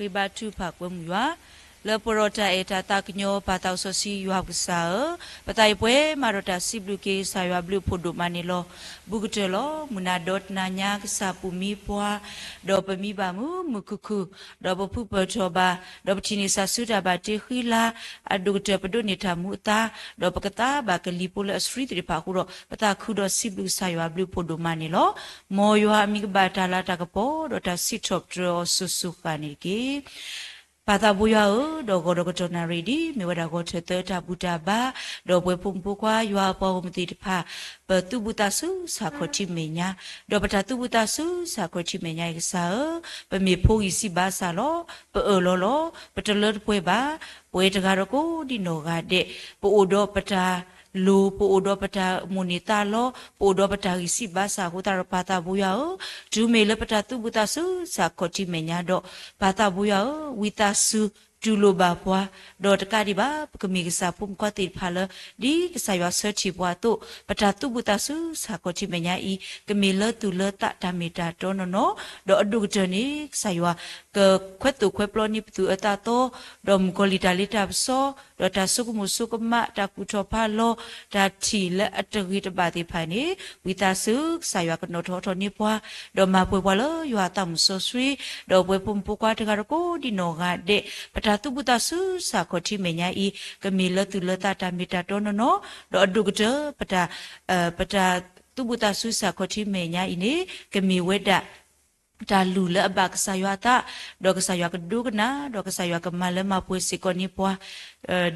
ဃ့ဘါထုကဖၣ်ကွဲမုာ်ယွၤ, လၢပှဲၤဒီးတၢ်အဲၣ်တၢ်သးကညီၤ ပၢ်သးစီဆှံယွၤပကစၢ်ဧၢ, ပသးအံၤပှဲၤမးဒီးတၢ်စံးဘျုးက့ၤကစၢ်ယွၤဘျုးဖှိၣ်ဒိၣ်မးန့ၣ်လီၤ. ဘူးကတၢၢ်လီၤ. မုၢ်နၤဒီတနၤညါ ကစၢ်ပူၤမံပှၤ, ဒီးပမံဘၣ်မုာ်မုာ်ခုၣ်ခုၣ်, ဒီးပဖုပၢၢ်ထီၣ်ဘၣ်, ဒီးပထံၣ်န့ၢ်စၢ်ဆူတၢ်ဘၣ်တ့ဃံလၤ, အဒိၣ်ကတၢၢ်ပဒိးန့ၢ်တၢ်မူအသါ, ဒီးပကသါဘၣ်ကလံၤဖိလၢအဆှံသ့ၣ်တဖၣ်အဃိဒီး ပသးခုဒီးစံးဘျုးကစၢ်ယွၤဘျုးဖှိၣ်ဒိၣ်မးန့ၣ်လီၤ. မ်ယွၤအမံၤကဘၣ်တၢ်လၤတၢ်ကပီၤဒီးတၢ်စံးထီၣ်ပတြၢၤအီၤစိၤစိၤဃၣ်န့ၣ်တက့ၢ်. ပၢ်သးဘိယွၤဧၢ, ဒီးဂီၤဒီးကတီၢ်နၣ်ရံၣ်ဒ် မ့ၢ်ဝဲဒၣ်ဂီၤထၢၣ်သၢတၢ်ဘူၣ်တၢ်ဘါ, ဒီးပဝဲဖိမုၣ်ဖိခွါယွၤအပှၤဂီၢ်မုၢ်သ့ၣ်တဖၣ် ပသူၣ်ဘူၣ်သးစူၤဆၢခီၣ်ထံးမဲာ်ညါ, ဒီးပတၢ်သူၣ်ဘူၣ်သးစူၤဆၢခီၣ်ထံးမဲာ်ညါအံၤကစၢ်ဧၢ, ပမ့ၢ်ဖိဂံၢ်စံးဘါစၢ်လီၤ. ပအၢၣ်လီၤလီၤ. ပတလၢတပှဲၤဘၣ်. ပှဲၤတဂၤဒီးကိးဒံနီၢ်ဂၤဒဲး, ပအိၣ်ဒီးပတၢ်လိၤ, ပအိၣ်ဒီးပတၢ်မိၣ်န့ၢ်သးလီ, ပအိၣ်ဒီးပတၢ်ဂံၢ်စံးဘါစၢ်အဃိသတးဒီး ပၢ်သးဘိယွၤဧၢ, တုၤမ့ၢ်လၢပတၢ်သူၣ်ဘူၣ်သးစူၤဆၢခီၣ်ထံးမဲာ်ညါဒီး ပၢ်သးဘိယွၤဧၢ, ဝံသးစူၤတူၢ်လိာ်ဘၣ်ပှၤ, ဒီးတကးဒံးဘၣ် ပကမ့ၢ်ကစၢ်ဖိမုၣ်ခွါသ့ၣ်တဖၣ်လၢ ဒ်ကစၢ်ယွၤဆၢထံၣ်ပှၤအသိး ပတၢ်သူၣ်ဘူၣ်သးစူၤဆၢခီၣ်ထံးမဲာ်ညါအံၤ ကမ့ၢ်လၢသူၣ်လၢသးတၢ်မ့ၢ်တၢ်တီနီၢ်နီၢ်, ဒီးအဒိၣ်ကတၢၢ်န့ၣ် ကစၢ်ယွၤ ကခွဲးသိၣ်ခွဲးပျီန့ၢ်ပသူၣ်အၢသးသီ, ဒီးမုၣ်ကီၤလံၢ်တၢ်လ့တၢ်ပစီ, ဒီးတၢ်ဆိကမိၣ်ဆိကမး, တၢ်ကူၣ်ထီၣ်ဖးလီၤ, တၢ်ထံၣ်လၢအတဂ့ၤတဘၣ်သ့ၣ်တဖၣ်န့ၣ် ဝံသးစူၤ ကစၢ်ယွၤကနီၣ်ထီၣ်ထီၣ်န့ၢ်ပှၤ, ဒီးမၤပှဲၤပှၤလၢယွၤအသးမုၢ်စီဆှံ, ဒီးပဝဲဖိမုၣ်ဖိခွါတဂၤဒီးကိးဒံနီၢ်ဂၤဒဲး ပတၢ်သူၣ်ဘူၣ်သးစူၤဆၢခီၣ်ထံးမဲာ်ညါအံၤ ကမ့ၢ်လၢသူၣ်လၢသးတၢ်မ့ၢ်တၢ်တီနီၢ်နီၢ်, ဒီးအဒိၣ်ကတၢၢ် ပတၢ် ပတၢ်သူၣ်ဘူၣ်သးစူၤဆၢခီၣ်ထံးမဲာ်ညါအံၤန့ၣ် ကမ့ၢ်ဝဲဒၣ် တၢ်လုၢ်လၢအဘၣ်ကစၢ်ယွၤအသး, ဒီးကစၢ်ယွၤကဒိကနၣ်, ဒီးကစၢ်ယွၤကမၤလၢမၤပှဲၤစ့ၢ်ကီးန့ၢ်ပှၤ,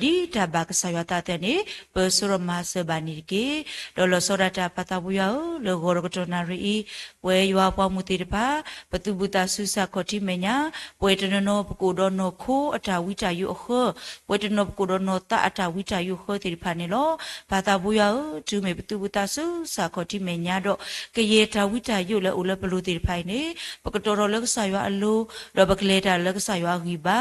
ဒ်တၢ်ဘၣ်ကစၢ်ယွၤအသးအသိးန့ၣ် ပၢၤစိရိၤမၤစၢၤဘၣ်န့ၣ်တက့ၢ်. ဒီးလီၤဆီဒၣ်တၢ်ပၢ်သးဘိယွၤဧၢ, လၢဂီၤဒီးကတီၢ်နၣ်ရံၣ်အံၤ ပဝဲယွၤပှၤမုၣ်သ့ၣ်တဖၣ် ပသူၣ်ဘူၣ်သးစူၤဆၢခီၣ်ထံးမဲာ်ညါ, ပှဲၤတနီၤနီၤပကအိၣ်ဒီးနီၢ်ခိအတၢ်ဝံတၢ်ယိးအဃၢ, ပှဲၤတနီၤပကအိၣ်ဒီးနီၢ်သးအတၢ်ဝံတၢ်ယိးအဃၢသ့ၣ်တဖၣ်န့ၣ်လီၤ. ပၢ်သးဘိယွၤဧၢ, တုၤမ့ၢ်ပသူၣ်ဘူၣ်သးစူၤဆၢခီၣ်ထံးမဲာ်ညါဒီး ကယဲၢ်တၢ်ဝံတၢ်ယိးလၢအအိၣ်လၢပလိၤသ့ၣ်တဖၣ်အံၤန့ၣ် ပကတီၤထီၣ်လၢကစၢ်ယွၤအလိၤ, ဒီးပကလဲၤတၢ်လၢကစၢ်ယွၤအဂံၢ်ဘါ,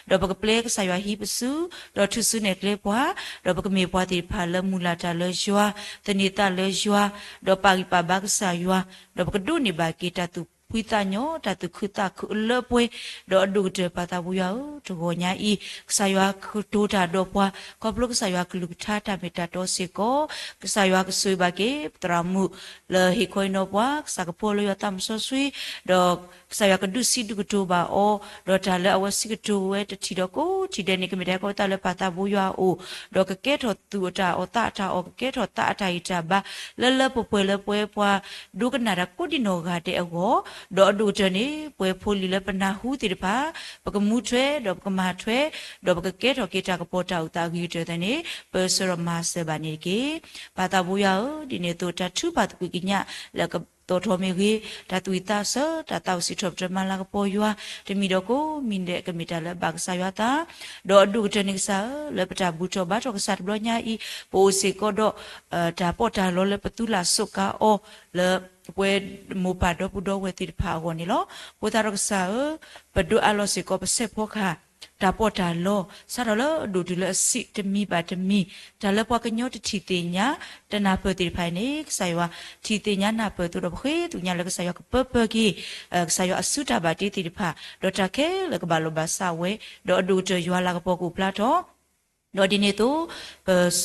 ဒီးပကပျဲကစၢ်ယွၤဟံးပစု, ဒီးထုးစုနဲၣ်ကျဲပှၤ, ဒီးပကမ့ၢ်ပှၤသ့ၣ်တဖၣ်လၢမုၢ်လၢ်တၢ်လၢယွၤ, သန့ၤသးလၢယွၤ, ဒီးပာ်ဂံၢ်ပာ်ဘါကစၢ်ယွၤ, ဒီးပကဒိးန့ၢ်ဘၣ်က့ၤတၢ်သူၣ်ဖှံသးညီ, တၢ်သူၣ်ခုသးခုအလၢပှဲၤ, ဒီးအဒိၣ်ကတၢၢ်ပၢ်သးဘိယွၤဧၢ, တဂီၤညါအံၤ ကစၢ်ယွၤကတိၤတၢ်ဒီးပှၤ ခီဖျိကစၢ်ယွၤကလုၢ်ကထါတၢ်မ့ၢ်တၢ်တီစ့ၢ်ကီး, ကစၢ်ယွၤကဆိၣ်ဂ့ၤဘၣ်က့ၤ ပသရၣ်မုၣ်လၢဟ့ၣ်ခီဟ့ၣ်နီၤပှၤ, ကစၢ်ကဖှီလၢယွၤသးမုၢ်စီဆှံ, ဒီးကစၢ်ယွၤကဒုးစံးဒုးကတိၤဘၣ်အီၤ, ဒီးတၢ်လၢအဝဲစံးကတိၤဝဲတထံၣ်ဒီးကိးထံၣ်ဒဲးန့ၣ် ကမ့ၢ်တၢ်ဟဲခီဖျိလၢပၢ်သးဘိယွၤအအိၣ်, ဒီးကကဲထီၣ်သူၣ်အတၢ်အီၣ်သးအတၢ်အီၣ်, ကကဲထီၣ်သးအတၢ်ဂံၢ်တၢ်ဘါ လၢလၢပှဲၤပှဲၤလၢပဝဲပှၤဒိကနၣ်တၢ်ကိးဒံနီၢ်ဂၤဒဲးအဂီၢ်, ဒီးအဒိၣ်ကတၢၢ်န့ၣ် ပဝဲဖိလံၤလၢပနၢ်ဟူသ့ၣ်တဖၣ် ပကမူထွဲ ဒီးပကမၤထွဲ ဒီးပကကဲထီၣ်က့ၤတၢ်ကပီၤတၢ်အိၣ်သးအဂ့ၤကတၢၢ်သ့ၣ်န့ၣ် ပၢၤစိရိၤမၤစၢၤဘၣ်န့ၣ်တက့ၢ်. ပၢ်သးဘိယွၤဧၢ, ဒ်န့ၣ်အသိးတၢ်ထုကဖၣ်သကွံာ်ကညးလၢကတီၤထီၣ်မ့ၢ်ဂ့ၤ, တၢ်သူၣ်ဝံၣ်သးဆၢ, တၢ်သးအိၣ်စံးထီၣ်ပတြၢၤမၤလၤကပီၤယွၤ, တမံၤဒီးကိးမံၤဒဲး ကမ့ၢ်တၢ်လၢအဘၣ်ကစၢ်ယွၤအသး, ဒီးအဒိၣ်ကတၢၢ်န့ၣ်ကစၢ်ဧၢ, လၢပတၢ်ဘူၣ်ထီၣ်ဘါထီၣ်ကစၢ်တဘျီညါအံၤ ပအိၣ်စ့ၢ်ကီးဒီး တၢ်ပီးတၢ်လီလၢပသူလၢ်စိးကါအီၤ လၢပဝဲမိၢ်ပၢ်ဒီပုၢ်ဒီဝဲၢ်သ့ၣ်တဖၣ်အဂီၢ်န့ၣ်လီၤ. အဃိသတးဒီးကစၢ်ဧၢ, ပဒိးအးလီၤစ့ၢ်ကီးပစဲးဖီကဟၣ် တၢ်ပီးတၢ်လီ စးထီၣ်လၢအဒိၣ်တုၤလၢအဆံးတမံၤဘၣ်တမံၤ, တၢ်လၢပှၤကညီတထံၣ်သ့ၣ်ညါ တနၢ်ပၢၢ်သ့ၣ်တဖၣ်အံၤန့ၣ် ကစၢ်ယွၤထံၣ်သ့ၣ်ညါနၢ်ပၢၢ်အသိးဒီး ပဃ့သကွံာ်ကညးလၢကစၢ်ယွၤကပၢပၢက့ၤ ကစၢ်ယွၤအစုတၢ်ဘၣ်တ့သ့ၣ်တဖၣ်, ဒီးတၢ်ခဲလၢာ်ကဘၣ်လိာ်ဘၣ်စးဝဲ, ဒီးအဒိၣ်ကတၢၢ်ယွၤလၤကပီၤကအိၣ်ဖျါထီၣ် ဒီးဒ်န့ၣ်အသိး ပဆ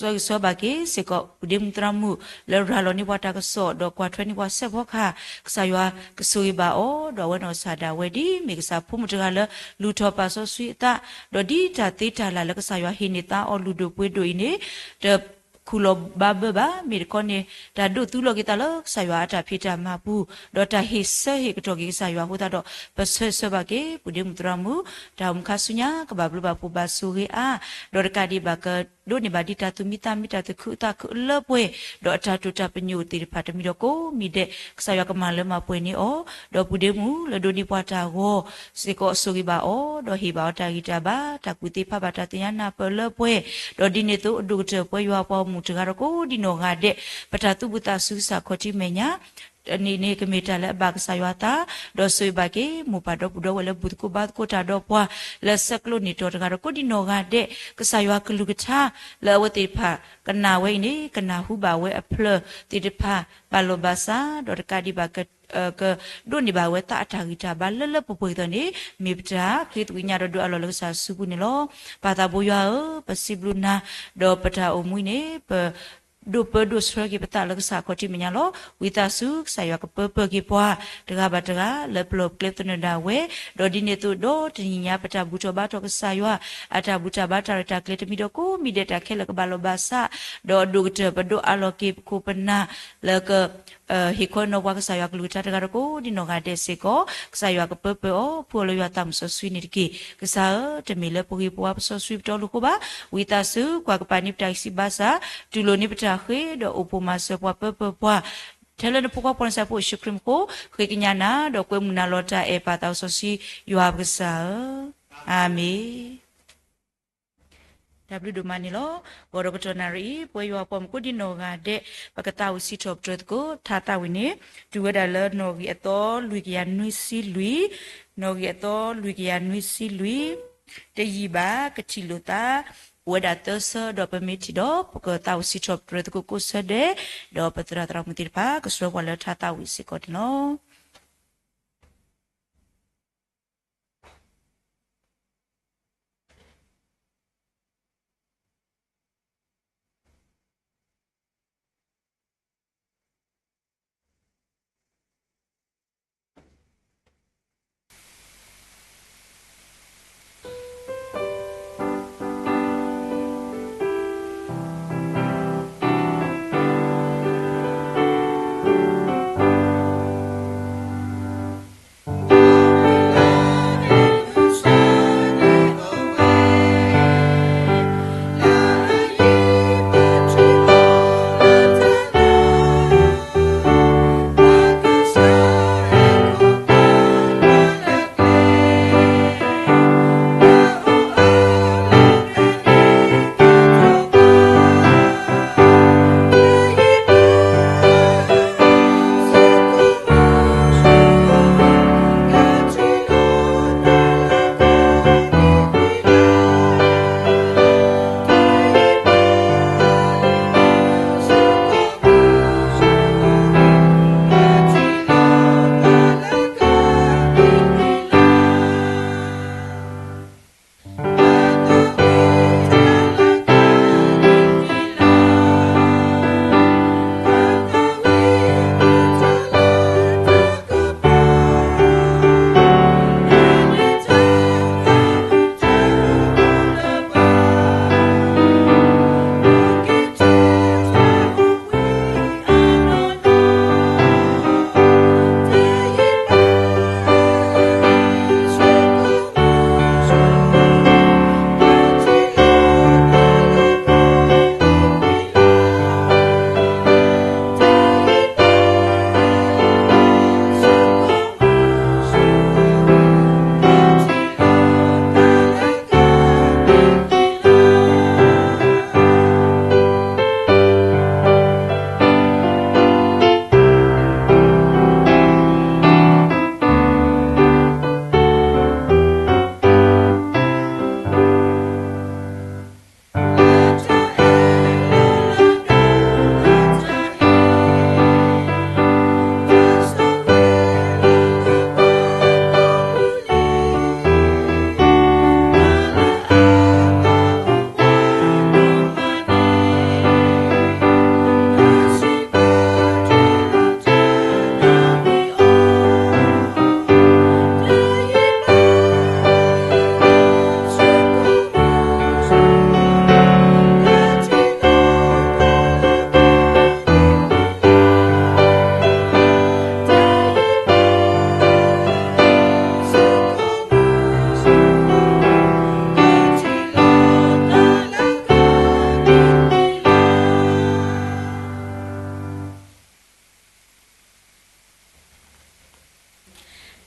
ၢဂ့ၤဆၢဝါဘၣ်က့ၤစ့ၢ်ကီး ပုၢ်ဒ့မုၣ်သရၣ်မုၣ် လၢရၤလီၤန့ၢ်ပှၤတၢ်ကစီၣ် ဒီးကွၢ်ထွဲန့ၢ်ပှၤစဲးဖီကဟၣ်, ကစၢ်ယွၤကဆိၣ်ဂ့ၤဘၣ်အီၤ, ဒီးအဝဲနီၢ်ကစၢ်ဒၣ်ဝဲ ဒ်မ့ၢ်ကစၢ်ဖိမုၣ်တဂၤလၢ လူၤထီၣ်ပာ်စီဆှံအသး, ဒီးဒ်တၢ်သ့တၢ်လၢ်လၢကစၢ်ယွၤဟ့ၣ်န့ၢ်သးအီၤလုၢ်ဒိၣ်ပှ့ၤဒိၣ်အံၤန့ၣ် တ ခူၣ်လီၤဘါဘၢဘၣ်, မ့ၢ်တခီန့ၣ် တၢ်ဒိးသူလီၤက့ၤသးလၢကစၢ်ယွၤအတၢ်ဖံးတၢ်မၤပူၤ, ဒီးတၢ်ဟ့ၣ်ဆၢဟ့ၣ်ကတီၢ်က့ၤကစၢ်ယွၤအဃိသတးဒီး ပဆၢဂ့ၤဆၢဝါဘၣ်က့ၤ ပုၢ်ဒ့မုၣ်သရၣ်မုၣ် တၢ်အိၣ်မူခါဆူညါ ကဘၣ်ဘျုးဘၣ်ဖှိၣ်ဘၣ်ဆိၣ်ဂ့ၤအါ, ဒီးတကးဒံးဘၣ်ကဒိးန့ၢ်ဘၣ်ဒ်တၢ်သူၣ်မံသးမံ တၢ်သူၣ်ခုသးခုအလၢပှဲၤ, ဒီးအတၢ်တိာ်တၢ်ပညိၣ်သ့ၣ်တဖၣ်တမံၤဒီးကိးမံၤဒဲး ကစၢ်ယွၤကမၤလၢမၤပှဲၤန့ၢ်အီၤ, ဒီးပုၢ်ဒ့မုၣ်လၢဒိးန့ၢ်ပှၤတၢ်ဂီၤ စ့ၢ်ကီးဆိၣ်ဂ့ၤဘၣ်အီၤ, ဒီးဟ့ၣ်ဘၣ်အီၤတၢ်ဂံၢ်တၢ်ဘါ, တၢ်ကူၣ်သ့ဖးဘၣ်တၢ်သ့ၣ်ညါနၢ်ပၢၢ်လၢပှဲၤ, ဒီးဒ်န့ၣ်အသိး အဒိၣ်ကတၢၢ်ပဝဲယွၤပှၤဂီၢ်မုၢ်တဂၤဒီးကိးဒံနီၢ်ဂၤဒဲး ပတၢ်သူၣ်ဘူၣ်သးစူၤကစၢ်ခီၣ်ထံးမဲာ်ညါ န့ၣ်န့ၣ် ကမ့ၢ်တၢ်လၢအဘၣ်ကစၢ်ယွၤအသး, ဒီးဆိၣ်ဂ့ၤဘၣ်က့ၤ မိၢ်ပၢ်ဒီပုၢ်ဒီဝဲၢ်လၢဘူၣ်သကိးဘါသကိးတၢ်ဒီးပှၤ လၢဆဲးကျိးန့ၢ်တီၤတဂၤဒီးကိးဒံနီၢ်ဂၤဒဲး, ကစၢ်ယွၤကလုၢ်ကထါ လၢအဝဲသ့ၣ်တဖၣ်ကနၣ်ဝဲအံၤန့ၣ် ကနၢ်ဟူဘၣ်ဝဲအဖျၢၣ်သ့ၣ်တဖၣ် ဘၣ်လိာ်ဘၣ်စး, ဒီးတကးဒံးဘၣ်က ကဒိးန့ၢ်ဘၣ်ဝဲသးအတၢ်ဂံၢ်တၢ်ဘါလၢလၢပှဲၤပှဲၤအသိးန့ၣ် မ့ၢ်ပတၢ်ဃ့သကွံာ်ညါဒီးဒိးအလီၢ်လၢကစၢ်စုပူၤန့ၣ်လီၤ. ပၢ်သးဘိယွၤဧၢ, ပစံးဘျုးနၤ, ဒီးပတၢ်အိၣ်မူန့ၣ် ပ ဒိၣ်ပၢဒိၣ်ဆှၢက့ၤပသးလၢကစၢ်ခီၣ်ထံးမဲာ်ညါလီၤ. ဝံသးစူၤ ကစၢ်ယွၤကပၢပၢၢ်က့ၤပှၤ တဂၤဘၣ်တဂၤ လၢပလီၢ်ပကျဲပသနၢၣ်ဒၣ်ဝဲ, ဒီးဒ်န့ၣ်အသိးဒီးတနံၤညါ ပတၢ်ဘူၣ်ထီၣ်ဘါထီၣ်ကစၢ်ယွၤ အတၢ်ဘူၣ်တၢ်ဘါတၢ်ရဲၣ်တၢ်ကျဲၤတမံၤဒီးကိးမံၤဒဲး တၢ်ခဲလၢာ်ကဘၣ်လီၤဘၣ်စး, ဒီးအဒိၣ်ကတၢၢ်ပဒိးအလီၢ်က့ၤပခိၣ်ပနၢ် လၢက ဟ့ၣ်ခီနီၣ်ပှၤကစၢ်ယွၤကလုၢ်ကထါတဂၤဒီးကိးဒံနီၢ်ဂၤဒဲးစ့ၢ်ကီး, ကစၢ်ယွၤကပၢပၢၢ်အီၤ ဖှူအီၤလၢယွၤသးမုၢ်စီဆှံန့ၣ်တက့ၢ်. ကစၢ်ဧၢ, တမ့ၢ်လၢပဂ့ၤပဝါပစီဆှံပတီၢ်လိာ်ဃိဘၣ်. ဝံသးစူၤကွၢ်ကပၤန့ၢ်ပတၢ်ဂံၢ်စၢ်ဘါစၢ်, တူၢ်လိာ်န့ၢ်ပတၢ်ဃ့ဒီးအိၣ်ပိာ်မၤစၢၤပှၤပၢပၢၢ်ပှၤ, ထဲလၢနဖိခွါပှၤနၢ်စၢ်ဖိယ့ၣ်ၡူးခရံာ်မူခိၣ်, ဃ့ကညးနၤဒီးကွဲမုာ်နၤလီၤတၢ်အဲၣ်ပၢ်သးစီဆှံယွၤပကစၢ်ဧၢ, အၤမ့ၣ်. တၢ်ဘျုးဒိၣ်မးန့ၣ်လီၤ. ဂီၤဒီးကတီၢ်နၣ်ရံၣ်အံၤ ပဝဲယွၤပှၤမုၣ်ကိးဒံနီၢ်ဂၤဒဲး ပကသးဝံၣ်စံးထီၣ်ပတြၢၤသကိး ထါသးဝံၣ်န့ၣ် တုၤဝဲဒၣ်လၢနီၣ်ဂံၢ်အသီလွံၢ်ကယၤနွံဆံလွံၢ်, နီၣ်ဂံၢ်အသီလွံၢ်ကယၤနွံဆံလွံၢ်, တယံာ်ဘၣ် ကထံၣ်လိာ်သး, အိၣ်ဝဲဒၣ်သၢဆၢဒီးပမ့ၢ်ထံၣ်ဒီး ပကသးဝံၣ်စံးထီၣ်ပတြၢၤသကိးကိးဆၢဒဲး, ဒီးပသရၣ်သရၣ်မုၣ်သ့ၣ်တဖၣ် ကဆှၢပှၤလၢထါသးဝံၣ်စ့ၢ်ကီးန့ၣ်လီၤ.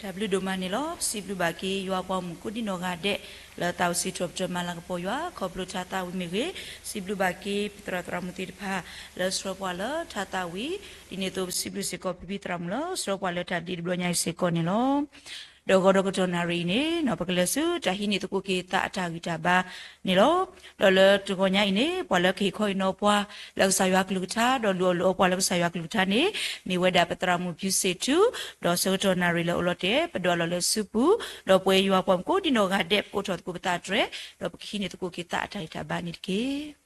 တၢ်ဘျုးဒိၣ်မးန့ၣ်လီၤ. ပစံးဘျုးဘၣ်က့ၤ ယွၤပှၤမုၣ်ကိးဒံနီၢ်ဂၤဒဲး လၢသးဝံၣ်စံးထီၣ်ပတြၢၤမၤလၤကပီၤယွၤ ခီဖျိထါသးဝံၣ်မ့ၢ်ဂ့ၤ, စံးဘျုးဘၣ်က့ၤ ပသရၣ်သရၣ်မုၣ်သ့ၣ်တဖၣ် လၢဆှၢပှၤလၢထါသးဝံၣ်, ဒ်န့ၣ်အသိး ပစံးဘျုးစ့ၢ်ကီးဖံဖံသရၣ်မုၣ်လၢ ဆှၢပှၤလၢတၢ်ဒ့တဘျီညါအံၤစ့ၢ်ကီးန့ၣ်လီၤ. ဒီးဂီၤဒီးကတီၢ်နၣ်ရံၣ်အံၤန့ၣ် ပကလဲၤဆူတၢ်ဟံးန့ၢ်သကိးက့ၤသးအတၢ်ဂံၢ်တၢ်ဘါန့ၣ်လီၤ. ဒီးလၢတဂီၤညါအံၤန့ၣ် ပှၤလၢကဟ့ၣ်ခီဟ့ၣ်နီၤပှၤ လၢကစၢ်ယွၤအကလုၢ်ကထါ ဒီးလူၤအီၣ်လူၤအီပှၤလၢကစၢ်ယွၤအကလုၢ်ကထါန့ၣ် မ့ၢ်ဝဲဒၣ်ပသရၣ်မုၣ် ဖၠူစ့ၣ်ထူ, ဒီးဆၢကတီၢ်နၣ်ရံၣ်လၢအိၣ်လီၤတဲာ် ပဒွးလီၤလၢစုပူၤ, ဒီးပဝဲယွၤပှၤမူကိးဒံနီၢ်ဂၤဒဲး ပကအိးထီၣ်သကိးပသးတြဲၤ, ဒီးပကဟံးန့ၢ်သကိးက့ၤသးအတၢ်ဂံၢ်တၢ်ဘါန့ၣ်တက့ၢ်.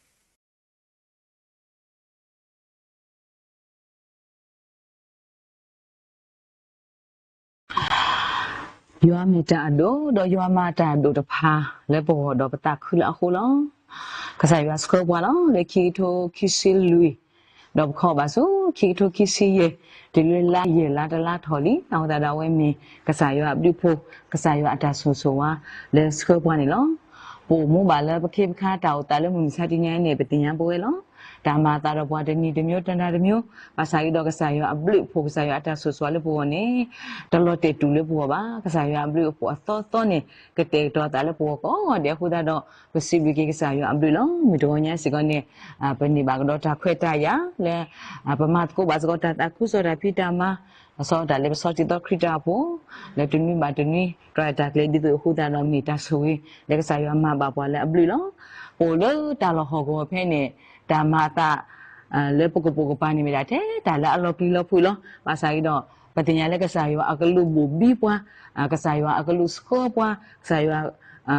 ယွၤမ့ၢ်တၢ်အဒိၣ် ဒီးယွၤမၤတၢ်အဒိၣ်တဖၣ်လၢပဂီၢ်ဒီးပသးခုလၢအဃိလီၤ. ကစၢ်ယွၤဆှၢပှၤလီၤ လၢခံကထိခံဆံလွံၢ်, ဒီးပခီၣ်ဘၣ်ဆူခံကထိခံဆံယဲၢ်, တုၤလၢလါယဲၢ်လါတလါထီၣ်လံ, အဃိသတးဒီးအဝဲမ့ၢ်ကစၢ်ယွၤအဘျုးအဖှိၣ် ကစၢ်ယွၤအတၢ်ဆိၣ်ဂ့ၤဆိၣ်ဝါလၢဆှၢပှၤန့ၣ်လီၤ. ပအိၣ်မူဘၣ်လၢပခ့ပခါတၢ်အိၣ်သးလၢမုၢ်မဆါတနံၤအံၤန့ၣ် ပသ့ၣ်ညါပဝဲလီၤ. တၢ်မၤအသးဒီးပှၤတနံၤတမျိုး တနၤတမျိုး, ဘၣ်ဆၣ်က့ဒီးကစၢ်ယွၤအဘျုးအဖှိၣ် ကစၢ်ယွၤအတၢ်ဆိၣ်ဂ့ၤဆိၣ်ဝါလၢပဂီၢ်န့ၣ် တလီၤတဲာ်တူာ်လၢပဂီၢ်ဘၣ်. ကစၢ်ယွၤအဘျုးအဖှိၣ်အသီသီန့ၣ် ကတဲာ်ကတီၤအသးလၢပဂီၢ်ကိးဂၤဒဲးအဃိသတးဒီး ပစံးဘျုးက့ၤကစၢ်ယွၤအဘျုးလီၤ. မုၢ်တဂီၤညါစ့ၢ်ကီးန့ၣ် ပန့ၢ်ဘၣ်ကဒီးတၢ်ခွဲးတၢ်ယာ်လၢ ပမၤသကိးဘၣ်စ့ၢ်ကီးတၢ်သးခုကစီၣ်တၢ်ဖံးတၢ်မၤ အစီတၢ်လၢပဆီတံၢ်သီခရံာ်တၢ်အပူၤ လၢတနွံဘၣ်တနွံ တြီတၢ်ကျဲၤဒ်သိးအဃိသတးဒီး မ့ၢ်တၢ်ဆိၣ်ဂ့ၤလၢကစၢ်ယွၤမၤဘၣ်ပှၤလၢအဘျုးလီၤ. ပအိၣ်လၢတၢ်လီၢ်ဟီၣ်ကဝီၤဖဲန့ၣ် တၢ်မၤအသး လၢပကပိာ်ကပၤန့ၣ်မ့ၢ်ဒၣ်ထဲတၢ်လၢအလီၤပျံၤလီၤဖုးလီၤ. ဘၣ်ဆၣ်က့ဒီး ပသ့ၣ်ညါလၢကစၢ်ယွၤအကလူးဘိၣ်ဘံပှၤ, ကစၢ်ယွၤအကလူးဆှၢပှၤ, ကစၢ်ယွၤ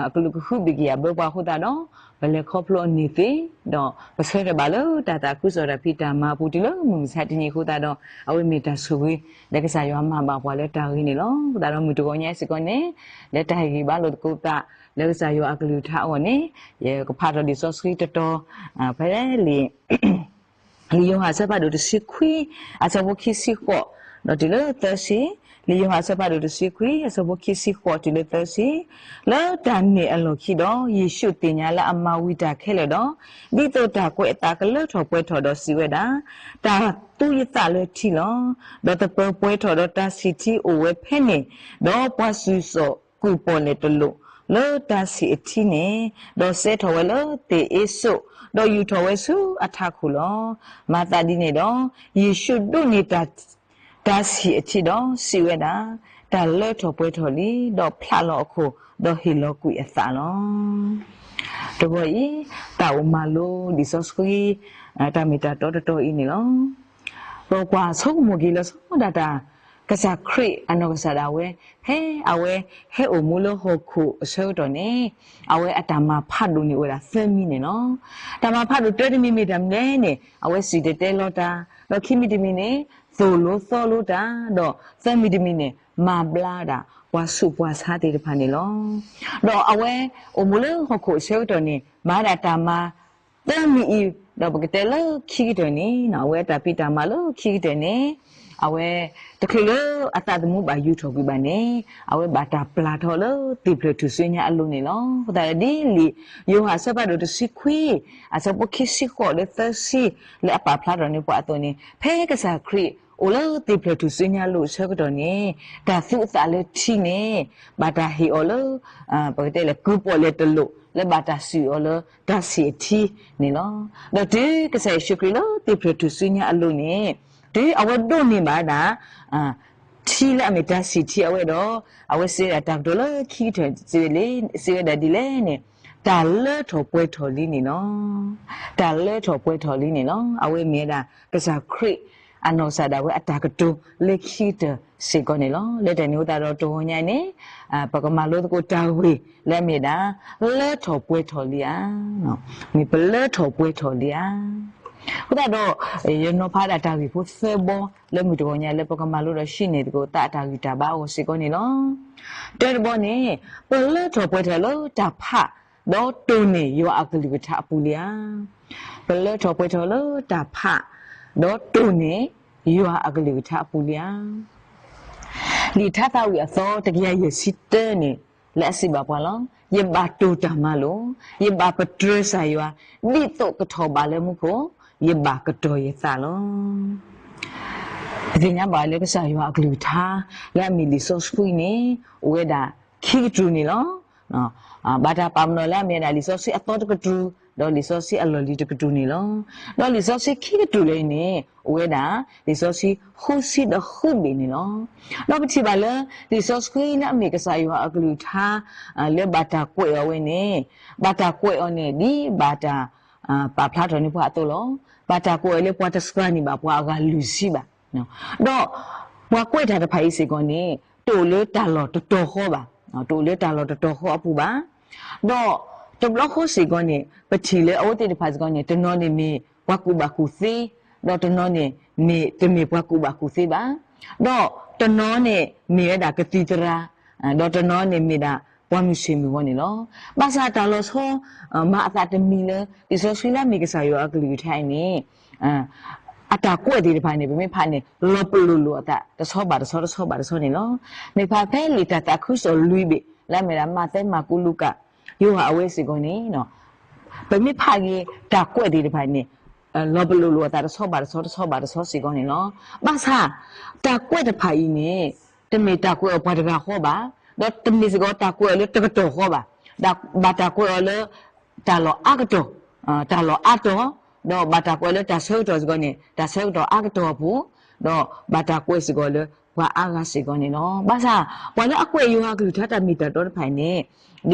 အကလူးကဟုဘ့ၣ်ကယာ်ဘၢပှၤအဃိသတးဒီး ပလဲၤခီဖျိအန့ၢ်သ့, ဒီးပဆၢထၢၣ်ဘၣ်လၢတၢ်သးခုကစီၣ်တၢ်ဖံးတၢ်မၤအပူၤတုၤလၢမုၢ်မဆါတနံၤအဃိသတးဒီး အဝဲမ့ၢ်တၢ်ဆိၣ်ဂ့ၤ လၢကစၢ်ယွၤမၤဘၣ်ပှၤလၢတၢ်ဂ့ၤန့ၣ်လီၤ. အဃိသတးဒီးမုၢ်တဂီၤညါစ့ၢ်ကီးန့ၣ် လၢတၢ်ဟ့ၣ်ဂံၢ်ဘါလိာ်သကိးသး လၢကစၢ်ယွၤအကလုၢ်ကထါအဂီၢ်န့ၣ် ယကဖးထီၣ်လံာ်စီဆှံတတီၤ ဖဲလံာ် လံာ်ယိၤဟၣ်အဆၢဖးဒိၣ်တဆံခွံ အဆၢဖိခံဆံဃိး ဒီးတုၤလၢသၢဆံ, လံာ်ယိၤဟၣ်အဆၢဖးဒိၣ်တဆံခွံ အဆၢဖိခံဆံဃိးတုၤလၢသၢဆံ, လၢတၢ်န့ၣ်အလီၢ်ခံဒီး ယ့ၣ်ၡူးသ့ၣ်ညါလၢအမၤဝံၤတၢ်ခဲလၢာ်ဒီး ဒ်သိးတၢ်ကွဲးအသးကလၢထီၣ်ပှဲၤထီၣ်ဒီးစံးဝဲဒၣ်, တၢ်သူယသးလၢထံလီၤ. ဒီးသပၢၤပှဲၤထီၣ်ဒီးတၢ်ဆံၣ်ထံအိၣ်ဝဲဖဲန့ၣ်, ဒီးပှၤစူၢ်စိးကူၣ်ပီၣ်လဲၣ်တလိာ် လၢတၢ်ဆံၣ်အထံန့ၣ်, ဒီးစဲထီၣ်ဝဲလၢသ့ၣ်အ့စိး, ဒီးယူာ်ထီၣ်ဝဲဆူအထးခိၣ်လီၤ. မၤသးဒ်န့ၣ်ဒီး ယ့ၣ်ၡူးဒိးန့ၢ်တၢ် တၢ်ဆံၣ်အထံဒီးစံးဝဲဒၣ်, တၢ်လၢထီၣ်ပှဲၤထီၣ်လံ, ဒီးဖျးလီၤအခိၣ်, ဒီးဟ့ၣ်လီၤကွံာ်အသးလီၤ. တဘျီအံၤ တၢ်အိၣ်မၤလိလံာ်စီဆှံ တၢ်မ့ၢ်တၢ်တီတတီၤအံၤန့ၣ်လီၤ. ပကွၢ်ဆိကမိၣ်က့ၤလၢစီၤဒၣ်တၢ် ကစၢ်ခရံာ်အနီၢ်ကစၢ်ဒၣ်ဝဲ ဖဲအဝဲဟဲအိၣ်မူလၢဟီၣ်ခိၣ်အဆၢကတီၢ်န့ၣ် အဝဲအတၢ်မၤဖးဒိၣ်န့ၣ်အိၣ်ဝဲဒၣ်သၢမံၤန့ၣ်လီၤ. တၢ်မၤဖးဒိၣ်တၢတမံၤမ့ၢ်တၢ်မနုၤလဲၣ်န့ၣ် အဝဲစံၣ်တဲၤတဲလီၤတၢ်, ဒီးခံမံၤတမံၤန့ၣ် သိၣ်လိသီလိတၢ်, ဒီးသၢမံၤတမံၤန့ၣ် မၤဘျါဒၣ်ပှၤဆူးပှၤဆါသ့ၣ်တဖၣ်န့ၣ်လီၤ. ဒီးအဝဲအိၣ်မူလၢဟီၣ်ခိၣ်အဆၢကတီၢ်န့ၣ် မၤဒၣ်တၢ်မၤ သၢမံၤအံၤ, ဒီးပကတဲလၢခံကတၢၢ်န့ၣ် အဝဲအတၢ်ဖံးတၢ်မၤလၢခံကတၢၢ်န့ၣ် အဝဲ တချုးလၢအသးသမူဘၣ်ယူာ်ထီၣ်ကွံာ်ဘၣ်န့ၣ် အဝဲဘၣ်တၢ်ပျၢ်ထီၣ်လၢသ့ၣ်ဖျၢၣ်ထူၣ်စုညါအလိၤန့ၣ်လီၤ. အဃိသတးဒ်လံာ်ယိၤဟၣ်အဆၢဖးဒိၣ်တဆံခွံ အဆၢဖိခံဆံဃိးလၢသၢဆံ လၢအပာ်ဖျါထီၣ်န့ၢ်ပှၤအသိးန့ၣ် ဖဲကစၢ်ခရံာ်အိၣ်လၢသ့ၣ်ဖျၢၣ်ထူၣ်စုညါအလိၤအဆၢကတီၢ်န့ၣ် တၢ်သူအသးလၢထံန့ၣ် ဘၣ်တၢ်ဟ့ၣ်အီၤလၢ ပကတဲလၢကူးပီၣ်လဲၣ်တလိာ် လၢဘၣ်တၢ်စံၣ်အီၤလၢတၢ်ဆံၣ်အထံန့ၣ်လီၤ. ဒီးတုၤကစၢ်ယ့ၣ်ၡူးခရံာ်လၢသ့ၣ်ဖျၢၣ်ထူၣ်စုညါအလိၤန့ၣ် တုၤအဝဲဒိးန့ၢ်ဘၣ်ဒၣ် ထံလၢအမ့ၢ်တၢ်ဆံၣ်ထံအဝဲဒီး အဝဲစံးဝဲဒၣ်တၢ်ကတိၤလၢခံကတၢၢ် စံးဝဲဒၣ်ဒ်လဲၣ်န့ၣ် တၢ်လၢထီၣ်ပှဲၤထီၣ်လံန့ၣ်လီၤ. တၢ်လၢထီၣ်ပှဲၤထီၣ်လံန့ၣ်လီၤ. အဝဲမ့ၢ်ဝဲဒၣ် ကစၢ်ခရံာ်အနီၢ်ကစၢ်ဒၣ်ဝဲအတၢ်ကတိၤလၢခံကတၢၢ်စ့ၢ်ကီးန့ၣ်လီၤ. လၢတၢ်န့ၣ်အဃိသတးဒီးတဂီၤညါအံၤန့ၣ် ပကမၤလိသကိးတၢ်ဂ့ၢ်လၢအမ့ၢ်ဒၣ် လၢထီၣ်ပှဲၤထီၣ်လံဧါ. မ့ၢ်ပလၢထီၣ်ပှဲၤထီၣ်လံဧါ. အဃိသတးဒီး ယနီၤဖးဒၣ်တၢ်ဂ့ၢ်ဖိသၢဘီ လၢမုၢ်တဂီၤညါလၢပကမၤလိဒီးဟံးန့ၢ်သကိးသးအတၢ်ဂံၢ်တၢ်ဘါအဂီၢ်စ့ၢ်ကီးန့ၣ်လီၤ. တၢတဘီန့ၣ် ပလၢထီၣ်ပှဲၤထီၣ်လၢတၢ်ဖး ဒီးတိၢ်န့ၢ်ယွၤအကလုၢ်ကထါအပူၤလံဧါ. ပလၢထီၣ်ပှဲၤထီၣ်လၢတၢ်ဖး ဒီးတိၢ်န့ၢ်ယွၤအကလုၢ်ကထါအပူၤလံဧါ. လံာ်ထါသးဝံၣ်အသီတကယၤယဲၢ်ဆံတၢန့ၣ် လၢအစံးဘၣ်ပှၤလီၤ. ယဘၣ်တိၢ်တၢ်မၤလိာ်, ယဘၣ်ပတြၢၤကစၢ်ယွၤ, ဒ်သိးကထီၣ်ဘးလၢမူခိၣ်, ယဘၣ်ကတီၤယသးလီၤ. ပသ့ၣ်ညါဘၣ်လၢကစၢ်ယွၤအကလုၢ်ကထါ လၢအမ့ၢ်လံာ်စီဆှံန့ၣ် အိၣ်ဝဲဒၣ်ခံကတြူၢ်န့ၣ်လီၤ. ဘၣ်တၢ်ပာ်ပနီၣ်လၢအမ့ၢ်ဝဲဒၣ်လံာ်စီဆှံအသီတကတြူၢ် ဒီးလံာ်စီဆှံအလီၢ်လံၤတကတြူၢ်န့ၣ်လီၤ. ဒီးလံာ်စီဆှံခံကတြူၢ်လၢအံၤန့ၣ် အိၣ်ဝဲဒၣ် လံာ်စီဆှံဃုဆံဒီးဃုဘ့ၣ်န့ၣ်လီၤ. ဒီးပထံၣ်ဘၣ်လၢ လံာ်စီဆှံလၢအမ့ၢ်ကစၢ်ယွၤအကလုၢ်ကထါ လၢဘၣ်တၢ်ကွဲးအီၤဝဲန့ၣ် ဘၣ်တၢ်ကွဲးအီၤန့ၣ် ဒ်ဘၣ်တၢ် ပာ်ဖျါထီၣ်န့ၢ်ပှၤအသိးလီၤ. ဘၣ်တၢ်ကွဲးအီၤလၢပှၤတစှၤန့ၢ်ဘၣ်ပှၤအဂၤလွံၢ်ဆံဘၣ်. ဒီးပှၤကွဲးတၢ်တဖၣ်အံၤစ့ၢ်ကီးန့ၣ် တအိၣ်လၢတၢ်လီၢ်တတီၤဃီဘၣ်, တအိၣ်လၢတၢ်လီၢ်တတီၤဃီအပူၤဘၣ်. ဒီးတဘျီဃီစ့ၢ်ကီးန့ၣ် ပထံၣ်လၢအဝဲသ့ၣ်တဖၣ်စ့ၢ်ကီးန့ၣ် တနီၤန့ၣ်မ့ၢ်ပှၤကူၣ်ဘၣ်ကူၣ်သ့, ဒီးတနီၤန့ၣ်မ့ၢ်တမ့ၢ်ပှၤကူၣ်ဘၣ်ကူၣ်သ့ဘၣ်. ဒီးတနီၤန့ၣ်မ့ၢ်ဝဲဒၣ်ကသံၣ်သရၣ်, ဒီးတနီၤန့ၣ်မ့ၢ်ဒၣ်ပှၤမုၢ်ဆ့ၣ်မုၢ်ဂီၤန့ၣ်လီၤ. ဘၣ်ဆၣ်တၢ်လီၤဆီ မၤအသးတမံၤလၢ လံာ်စီဆှံလၢအမ့ၢ်ကစၢ်ယွၤအကလုၢ်ကထါအံၤန့ၣ် အတၢ်ကွဲးသ့ၣ်တဖၣ်န့ၣ် ပမ့ၢ်ဖးန့ၣ် လီၤပလိာ်လိာ်အသး တဆီဘၣ်တဆီ တဆီဘၣ်တဆီန့ၣ်လီၤ. မ့ၢ်ဖးဖဲလံာ်တၢ်သးခုကစီၣ်လွံၢ်ဘ့ၣ် လၢအမ့ၢ်ဒၣ် မးသဲ, မၢ်ကူး, လူၤကၣ်, ယိၤဟၣ် အဝဲစ့ၢ်ကီးန့ၣ် ပမ့ၢ်ဖးက့ၤတၢ်ကွဲးသ့ၣ်တဖၣ်န့ၣ် လီၤပလိာ်လိာ်အသး တဆီဘၣ်တဆီ တဆီဘၣ်တဆီစ့ၢ်ကီးန့ၣ်လီၤ. ဘၣ်ဆၣ် တၢ်ကွဲးတဖၣ်အံၤန့ၣ် တမ့ၢ်တၢ်ကွဲးအီၤပှၤတဂၤဃီဘၣ်, ဒီးတမ့ၢ်စ့ၢ်ကီးတၢ်ကွဲးအီၤလၢတကတီၢ်ဃီဘၣ်. ဘၣ်တၢ်ကွဲးအီၤလၢ တၢ်လီၢ်အါကတီၢ်, တၢ်လီၢ်အါတီၢ်, ဒီးဘၣ်တၢ်ကွဲးလၢတၢ်ဆၢကတီၢ်စ့ၢ်ကီးန့ၣ် တၢ်ဆၢကတီၢ်အါကတီၢ်အပူၤ, ဒီးဘၣ်တၢ်ကွဲးစ့ၢ်ကီးလၢပှၤအါဂၤစ့ၢ်ကီးန့ၣ်လီၤ. ဘၣ်ဆၣ် ပှၤလၢအကွဲးယွၤအကလုၢ်ကထါတၢ်မ့ၢ်တၢ်တီတဖၣ်အံၤန့ၣ်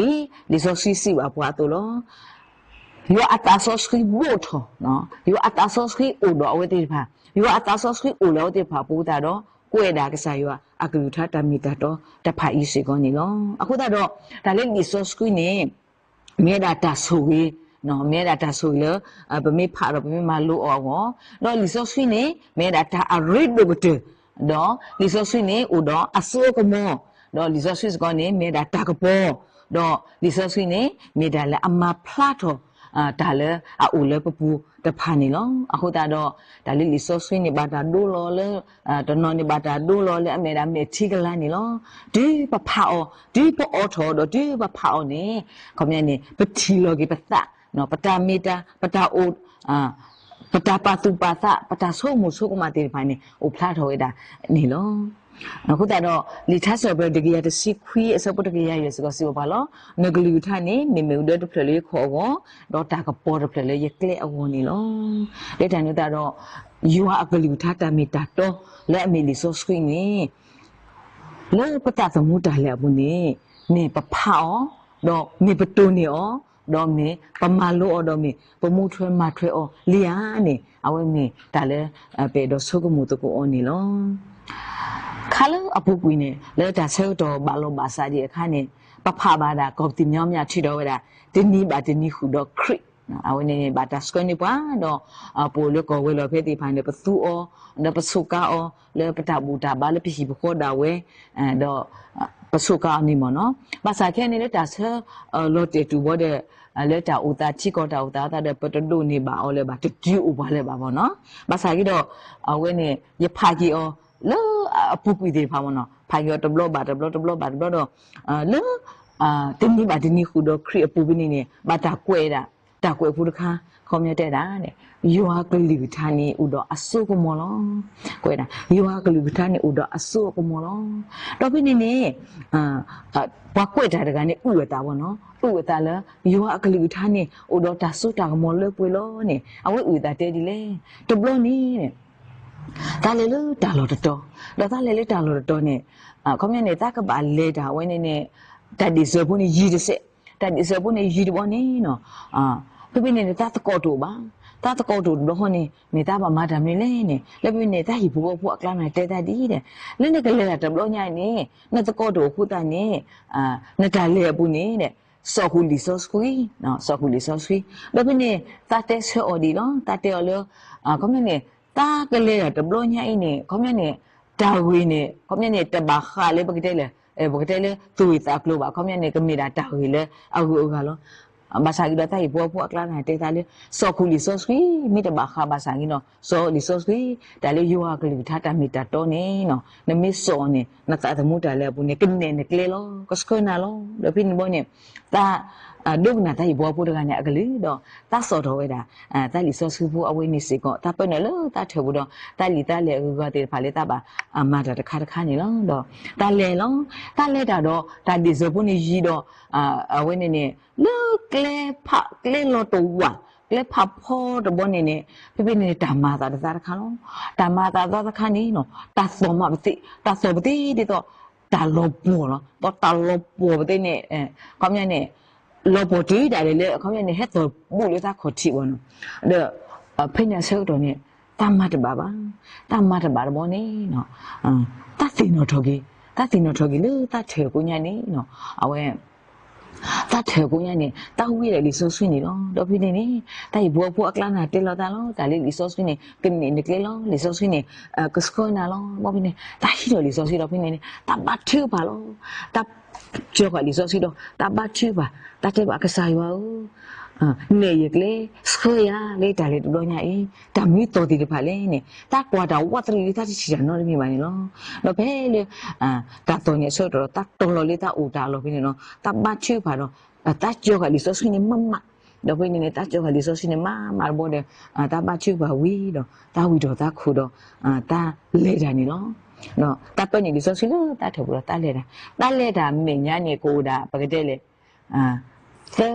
ဒ်လံာ်စီဆှံစံးဘၣ်ပှၤအသိးလီၤ. ယွၤအသးစီဆှံဘိးထီၣ်, ယွၤအသးစီဆှံအိၣ်ဒီးအဝဲသ့ၣ်တဖၣ်, ယွၤအသးစီဆှံအိၣ်လၢအဝဲသ့ၣ်တဖၣ်အပူၤအဃိသတးဒီး ကွဲးဒၣ်ကစၢ်ယွၤအကလုၢ်ကထါတၢ်မ့ၢ်တၢ်တီတဖၣ်အံၤစ့ၢ်ကီးန့ၣ်လီၤ. အဃိသတးဒီး တၢ်လၢလံာ်စီဆှံန့ၣ် မ့ၢ်ဝဲဒၣ်တၢ်ဆိၣ်ဂ့ၤ, မ့ၢ်ဝဲဒၣ်တၢ်ဆိၣ်ဂ့ၤလၢ ပမ့ၢ်ဖးဒီးပမ့ၢ်မၤလိအီၤအဂီၢ်, ဒီးလံာ်စီဆှံန့ၣ် မ့ၢ်ဝဲဒၣ်တၢ်အရ့ဒိၣ်ကတၢၢ်, ဒီးလံာ်စီဆှံန့ၣ် အိၣ်ဒီးအစိအကမီၤ, ဒီးလံာ်စီဆှံစ့ၢ်ကီးန့ၣ် မ့ၢ်ဝဲဒၣ်တၢ်ကပီၤ, ဒီးလံာ်စီဆှံန့ၣ် မ့ၢ်တၢ်လၢအမၤဖျါထီၣ် တၢ်လၢအအိၣ်လၢပပူၤတဖၣ်န့ၣ်လီၤ. အဃိသတးဒီး တၢ်လၢလံာ်စီဆှံန့ၣ် ဘၣ်တၢ်ဒိလီၤလၢ တနီၤန့ၣ်ဘၣ်တၢ်ဒိလီၤလၢအမ့ၢ်ဒၣ်မဲာ်ထံကလါန့ၣ်လီၤ. တုၤပဖးအီၤ, တုၤပအိးထီၣ်ဒီးတုၤပဖးအီၤန့ၣ် ခီပညီန့ၣ် ပထံၣ်လီၤက့ၤပသး, ပတၢ်မ့ၢ်တၢ်, ပတၢ်အိၣ်, ပတၢ်ပာ်သူၣ်ပာ်သး, ပတၢ်ဆိကမိၣ်ဆိကမးသ့ၣ်တဖၣ်န့ၣ် အိၣ်ဖျါထီၣ်ဝဲဒၣ်န့ၣ်လီၤ. အဃိသတးဒီး လံာ်ထါစံးပတြၢၤတကယၤတဆံခွံအဆၢဖိတကယၤယဲၢ်စ့ၢ်ကီးစံးဘၣ်ပှၤလီၤ. နကလုၢ်ကထါန့ၣ် မ့ၢ်မ့ၣ်အူဒၢတဖျၢၣ်လၢယခီၣ်အဂီၢ်, ဒီးတၢ်ကပီၤတဖျၢၣ်လၢယကျဲအဂီၢ်န့ၣ်လီၤ. လၢတၢ်န့ၣ်အဃိသတးဒီး ယွၤအကလုၢ်ကထါတၢ်မ့ၢ်တၢ်တီလၢအမ့ၢ်လံာ်စီဆှံန့ၣ် လၢပသးသမူတၢ်လဲၤအပူၤန့ၣ် မ့ၢ်ပဖးအီၤ, ဒီးမ့ၢ်ပတိၢ်န့ၢ်အီၤ, ဒီးမ့ၢ်ပမၤလိအီၤ, ဒီးမ့ၢ်ပမူထွဲမၤထွဲအီၤလံဧါန့ၣ် အဝဲမ့ၢ်တၢ်လၢ ပအဲၣ်ဒိးဆိကမိၣ်သကိးအီၤန့ၣ်လီၤ. ခါလၢအပူၤကွံာ်န့ၣ် လၢတၢ်ဆၢကတီၢ်ဘၣ်လီၤဘၣ်စးဒံးအခါန့ၣ် ပဖးဘၣ်ဒၣ် ကီၢ်ပသံၣ်မညီမညီထုးထီၣ်ဝဲဒၣ် တနံၤဘၣ်တနံၤဃုာ်ဒီးခရံာ်, အဝဲန့ၣ်ဘၣ်တၢ်ဆှၢန့ၢ်ပှၤဒီး ပအိၣ်လၢကီၢ်ဝဲၤလီၢ်ဖဲသ့ၣ်တဖၣ်န့ၣ် ပသူအီၤ, ဒီးပဆိးကါအီၤ လၢပတၢ်ဘူၣ်တၢ်ဘါလၢပဟံၣ်ပဃီဒၣ်ဝဲ, ဒီး ပဆိးကါအီၤန့ၣ်မ့ၢ်နီၤ. ဘၣ်ဆၣ်ခဲအံၤန့ၣ်လၢတၢ်ဆၢ လီၤတဲာ်တူာ်ဘီဒီး လၢတၢ်အိၣ်သးထံကီၢ်တၢ်အိၣ်သးအသးဒီး ပတဒိးန့ၢ်ဘၣ်အီၤလၢၤဘၣ်, တတုၤအိၣ်ပှၤလၢၤဘၣ်မ့ၢ်နီၤ. ဘၣ်ဆၣ်က့ဒီး အဝဲန့ၣ် ယဖးက့ၤအီၤ လၢအပူၤကွံာ်သ့ၣ်တဖၣ်မ့ၢ်နီၤ, ဖးက့ၤအီၤတဘျီဘၣ်တဘျီ တဘျီဘၣ်တဘျီဒီး လၢ တနံၤဘၣ်တနံၤဃုာ်ဒီးခရံာ်အပူၤဖဲန့ၣ်န့ၣ် ဘၣ်တၢ်ကွဲးဒၣ် တၢ်ကွဲးဖိတခါ ခီပညီတဲဒၣ်န့ၣ် ယွၤကလုၢ်ကထါန့ၣ်အိၣ်ဒီးအစိအကမီၤလီၤ. ကွဲးဒၣ် ယွၤကလုၢ်ကထါန့ၣ်အိၣ်ဒီးအစိအကမီၤလီၤ. ဒီးဖဲန့ၣ်န့ၣ် ပှၤကွဲးတၢ်တဂၤန့ၣ် အုၣ်အသးမ့ၢ်နီၤ, အုၣ်အသးလၢ ယွၤအကလုၢ်ကထါန့ၣ် အိၣ်ဒီးတၢ်စိတၢ်ကမီၤလၢပှဲၤလီၤန့ၣ် အဝဲအုၣ်အသးတဲဒ်လဲၣ်. တဘျီန့ၣ် သးလဲၤလၢတၢ်လီၢ်တတီၤ, ဒီးသးလဲၤလၢတၢ်လီၢ်တတီၤန့ၣ် ခီပညီန့ၣ် သးကဘၣ်လဲၤတၢ်ဝဲန့ၣ်န့ၣ် တၢ်ဒ့ၣ်စၢၤဖိန့ၣ်ယံၤတစဲး, တၢ်ဒ့ၣ်စၢၤဖိန့ၣ်ယံၤတဘျီန့ၣ်နီၤ, ဖဲဖဲန့ၣ်န့ၣ် သးသကိးတအိၣ်ဘၣ်, သးသကိးတအိၣ်တဘျီဃီန့ၣ် မ့ၢ်သးဘၣ်မၤတၢ်မနုၤလဲၣ်န့ၣ် လၢဖဲန့ၣ် သးဟံၣ်ဖိဃီဖိအကျါန့ၣ်တဲသးဒ်အံၤဒီး လၢနကလဲၤတၢ်တဘျီညါအံၤန့ၣ် နသကိးတအိၣ်အဃိသတးန့ၣ် နတၢ်လဲၤအပူၤန့ၣ် စိာ်ဃုာ်လံာ်စီဆှံ, စိာ်ဃုာ်လံာ်စီဆှံ, ဒီးဖဲန့ၣ် သးတဲဆၢအီၤဒ်အံၤလီၤ, သးတဲအီၤလၢ ခီပညီန့ၣ် သးကလဲၤတၢ်တဘျီညါအံၤန့ၣ် ခီပညီန့ၣ် တၢ်ဂ့ၢ်န့ၣ် ခီပညီန့ၣ် တဘၣ်ဃးလၢပကတဲလၢ ပကတဲလၢသူၣ်ဂ့ၢ်သးကျိၤဘၣ်, ခီပညီန့ၣ် ကမ့ၢ်ဒၣ်တၢ်ဂ့ၢ်လၢအဂုၤအဂၤလီၤ. ဘၣ်ဆၣ်က့ဒီးတၢ်ဟံၣ်ဖိဃီဖိအကျါန့ၣ်တဲသးလၢ စိာ်ဃုာ်လံာ်စီဆှံ, မ့ၢ်တဘၣ်ဃးဘၣ်ဆၣ်က့ဒီး စိာ်လံာ်စီဆှံ, တၢ်လၢယွၤအကလုၢ်ကထါတၢ်မ့ၢ်တၢ်တီန့ၣ် နမ့ၢ်စိာ်န့ၣ် နသးသမူတၢ်လဲၤအပူၤန့ၣ် ကနဲၣ်နကျဲလီၤ, ကဆှၢနၤလီၤ. ဒီးဖဲန့ၣ်ဘီန့ၣ် သး ဒိကနၣ်တၢ်ဟံၣ်ဖိဃီဖိတဂၤန့ၣ်အကလုၢ်ဒီး သးစိာ်ထီၣ်ဝဲဒၣ် တၢ်လံာ်စီဆှံဖိအဝဲန့ၣ်စ့ၢ်ကီး သးပာ်နုာ်လၢတၢ်ထၢၣ်ပူၤဒီး တၢ်လံာ်တၢ်လဲၤအဂုၤအဂၤသ့ၣ်တဖၣ်လၢသးဘၣ်မၤတၢ်တခါတခါန့ၣ်လီၤ. ဒီးတၢ်လဲၤလီၤ, တၢ်လဲၤတၢ်ဒီး တၢ်ဒ့ၣ်စၢၤဖိန့ၣ်ယံၤဒီး အဝဲန့ၣ်န့ၣ် လၢ ကျဲဖး ကျဲလီၤတဝး ကျဲဖးဖီတဘီန့ၣ်န့ၣ် ဖဲဖဲန့ၣ်န့ၣ် တၢ်မၤအသးတသးတခါလီၤ. တၢ်မၤအသးတသးတခါန့ၣ်နီၤ တၢ်သီၣ်မးပသ့ၣ် တၢ်သီၣ်ပသ့ၣ်ဒ်သိး တၢ်လီၤပှီၢ်လီၤ. ဒီးတၢ်လီၤပှီၢ်ပသ့ၣ်န့ၣ် ခီပညီန့ၣ် လီၤပှီၢ်တုၤဒၣ်လဲာ်လၢ ခီပညီန့ၣ် ဟဲသီၣ်ဘူးလၢတၢ်ခီၣ်ထံးဘၣ်နီၤ. ဒီး ဖဲန့ၣ်အဆၢကတီၢ်န့ၣ် တၢ်မၤတဘၣ်ဘၣ်. တၢ်မၤတဘၣ်တဘီန့ၣ် တၢ်သ့ၣ်နီၣ်ထီၣ်က့ၤ တၢ်သ့ၣ်နီၣ်ထီၣ်က့ၤလၢတၢ်ထၢၣ်ကိးညါန့ၣ် အဝဲ တၢ်ထၢၣ်ကိးညါန့ၣ် တၢ်ဝံဒီးလံာ်စီဆှံန့ၣ်လီၤ. ဒီးဖဲန့ၣ်န့ၣ် တၢ်ဟံၣ်ဖိဃီဖိအကျါန့ၣ်တဲလီၤတၢ်လီၤ. တၢ်လၢလံာ်စီဆှံန့ၣ် ကန့ၢ်နကျဲလီၤ. လံာ်စီဆှံန့ၣ် ကဆှၢနၤလီၤ. ဘၣ်ဖဲန့ၣ် တၢ်ဟံးထီၣ်လံာ်စီဆှံဒီးဖဲန့ၣ်န့ၣ် တၢ်ဘါထုကဖၣ်လီၤ. တၢ် ကၠီဃာ်လံာ်စီဆှံဒီး တၢ်ဘါထုကဖၣ် တၢ်တဲဘၣ်ကစၢ်ယွၤဧၢ, နဲၣ်ယကျဲ ဆှၢယၤလၢတၢ်လဲၤတဘျီညါအံၤ တၢ်မနုၤသီၣ်သ့ၣ်တဖၣ်လဲၣ်န့ၣ် တၢ်ကွၢ်တၢ်ဝးတရံးလၢတၢ်တထံၣ်တၢ်နီတမံၤဘၣ်န့ၣ်လီၤ. ဒီးဖဲလၢ တၢ်သီၣ်န့ၣ်အဆၢကတီၢ်ဒီး တၢ်တီၤလီၤလၢတၢ်အိၣ်တၢ်အလီၢ်ဖဲန့ၣ်လီၤ. တၢ်ဘါထုကဖၣ်ဒီး တၢ်ကၠီဃာ်လံာ်စီဆှံန့ၣ်မးမး, ဒီးဖဲန့ၣ်န့ၣ် တၢ်ကၠီဃာ်လံာ်စီဆှံန့ၣ်မးမးတဘီဒီး တၢ်ဘါထုကဖၣ်ဝံၤဒီး တၢ်ဝံၤထီၣ်တၢ်ခိၣ်ဒီး တၢ်လဲၤတၢ်န့ၣ်လီၤ. ဒီးတၢ်ပၢနုာ်လံာ်စီဆှံလၢတၢ်ထၢၣ်ပူၤဒီးတၢ်လဲၤတၢ်, တၢ်လဲၤတၢ်မဲာ်ညါန့ၣ် ကအိၣ်ဒၣ် ပကတဲလဲၣ် သၢ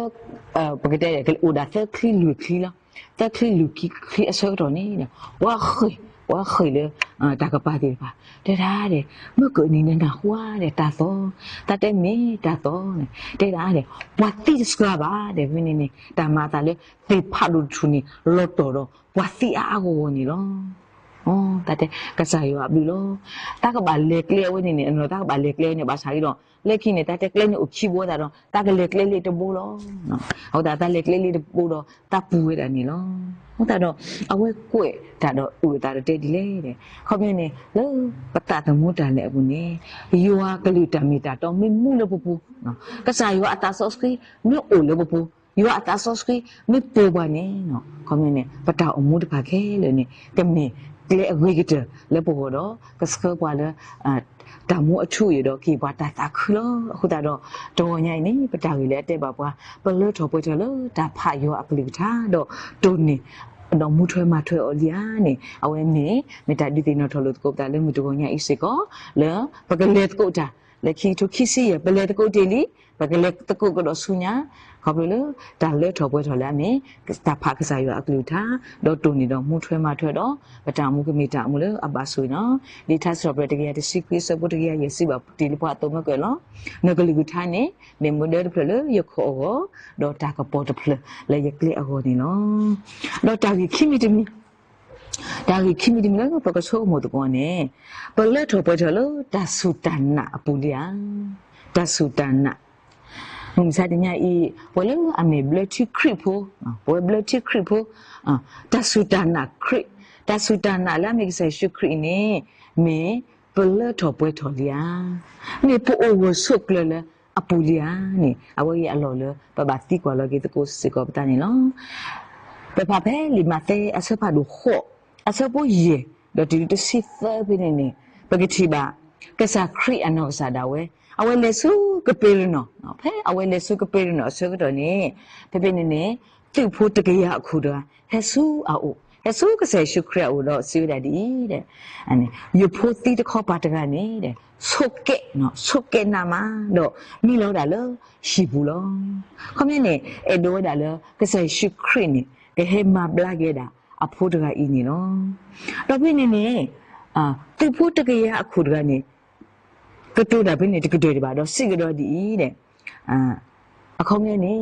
ပကတဲလဲၣ် အိၣ်ဒၣ်သၢချံလွံၢ်ချံလီၤ. သၢချံလွံၢ်ချံအဆၢကတီၢ်န့ၣ် ပှၤဃ့ၢ် ပှၤဃ့ၢ်လၢ တၢ်ကပၤသ့ၣ်တဖၣ် တဲဒၣ်ဒဲး မ့ၢ်ကနံၤနနၢ်ဟူဧါဒီးတၢ်သီ, တၢ်တဲမ့ၢ်တၢ်သီန့ၣ် တဲဒၣ်ဒဲး ပှၤသံတစှၤဘၣ်ဒီး ဖဲန့ၣ်န့ၣ် တၢ်မၤအသးလၢသ့ၣ်ဖးဒိၣ်တထူၣ်န့ၣ် လီၤတီၢ်ဒီးပှၤသံအါအါဂီၢ်ဂီၢ်န့ၣ်လီၤ. တၢ်တဲ ကစၢ်ယွၤအဘျုးလီၤ. တၢ်ကဘၣ်လဲၤကျဲအဝဲန့ၣ်န့ၣ် အနီၢ်တၢ်ကဘၣ်လဲၤကျဲန့ၣ် ဘၣ်ဆၣ်ဒီး လၢခံန့ၣ် တၢ်တဲကျဲန့ၣ်အိၣ်ခံဘိသတးဒီး တၢ်ကလဲၤကျဲလၢတဘိလီၤ. အဃိသတး တၢ်လဲၤကျဲလၢတဘိဒီး တၢ်ပူၤဝဲဒၣ်န့ၣ်လီၤ. အဃိသတးဒီး အဝဲကွဲးတၢ်ဒီးအုၣ်အသးဒီးတဲဒ်လဲၣ်ဒီး ခီပညီန့ၣ် လၢပသးသမူတၢ်လဲၤအပူၤန့ၣ် ယွၤကလုၢ်တၢ်မ့ၢ်တၢ်တီမ့ၢ်မူလၢပပူၤ, ကစၢ်ယွၤအသးစီဆှံမ့ၢ်အိၣ်လၢပပူၤ, ယွၤအသးစီဆှံမ့ၢ်ပိာ်ပှၤန့ၣ် ခီပညီန့ၣ် ပတၢ်အိၣ်မူတဖၣ်ခဲလၢာ်န့ၣ် ကမ့ၢ်ကျဲအဂ့ၤကတၢၢ်လၢပဂီၢ်ဒီး ကဆှၢပှၤလၢ တၢ်မူအထူအယိာ်ဒီးက့ၤပှၤတၢ်သးခုလီၤ. အဃိသတးဒီး တဂီၤညါအံၤန့ၣ် ပတၢ်ဂ့ၢ်လၢအတဲဘၣ်ပှၤ ပလၢထီၣ်ပှဲၤထီၣ်လၢတၢ်ဖးယွၤအကလုၢ်ကထါ ဒီးတိၢ်န့ၢ် ဒီးမူထွဲမၤထွဲအီၤလံဧါန့ၣ် အဝဲန့ၣ် မ့ၢ်တၢ်ဒုးသ့ၣ်နီၣ်ထီၣ်လိာ်သကိးပသးလၢမုၢ်တဂီၤညါအံၤစ့ၢ်ကီး လၢပကလဲၤသကိးတၢ် လၢခံကထိခံဆံယဲၢ် ပလဲၤသကိးတ့ၢ်လံ, ပကလဲၤသကိးကဒီးဆူညါ ခီဖျိလၢတၢ်လၢထီၣ်ပှဲၤထီၣ်လၢအမ့ၢ် တၢ်ဖးကစၢ်ယွၤအကလုၢ်ကထါ ဒီးတိၢ်န့ၢ်ဒီးမူထွဲမၤထွဲဒီး ပတၢ်အိၣ်မူကမ့ၢ်တၢ်အိၣ်မူလၢအဘၣ်ဆိၣ်ဂ့ၤန့ၣ်လီၤ. လံာ်ထါစံးထီၣ်ပတြၢၤတကယၤတဆံခွံ အဆၢဖိတကယၤယဲၢ်စံးဘၣ်တ့ၢ်လၢပှၤအသိးမ့ၢ်ကွဲးလီၤ. နကလုၢ်ကထါန့ၣ် မ့ၢ်မူဒါတဖျၢၣ်လၢယခိၣ်အဂီၢ်, ဒီးတၢ်ကပီၤတဖျၢၣ်လၢယကျဲအဂီၢ်န့ၣ်လီၤ. ဒီးတၢ်ဂ့ၢ်ခံမံၤတမံၤ တၢ်ဂ့ၢ်ခံမံၤတမံၤလၢပကဆိကမိၣ်သကိးန့ၣ် ပလၢထီၣ်ပှဲၤထီၣ်လၢတၢ်စူၢ်တၢ်နာ်အပူၤလံဧါ. တၢ်စူၢ်တၢ်နာ် မုၢ်မဆါတနံၤအံၤ ပှၤလၢအမ့ၢ်ဘျၢထံခရံာ်ဖိ, ပဝဲဘျၢထံခရံာ်ဖိ, တၢ်စူၢ်တၢ်နာ်ခရံာ်, တၢ်စူၢ်တၢ်နာ်လၢအမ့ၢ်ကစၢ်ယ့ၣ်ၡူးခရံာ်အံၤန့ၣ် မ့ၢ်ပလၢထီၣ်ပှဲၤထီၣ်လံဧါ. မ့ၢ်ပအိၣ်ဂၢၢ်ဆိးကျၢၤလၢအပူၤလံဧါန့ၣ် အဝဲအံၤအလီၢ်လၢပဘၣ်သံကွၢ်လီၤက့ၤသကိးစ့ၢ်ကီးပသးန့ၣ်လီၤ. ပဖးဖဲလံာ်မးသဲအဆၢဖးဒိၣ်ဃိး အဆၢဖိယဲၢ် ဒီးတုၤတဆံသၢဖဲန့ၣ်န့ၣ် ပကထံၣ်ဘၣ် ကစၢ်ခရံာ်အနီၢ်ကစၢ်ဒၣ်ဝဲ အဝဲလဲၤဆူကပ့းရနီၣ်, ဖဲအဝဲလဲၤဆူကပ့းရနီၣ်အဆၢကတီၢ်န့ၣ် ဖဲဖဲန့ၣ်န့ၣ် သုးဖိတကယၤအခိၣ်တဂၤ ဟဲဆူအအိၣ်, ဟဲဆူကစၢ်ယ့ၣ်ၡူးခရံာ်အအိၣ်ဒီးစံးဝဲဒၣ်ဒ်အံၤ, ယဖိသံတခီပၤတဂၤန့ၣ် ဆိးကဲ, ဆိးကဲနးမး ဒီးမံလီၤဝဲဒၣ်လၢဟံၣ်ပူၤလီၤ. ခီပညီန့ၣ် အဲၣ်ဒိးဝဲဒၣ်လၢ ကစၢ်ယ့ၣ်ၡူးခရံာ်န့ၣ် ကဟဲမၤဘျါက့ၤဒၣ်အဖိတဂၤအံၤန့ၣ်လီၤ. ဒီးဖဲန့ၣ်န့ၣ် သုးဖိတကယၤအခိၣ်တဂၤန့ၣ် ကတိၤတၢ်ဖဲန့ၣ်တကတၢၢ်ဒံးဘၣ်ဒီးစံးကဒီးဒ်အံၤ, အခီပညီန့ၣ်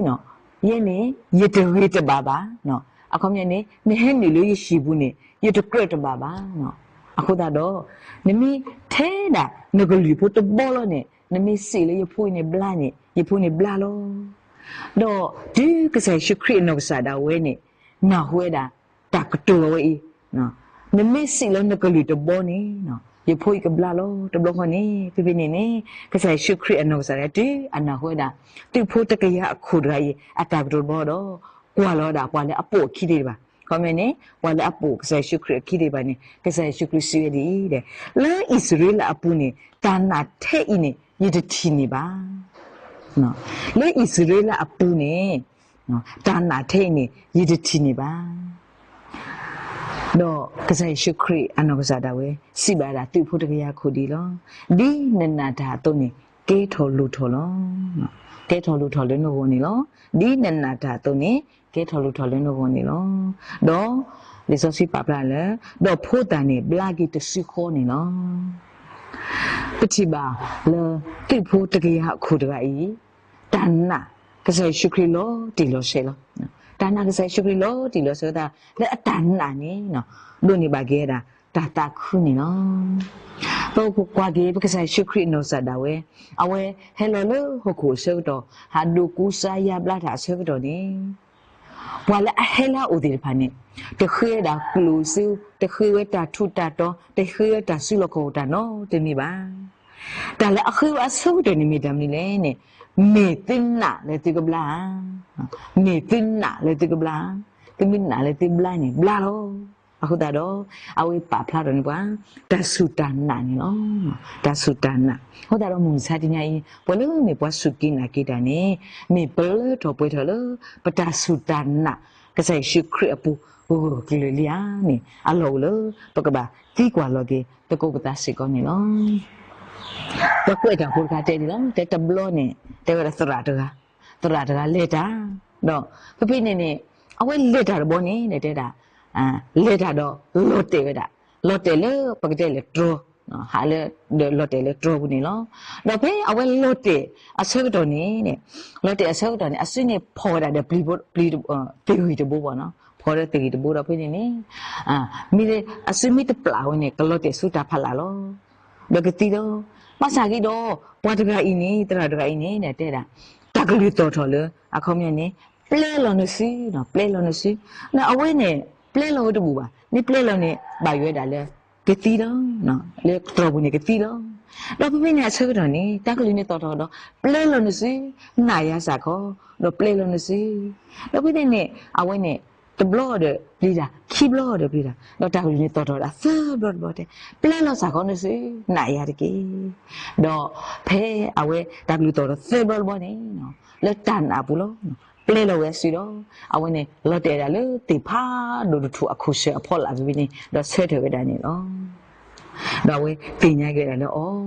ယဲန့ၣ် ယတဂ့ၤတဘၣ်ဘၣ်, အခီပညီန့ၣ် နဟဲနုာ်လၢယဟံၣ်ပူၤန့ၣ် ယတကြၢးတဘၣ်ဘၣ်. အဃိသတးဒီး နမ့ၢ်ထဲဒၣ်နကလုၢ်ဖိတဘီလီၤန့ၣ် နမ့ၢ်စံးလၢယဖိအံၤန့ၣ်ဘျါန့ၣ် ယဖိန့ၣ်ဘျါလီၤ. ဒီးတုၤကစၢ်ယ့ၣ်ၡူးခရံာ်အနီၢ်ကစၢ်ဒၣ်ဝဲန့ၣ် နၢ်ဟူဝဲဒၣ် တၢ်ကတိၤအဝဲအံၤ, နမ့ၢ်စံးလၢနကလုၢ်တဘီန့ၣ် ယဖိအံၤကဘျါလီၤ. တဘျီဃီန့ၣ် ဖဲဖဲန့ၣ်န့ၣ် ကစၢ်ယ့ၣ်ၡူးခရံာ်အနီၢ်ကစၢ်ဒၣ်တုၤအနၢ်ဟူဝဲဒၣ် သုးဖိတကယၤအခိၣ်တဂၤအံၤ အတၢ်ကတိၤတဘီဒီး ကွၢ်လီၤဝဲဒၣ်ပှၤလၢအပိာ်အခံသ့ၣ်တဖၣ်, ခီပညီန့ၣ် ပှၤလၢအပိာ်ကစၢ်ယ့ၣ်ၡူးခရံာ်အခံသ့ၣ်တဖၣ်န့ၣ် ကစၢ်ယ့ၣ်ၡူးခရံာ်စံးဝဲဒ်အံၤ, လၢအံၣ်စရ့လးအပူၤန့ၣ် တၢ်နာ်ထဲအံၤန့ၣ် ယတထံၣ်န့ၢ်ဘၣ်. လၢအံၣ်စရ့လးအပူၤန့ၣ် တၢ်နာ်ထဲအံၤန့ၣ် ယတထံၣ်န့ၢ်ဘၣ်. ဒီးကစၢ်ယ့ၣ်ၡူးခရံာ်အနီၢ်ကစၢ်ဒၣ်ဝဲ စံးဘၣ်ဒၣ်သုးဖိတကယၤအခိၣ်ဒ်အံၤလီၤ. ဒ်နနာ်တၢ်အသိးန့ၣ် ကဲထီၣ်လိၣ်ထီၣ်လီၤ. ကဲထီၣ်လိၣ်ထီၣ်လၢနဂီၢ်န့ၣ်လီၤ. ဒ်နနာ်တၢ်အသိးန့ၣ် ကဲထီၣ်လိၣ်ထီၣ်လၢနဂီၢ်န့ၣ်လီၤ. ဒီးလံာ်စီဆှံပာ်ဖျါလၢ ဒီးဖိသၣ်န့ၣ်ဘျါက့ၤတစုဃီန့ၣ်လီၤ. ပထံၣ်ဘၣ်လၢ သုးဖိတကယၤအခိၣ်တဂၤအံၤ တၢ်နာ် ကစၢ်ယ့ၣ်ၡူးခရံာ်လီၤတံၢ်လီၤဆဲးလီၤ. တၢ်နာ်ကစၢ်ယ့ၣ်ၡူးခရံာ်လီၤတံၢ်လီၤဆဲးဝဲဒၣ် လၢအတၢ်နာ်န့ၣ် ဒိးန့ၢ်ဘၣ်က့ၤဝဲဒၣ် တၢ်သးခုန့ၣ်လီၤ. ပကွၢ်က့ၤ ပကစၢ်ယ့ၣ်ၡူးခရံာ်အနီၢ်ကစၢ်ဒၣ်ဝဲ အဝဲဟဲလီၤလၢဟီၣ်ခိၣ်အဆၢကတီၢ် ဟးဒိးကူစါယါဘျါတၢ်အဆၢကတီၢ်န့ၣ် ပှၤလၢအဟဲလၢအအိၣ်သ့ၣ်တဖၣ်န့ၣ် တဃ့ဝဲဒၣ်ကျိၣ်စ့, တဃ့ဝဲတၢ်ထူးတၢ်တီၤ, တဃ့ဝဲတၢ်စုလီၢ်ခီၣ်ခိၣ်တၢ်နီတမံၤဘၣ်. တၢ်လၢအဃ့ဝဲအဆၢကတီၢ်န့ၣ်မ့ၢ်တၢ်မနုၤလဲၣ်န့ၣ်, မ့ၢ်သုနာ်လၢသုကဘျါဧါ. မ့ၢ်သုနာ်လၢသုကဘျါ, သုမ့ၢ်နာ်လၢသုဘျါန့ၣ် ဘျါလီၤ. အဃိသတးဒီး အဝဲပာ်ဖျါထီၣ်န့ၢ်ပှၤ တၢ်စူၢ်တၢ်နာ်န့ၣ်လီၤ. တၢ်စူၢ်တၢ်နာ်. အဃိသတးဒီးမုၢ်မဆါတနံၤအံၤ ပှၤလၢမ့ၢ်ပှၤစူၢ်က့ၤနာ်က့ၤတၢ်န့ၣ် မ့ၢ်ပလၢထီၣ်ပှဲၤထီၣ်လၢ ပတၢ်စူၢ်တၢ်နာ် ကစၢ်ယ့ၣ်ၡူးခရံာ်အပူၤ ဂၢၢ်ဂၢၢ်ကျၢၤကျၢၤလံဧါန့ၣ် အလီၢ်အိၣ်လၢ ပကဘၣ်သံကွၢ်လီၤက့ၤသကိးပသးစ့ၢ်ကီးန့ၣ်လီၤ. ပှၤကွဲးတၢ်ဖိတခါတဲဒ်လီၤ, တဲတဘျီန့ၣ် တဲဝဲဒၣ်သရၣ်တဂၤ, သရၣ်တဂၤလဲၤတၢ်, ဒီးဖဲဖဲန့ၣ်န့ၣ် အဝဲလဲၤတၢ်တဘျီန့ၣ် တဲဒၣ် လဲၤတၢ်ဒီးလီၤတဲာ်ဝဲဒၣ်, လီၤတဲာ်လၢပကတဲလၢတြီ, ဟးလၢ ဒီးလီၤတဲာ်လၢတြီပူၤန့ၣ်လီၤ. ဒီးဖဲအဝဲလီၤတဲာ်အဆၢကတီၢ်န့ၣ် လီၤတဲာ်အဆၢကတီၢ်န့ၣ် အစုန့ၣ်ဖီၣ်ဝဲဒၣ်ဒီးပျံၤ, ပျံၤ, သ့ၣ်ဂံၢ်တဘိဘၣ်နီၤ, ဖီၣ်ဒီးသ့ၣ်ဂံၢ်တဘိဒီးဖဲန့ၣ်န့ၣ် မ့ၢ် အစုမ့ၢ်တပျၢ်ဝဲန့ၣ် ကလီၤတဲာ်ဆူတၢ်ဖးလၢ်လီၤ. ဒီးကသံလီၤ. ဘၣ်ဆၣ်ဂ့ၤဒီး ပှၤတဂၤအံၤန့ၣ် သရၣ်တဂၤအံၤန့ၣ် တဲဒၣ် တၢ်ကလုၢ်သီၣ်ထီၣ်လၢ အခီပညီန့ၣ် ပျဲလီၤနစု, ပျဲလီၤနစု, အဝဲန့ၣ် ပျဲလီၤဝဲတဘူၣ်ဘၣ်, မ့ၢ်ပျဲလီၤန့ၣ် ဘၣ်ယိၣ်ဝဲဒၣ်လၢ ကသံလီၤ, လၢတြီပူၤန့ၣ်ကသံလီၤ. ဒီးဖဲဖဲန့ၣ်အဆၢကတီၢ်န့ၣ် တၢ်ကလုၢ်န့ၣ်သီၣ်ထီၣ်ဒီး ပျဲလီၤနစု, နာ်ယၤစ့ၢ်ကီး, ဒီးပျဲလီၤနစု. ဒီးဖဲဖဲန့ၣ် အဝဲန့ၣ် တဘျီဒီးပျံၤတၢ်, ခံဘျီဒီးပျံၤတၢ်, ဒီးတၢ်ကလုၢ်န့ၣ်သီၣ်ထီၣ်ဝဲဒၣ်သၢဘျီတဘျီတဲ, ပျဲလီၤစ့ၢ်ကီးနစု, နာ်ယၤတက့ၢ်. ဒီးဖဲအဝဲတၢ်ကလုၢ်သီၣ်ထီၣ်သၢဘျီတဘျီန့ၣ် လၢတၢ်နာ်အပူၤလီၤ, ပျဲလီၤဝဲအစုဒီး အဝဲန့ၣ် လီၤတဲာ်ဒၣ်လၢသ့ၣ်ဖးဒိၣ်တထူၣ်အခိၣ်ဆၢၣ်အဖီလာ်ဖဲန့ၣ် ဒီးဆၢထၢၣ်ဝဲဒၣ်န့ၣ်လီၤ. ဒီးအဝဲသ့ၣ်ညါက့ၤဝဲဒၣ်လၢအီၤ,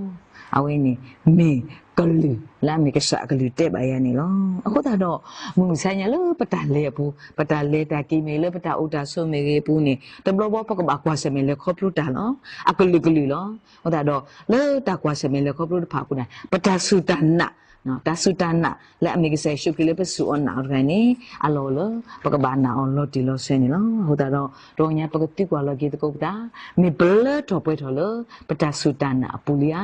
အဝဲန့ၣ် မ့ၢ်ကလုၢ်လၢအမ့ၢ်ကစၢ်အကလုၢ်တဲဘၣ်ယၤန့ၣ်လီၤ. အဃိသတးဒီး မုၢ်မဆါညါလၢပတၢ်လဲၤအပူၤ, ပတၢ်လဲၤတၢ်က့ၤမ့ၢ်ဂ့ၤ လၢပတၢ်အိၣ်တၢ်ဆိးမ့ၢ်ဂ့ၤအပူၤန့ၣ် တဘျီဘျီ ပကဘၣ်ကွၢ်ဆၢၣ်မဲာ်လဲၤခီဖျိတၢ်လီၤ. အကလုာ်ကလုာ်လီၤ. အဃိသတးဒီး လၢတၢ်ကွၢ်ဆၢၣ်မဲာ်လဲၤခီဖျိတဖၣ်အပူၤန့ၣ် ပတၢ်စူၢ်တၢ်နာ်, တၢ်စူၢ်တၢ်နာ်လၢအမ့ၢ်ကစၢ်ယ့ၣ်ၡူးခရံာ်လၢပစူၢ်အီၤနာ်အီၤတဂၤန့ၣ် အလီၢ်အိၣ်လၢ ပကဘၣ်နာ်အီၤလီၤတံၢ်လီၤဆဲးန့ၣ်လီၤ. အဃိသတးဒီး တဂီၤညါပကသံကွၢ်လီၤက့ၤသကိးပသး, မ့ၢ်ပလၢထီၣ်ပှဲၤထီၣ်လၢ ပတၢ်စူၢ်တၢ်နာ်အပူၤလံဧါ.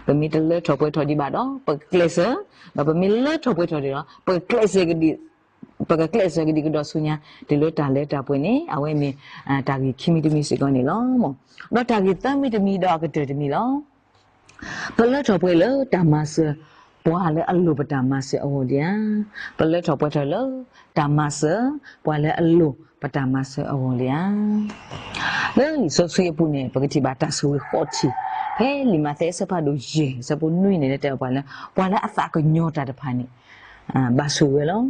ပမ့ၢ်တလၢထီၣ်ပှဲၤထီၣ်ဒံးဘၣ်ဒီး ပကကျဲးစၢး, ဒီးပမ့ၢ်လၢထီၣ်ပှဲၤထီၣ်ဒံးဒီး ပကကျဲးစၢးကဒံး, ပကကျဲးစၢးကဒံးကဒီးဆူညါ တုၤလၢတၢ်လၢတၢ်ပှဲၤန့ၣ် အဝဲမ့ၢ် တၢ်ဂ့ၢ်ခံမံၤတမံၤစ့ၢ်ကီးန့ၣ်လီၤ. ဒီးတၢ်ဂ့ၢ်သၢမံၤတမံၤဒီးအကတၢၢ်တမံၤလီၤ. ပလၢထီၣ်ပှဲၤလၢတၢ်မၤစၢၤ ပှၤလၢအလိၣ်ပတၢ်မၤစၢၤအဂီၢ်လံဧါ. ပလၢထီၣ်ပှဲၤထီၣ်လၢ တၢ်မၤစၢၤ ပှၤလၢအလိၣ်ပတၢ်မၤစၢၤအဂီၢ်လံဧါ. လၢလံာ်စီဆှံအပူၤန့ၣ် ပကထံၣ်ဘၣ်တၢ်ဆိၣ်ဂ့ၤဃိးထံၣ်, ဖဲလံာ်မးသဲအဆၢဖးဒိၣ်ယဲၢ် အဆၢဖိနွံန့ၣ် လၢတဲအီၤပှၤလၢ ပှၤလၢအသးကညီၤတၢ်တဖၣ်န့ၣ် ဘၣ်ဆိၣ်ဂ့ၤဝဲလီၤ.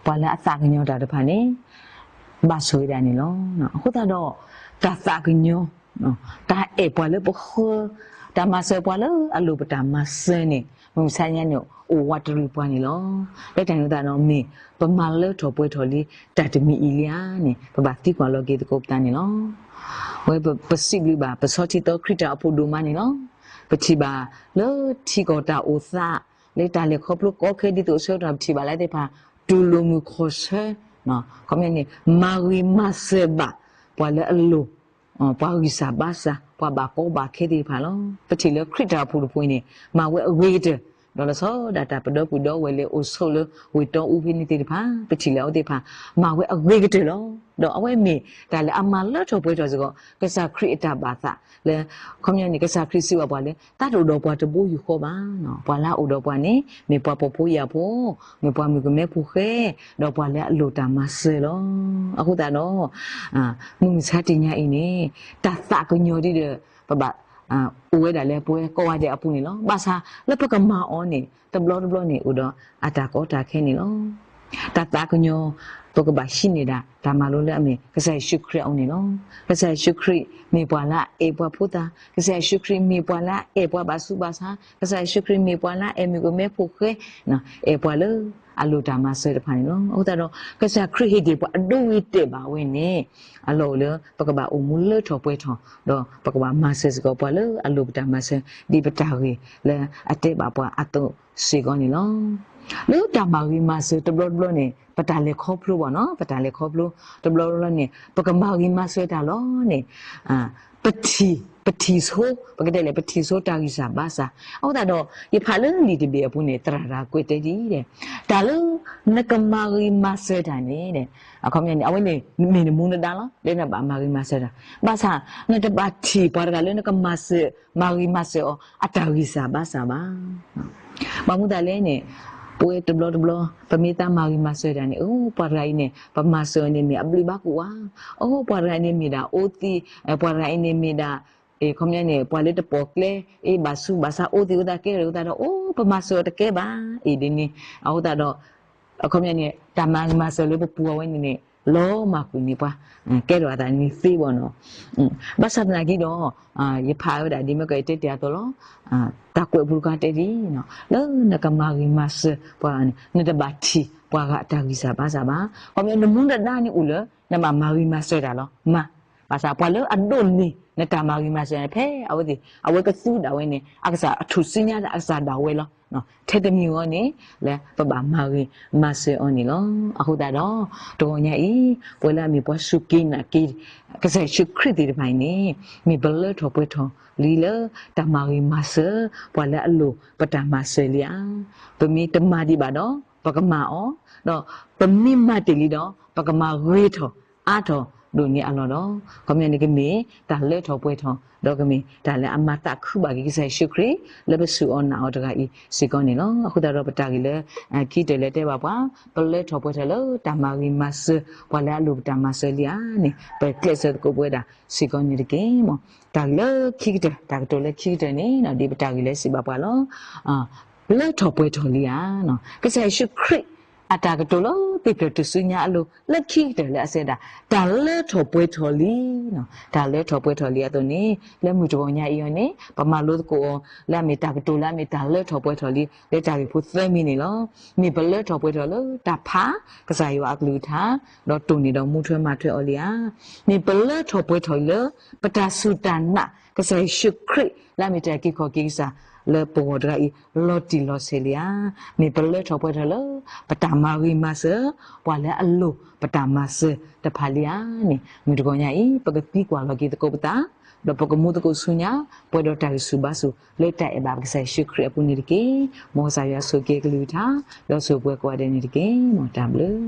ပှၤလၢအသးကညီၤတၢ်တဖၣ်န့ၣ် ဘၣ်ဆိၣ်ဂ့ၤဒၣ်န့ၣ်လီၤ. အဃိသတးဒီး တၢ်သးကညီၤ တၢ်အဲၣ်ပှၤလၢပဃၢၤ, တၢ်မၤစၢၤပှၤလၢအလိၣ်ပတၢ်မၤစၢၤန့ၣ် မုၢ်မဆါညါန့ၣ် အိၣ်ဝးတရံးပှၤန့ၣ်လီၤ. လၢတၢ်န့ၣ်အဃိသတးဒီး မ့ၢ်ပမၤလၢထီၣ်ပှဲၤထီၣ်လံ တၢ်တမံၤအံၤလံဧါန့ၣ် ပဘၣ်သံကွၢ်လီၤက့ၤသကိးပသးန့ၣ်လီၤ. ဝဲပစံးဘျုးဘၣ် ပဆီထံသီခရံာ်တၢ်အိၣ်ဖှိၣ်ဒိၣ်မးန့ၣ်လီၤ. ပထံၣ်ဘၣ်လၢထံကီၢ်တၢ်အိၣ်သး လၢတၢ်လဲၤခီဖျိကီခဲဒ်သိးအဆၢကတီၢ် ပထံၣ်ဘၣ်လၢသ့ၣ်တဖၣ် တူၢ်လိာ်မုာ်ခီၣ်ဆၢ ခီပညီန့ၣ် မၤဂ့ၤမၤစၢၤဘၣ် ပှၤလၢအလိၣ် ပှၤဂံၢ်စၢ်ဘါစၢ် ပှၤဘၣ်ကီဘၣ်ခဲသ့ၣ်တဖၣ်လီၤ. ပထံၣ်လၢခရံာ်တၢ်အိၣ်ဖှိၣ်တဖှိၣ်အံၤန့ၣ် မၤဝဲအဂ့ၤကတၢၢ် ဒီးလီၤဆီဒၣ်တၢ်ပဒီပုၢ်ဒီဝဲၢ်လၢအိၣ်ဆိးလၢဝ့ၢ်တီအူဖဲန့ၣ်သ့ၣ်တဖၣ် ပထံၣ်လၢအဝဲသ့ၣ်တဖၣ် မၤဝဲအဂ့ၤကတၢၢ်လီၤ. ဒီးအဝဲမ့ၢ်တၢ်လၢအမၤလၢထီၣ်ပှဲၤထီၣ်စ့ၢ်ကီး ကစၢ်ခရံာ်အတၢ်ဘၣ်သးလၢ ခီပညီန့ၣ် ကစၢ်ခရံာ်စံးဘၣ်ပှၤလၢ တၢ်တအိၣ်ဒီးပှၤတဘိယူၢ်ဃီဘၣ်, ပှၤလၢအအိၣ်ဒီးပှၤန့ၣ် မ့ၢ်ပှၤဖှီၣ်ဖိယာ်ဖိ, မ့ၢ်ပှၤမုၣ်ကမဲဖိဃဲ, ဒီးပှၤလၢအလိၣ်တၢ်မၤစၢၤလီၤ. အဃိသတးဒီး မုၢ်မဆါတနံၤအံၤန့ၣ် တၢ်သးကညီၤဒ်ဒီး ပဘၣ် အိၣ်ဝဲဒၣ်လၢပဝဲကိးဂၤဒဲးအပူၤန့ၣ်လီၤ. ဘၣ်ဆၣ်လၢပကမၤအီၤန့ၣ် တဘျီတဘျီန့ၣ် အိၣ်ဒီးအတၢ်ကီတၢ်ခဲန့ၣ်လီၤ. တၢ်သးကညီၤ ပကဘၣ်ဟံးန့ၢ်ဒၣ် တၢ်မၤလိလၢအမ့ၢ် ကစၢ်ယ့ၣ်ၡူးခရံာ်အအိၣ်န့ၣ်လီၤ. ကစၢ်ယ့ၣ်ၡူးခရံာ်မ့ၢ်ပှၤလၢအအဲၣ်ပှၤဖိသၣ်, ကစၢ်ယ့ၣ်ၡူးခရံာ်မ့ၢ်ပှၤလၢအအဲၣ်ပှၤဘၣ်ဆူးဘၣ်ဆါ, ကစၢ်ယ့ၣ်ၡူးခရံာ်မ့ၢ်ပှၤလၢအအဲၣ်မုၣ်ကမဲဖိဃဲ, အဲၣ်ပှၤလၢအလိၣ်တၢ်မၤစၢၤတဖၣ်န့ၣ်လီၤ. အဃိသတးဒီး ကစၢ်ခရံာ်ဟ့ၣ်တ့ၢ်ပှၤအဒိဂ့ၤတဲာ်ဘၣ်ဝဲန့ၣ် အလီၢ်အိၣ်လၢ ပကဘၣ်အိၣ်မူလၢထီၣ်ပှဲၤထီၣ်, ဒီးပကဘၣ်မၤစၢၤစ့ၢ်ကီးပှၤလၢအလိၣ်ပတၢ်မၤစၢၤ ဒ်ပတၢ်ဂ့ၢ်လၢအတဲဘၣ်ပှၤအသိးစ့ၢ်ကီးန့ၣ်လီၤ. လၢတၢ်မၤဂ့ၤမၤစၢၤတဘျီတဘျီန့ၣ် ပတၢ်လဲၤခီဖျိဘၣ်နီၤ, ပတၢ်လဲၤခီဖျိ တဘျီတဘျီန့ၣ် ပကမၤဂ့ၤမၤစၢၤတၢ်လီၤန့ၣ် ပထံၣ်, ပထံၣ်ဆိ, ပကတဲလဲၣ် ပထံၣ်ဆိတၢ်ဂံၢ်စၢ်ဘါစၢ်. အဃိသတးဒီး ယဖးလၢလံာ်တဘ့ၣ်အပူၤန့ၣ် သရၣ်တဂၤကွဲးတဲဒ်အံၤ, တၢ်လၢနကမၤဂ့ၤမၤစၢၤတၢ်န့ၣ် အခီပညီန့ၣ် အဝဲန့ၣ်မ့ၢ်နမူနဒါလီၤ လၢနဘၣ်မၤဂ့ၤမၤစၢၤတၢ်, ဘၣ်ဆၣ် နတဘၣ်ထံၣ်ပှၤတဂၤလၢနကမၤစၢၤ, မၤဂ့ၤမၤစၢၤအီၤ အတၢ်ဂံၢ်စၢ်ဘါစၢ်ဘၣ်. ဘၣ်မနုၤအဃိလဲၣ်န့ၣ် ပဝဲတဘျီတဘျီ ပမ့ၢ်သးမၤဂ့ၤမၤစၢၤတၢ်န့ၣ် အိ ပှၤတဂၤအံၤန့ၣ် ပမၤစၢၤအီၤန့ၣ်မ့ၢ်အဘျုးဘၣ်ကူးဧါ, အိ ပှၤတဂၤအံၤန့ၣ်မ့ၢ်ဒၣ်အိၣ်သံ, ပှၤတဂၤအံၤန့ၣ်မ့ၢ်ဒၣ် အခီပညီန့ၣ် ပှၤလၢတပိာ်ကျဲ အ့ ဘၣ်ဆူးဘၣ်ဆါ အိၣ်သံအိၣ်သးကဲထီၣ်အဃိသတးဒီး အိ ပမၤစၢၤအီၤတကဲဘၣ် အ့ ဒ်န့ၣ်. အဃိသတးဒီး အခီပညီန့ၣ် တၢ်မၤဂ့ၤမၤစၢၤလၢပပူၤအဝဲန့ၣ်န့ၣ် လီၤမၢ်ကွံာ်န့ၢ်ပှၤ, ကဲထီၣ်အသးန့ၣ်သ့ဘၣ်နီၤ. ဘၣ်ဆၣ်သနာ်က့ဒီး ယဖးဝဲဒၣ်ဒ်မ့ၢ်ကီးယတဲတ့ၢ်အသိးလီၤ. တၢ်ကွဲးအပူၤတခါတဲဒ်အံၤ, လၢနကမၤဂ့ၤမၤစၢၤပှၤန့ၣ် နတဘၣ်ထံၣ်ပှၤဂၤအတၢ်ဂံၢ်စၢ်ဘါစၢ်ဘၣ်. အခီပညီ နမူနဒါန့ၣ်အိၣ်လၢ နဘၣ်မၤဂ့ၤမၤစၢၤတၢ်လီၤ. မ့ၢ် ဘၣ်ဆၣ်ပှၤလၢအဒိးန့ၢ်နတၢ်မၤဂ့ၤမၤစၢၤန့ၣ် ဖဲအဝဲသ့ၣ် အဝဲကသူဒၣ်ဝဲန့ၣ် အကစၢ်အထူၣ်စုညါဒၣ်အကစၢ်ဒၣ်ဝဲလီၤ. ထဲတမံၤအဂီၢ်န့ၣ် လၢပဘၣ်မၤဂ့ၤမၤစၢၤအီၤန့ၣ်လီၤ. အဃိသတးဒီး တဂီၤညါအံၤ ပဝဲလၢအမ့ၢ်ပှၤစူၢ်က့ၤနာ်က့ၤ ကစၢ်ယ့ၣ်ၡူးခရံာ်သ့ၣ်တဖၣ်အံၤန့ၣ် မ့ၢ်ပလၢထီၣ်ပှဲၤထီၣ်လံလၢ တၢ်မၤဂ့ၤမၤစၢၤ ပှၤလၢအလိၣ်ပတၢ်မၤစၢၤလံဧါ. ပမ့ၢ်တမၤဒံးဘၣ်ဒီး ပကမၤအီၤ, ဒီးပမ့ၢ်မၤတ့ၢ်လံဒီး ပကမၤဂ့ၤထီၣ်အါထီၣ်ဒိၣ်န့ၢ်အလီၢ်ဒီး ခီပညီန့ၣ်ကမ့ၢ်တၢ်လၢထီၣ်ပှဲၤထီၣ် ဒီးကမ့ၢ်တၢ်လၢအမၤသးခုဘၣ်က့ၤကစၢ်ယ့ၣ်ၡူးခရံာ် လၢပစူၢ်အီၤနာ်အီၤတဂၤအံၤစ့ၢ်ကီးန့ၣ်လီၤ. အဃိသတးဒီးပတၢ်ဂ့ၢ်လၢ ခံကတၢၢ်လၢတဲဘၣ်ပှၤ ပလၢထီၣ်ပှဲၤထီၣ်လၢတၢ်မၤဂ့ၤမၤစၢၤ ပှၤလၢအလိၣ်ပတၢ်မၤစၢၤလံဧါန့ၣ် ပကျဲးစၢးသကိးပဝဲဒၣ်စ့ၢ်ကီးန့ၣ်တက့ၢ်. တၢ်ဂ့ၢ်လၢခံကတၢၢ် တၢ်ကတိၤလၢခံကတၢၢ်န့ၣ် ဒ်ပတၢ်ဂ့ၢ်လၢစံးဘၣ်ပှၤလီၤ. လၢထီၣ်ပှဲၤထီၣ်လံဧါ. ကစၢ်ယ့ၣ်ၡူးခရံာ်အတၢ်ကတိၤလၢသ့ၣ်ဖျၢၣ်ထူၣ်စုညါအလိၤ လၢခံကတၢၢ်လၢအစံးဒၣ် တၢ်လၢထီၣ်ပှဲၤထီၣ်လံ, တၢ်လၢထီၣ်ပှဲၤထီၣ်လံအသိးန့ၣ် လၢမုၢ်တဂီၤညါအံၤအီၤန့ၣ် ပမၤလိသကိးအီၤ လၢအမ့ၢ်တၢ်ကတိၤလၢအမ့ၢ်တၢ်လၢထီၣ်ပှဲၤထီၣ်လံ လၢတၢ်ဂ့ၢ်ဖိသၢမံၤန့ၣ်လီၤ. မ့ၢ်ပလၢထီၣ်ပှဲၤထီၣ်လၢတၢ်ဖးကစၢ်ယွၤအကလုၢ်ကထါ ဒီးတိၢ်န့ၢ်ဒီးမူထွဲမၤထွဲအီၤလံဧါ. မ့ၢ်ပလၢထီၣ်ပှဲၤထီၣ်လၢ ပတၢ်စူၢ်တၢ်နာ် ကစၢ်ယ့ၣ်ၡူးခရံာ် လၢအမ့ၢ်တၢ်က့ၤခီၣ်က့ၤကစၢ် လၢပဂီၢ်တဂၤအံၤ လီၤတံၢ်လီၤဆဲးလံဧါ. မ့ၢ်ပလၢထီၣ်ပှဲၤထီၣ်လၢ ပတၢ်မၤဂ့ၤမၤစၢၤ ပှၤလၢအလိၣ်ပတၢ်မၤစၢၤတဖၣ်လံဧါန့ၣ် မုၢ်တဂီၤညါအံၤ ပကသံကွၢ်လီၤက့ၤသကိးပသး ဒီးပကမူသကိးဆူညါ ပှဲၤဒီးတၢ်ဂံၢ်ဆူၣ်ဘါဆူၣ်လၢတၢ်အဲၣ်ဘၣ်ပကစၢ်ယ့ၣ်ၡူးခရံာ်အပူၤန့ၣ်တက့ၢ်. မ်ကစၢ်ယွၤဆိၣ်ဂ့ၤကလုၢ်ကထါ ဒီးဆိၣ်ဂ့ၤပှၤကိးဂၤဒဲးန့ၣ်တက့ၢ်. မ်တၢ်ဘျုး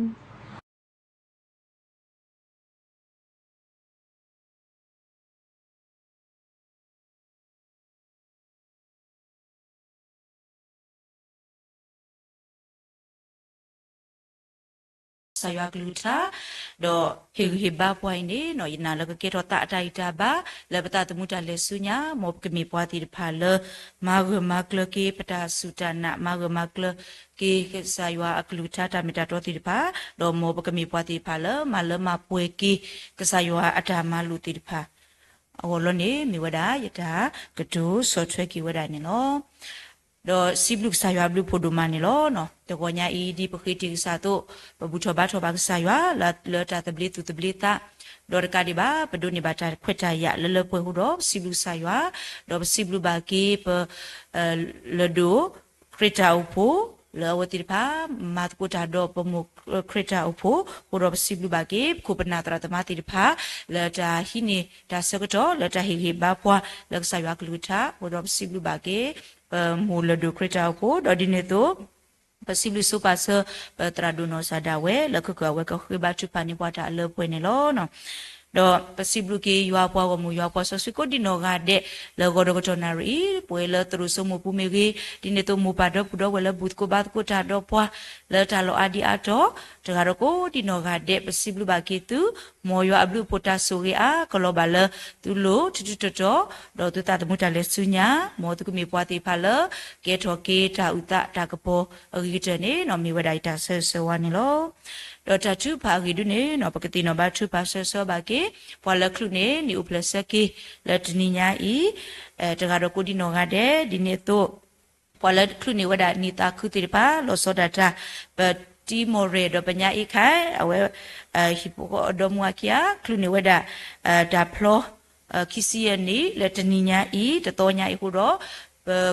ကစၢ်ယွၤကလုၢ်ကထါ ဒီးဟ့ၣ်ဂံၢ်ဟ့ၣ်ဘါပှၤအံၤန့ၣ် ယနာ်လၢကကဲထီၣ်သးအတၢ်ဂံၢ်တၢ်ဘါ လၢပသးသမူတၢ်လဲၤဆူညါ မ်ပကမ့ၢ်ပှၤသ့ၣ်တဖၣ်လၢ မၤဂၢၢ်မၤကျၢၤက့ၤပတၢ်စူၢ်တၢ်နာ် မၤဂၢၢ်မၤကျၢၤက့ၤကစၢ်ယွၤအကလုၢ်ကထါတၢ်မ့ၢ်တၢ်တီသ့ၣ်တဖၣ် ဒီးမ်ပကမ့ၢ်ပှၤသ့ၣ်တဖၣ်လၢ မၤလၢမၤပှဲၤက့ၤ ကစၢ်ယွၤအတၢ်မၤလိာ်သ့ၣ်တဖၣ် အဂီၢ်လီၤန့ၣ် မ့ၢ်ဝဲဒၣ်ယတၢ်ကတိၤဆီၣ်ထွဲက့ၤဝဲဒၣ်န့ၣ်လီၤ. ဒီးစံးဘျုးကစၢ်ယွၤအဘျုးဖးဒိၣ်မးန့ၣ်လီၤ. တဂီၤညါအံၤ ဒ်ပဃ့တ့ၢ်ကစၢ်အသိး ပဘူၣ်ထီၣ်ဘါထီၣ်ဘၣ်ကစၢ်ယွၤ လၢတၢ်သဘျ့သူၣ်သဘျ့သး ဒီးတကးဒံးဘၣ် ပဒိးန့ၢ်ဘၣ်တၢ်ခွဲးတၢ်ယာ်လၢလၢပှဲၤပှဲၤအဃိဒီး ပစံးဘျုးကစၢ်ယွၤ ဒီးပစံးဘျုးဘၣ်က့ၤပ လၢၢ်ဒိၣ်ခရံာ်တၢ်အိၣ်ဖှိၣ် လၢအဝဲသ့ၣ်တဖၣ် မၤသကိးတၢ်ဒီးပမိၢ်ခရံာ်တၢ်အိၣ်ဖှိၣ်အဃိဒီး ပစံးဘျုးဘၣ်က့ၤ ပခိၣ်ပနၢ်သရၣ်သမါသ့ၣ်တဖၣ် လၢတၢ်ဟံးန့ၢ်တၢ်ဆၢကတီၢ် လၢတၢ်ဟ့ၣ်ဂံၢ်ဟ့ၣ်ဘါပှၤ လၢကစၢ်ယွၤအကလုၢ်ကထါအဃိဒီး ပစံးဘျုးဘၣ်က့ၤ ပမိၢ်လၢၢ်ဒိၣ်ခရံာ်တၢ်အိၣ်ဖှိၣ် ဒီးဒ်န့ၣ်အသိး ပစံးဘျုးဆိပာ်စၢၤ ပသရၣ်ဒိၣ်နီၢ်စၢ်ဒၣ်ဝဲ လၢခဲကၢၢ်အဝဲကဃ့ဘါထုကဖၣ်န့ၢ်ပှၤတၢ်အလၢပှဲၤန့ၣ်လီၤ. ဒီးပစံးဘျုးက့ၤယွၤအပှၤဂီၢ်မုၢ် ယွၤအပှၤစီဆှံကိးဒံနီၢ်ဂၤဒဲး လၢဂီၤဒီးကတီၢ်နၣ်ရံၣ်အံၤ ပှဲၤလၢသရိာ်စိမိၢ်ပူၤမ့ၢ်ဂ့ၤ, ဒ်န့ၣ်အသိးမိၢ်ပၢ်ဒီပုၢ်ဒီဝဲၢ်လၢဘူၣ်သကိးဘါသကိးတၢ်ဒီးပှၤ လၢတၢ်လီၢ်အါဒံအါတီၤ, တဂၤဒီးကိးဒံနီၢ်ဂၤဒဲး ပစံးဘျုးဘၣ်က့ၤသု, မ်ယွၤအဘျုးအဖှိၣ်တၢ်ဆိၣ်ဂ့ၤအါကလီၤဘၣ်လၢသုလိၤထူထူတီၤတီၤ, ဒီးသုသးသမူတၢ်လဲၤဆူညါ, မ်သုကမ့ၢ်ပှၤသ့ၣ်တဖၣ်လၢ ကဲထီၣ်က့ၤတၢ်အုၣ်သးတၢ်ကပီၤအဂ့ၤကတၢၢ်န့ၣ် မ့ၢ်ဝဲဒၣ်ယတၢ်ဆၢဂ့ၤဆၢဝါန့ၣ်လီၤ. ဒီးတၢ်ထုကဖၣ်အဂ့ၢ်ဒုန့ၣ် ပကသ့ၣ်နီၣ်ဘါထုကဖၣ်ဆၢဂ့ၤဆၢဝါဘၣ်က့ၤ ပှၤလၢချုးန့ၢ်နံၣ်အိၣ်ဖျဲၣ်ဆၢက့ၤ လၢတနံၤညါအံၤ တဂၤဒီးကိးဒံနီၢ်ဂၤဒဲး, ဒ်န့ၣ်အသိး ပှၤလၢချုးန့ၢ်ဝဲဒၣ်နံၣ်သးခုသ့ၣ်တဖၣ် လီၤဆီဒၣ်တၢ် ပတံၤမီၢ်ရဲၣ်ဒီးပညါအ့ခၢၣ် အဝဲ ဟံၣ်ဖိဃီအဒီမါဝၤခံဂၤ ချုးန့ၢ်ဝဲဒၣ် တၢ်ဖျီ ခံဆံယဲၢ်နံၣ် လၢတနံၤညါအံၤ တသီညါအံၤအဃိဒီး ပ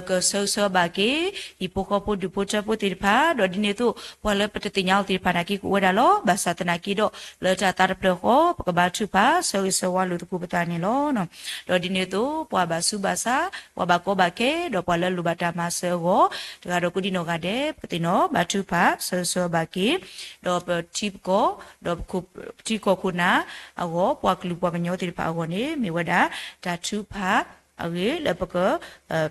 ကဆၢဂ့ၤဆၢဝါဘၣ်က့ၤ ဟံၣ်ဖိဃီဖိဒူၣ်ဖိထၢဖိသ့ၣ်တဖၣ်, ဒီးဒ်န့ၣ်အသိး ပှၤလၢပတသ့ၣ်ညါအီၤသ့ၣ်တဖၣ်န့ၣ်က့ၤကအိၣ်ဝဲဒၣ်လီၤ. ဘၣ်ဆၣ်သနာ်က့ဒီး လၢတၢ်သးတဖျၢၣ်အဃိ ပကဘါထုကဖၣ်ဆၢဂ့ၤဆၢဝါလိာ်သကိးပသးန့ၣ်လီၤ. ဒီးဒ်န့ၣ်အသိး ပှၤဘၣ်ဆူးဘၣ်ဆါ, ပှၤဘၣ်ကီဘၣ်ခဲ, ဒီးပှၤလၢလိၣ်ဘၣ်တၢ်မၤစၢၤအဂီၢ် တဂၤဒီးကိးဒံနီၢ်ဂၤဒဲး ပကသ့ၣ်နီၣ်ဘါထုကဖၣ်ဆၢဂ့ၤဆၢဝါဘၣ်က့ၤ ဒီးပထံပကီၢ်, ဒီးပထံကီၢ်ခိၣ်နၢ်အဂီၢ်, ပှၤကလုာ်ပှၤကညီသ့ၣ်တဖၣ်အဂီၢ်န့ၣ် မ့ၢ်ဝဲဒၣ်တၢ်ထုကဖၣ်အဂ့ၢ်လၢပက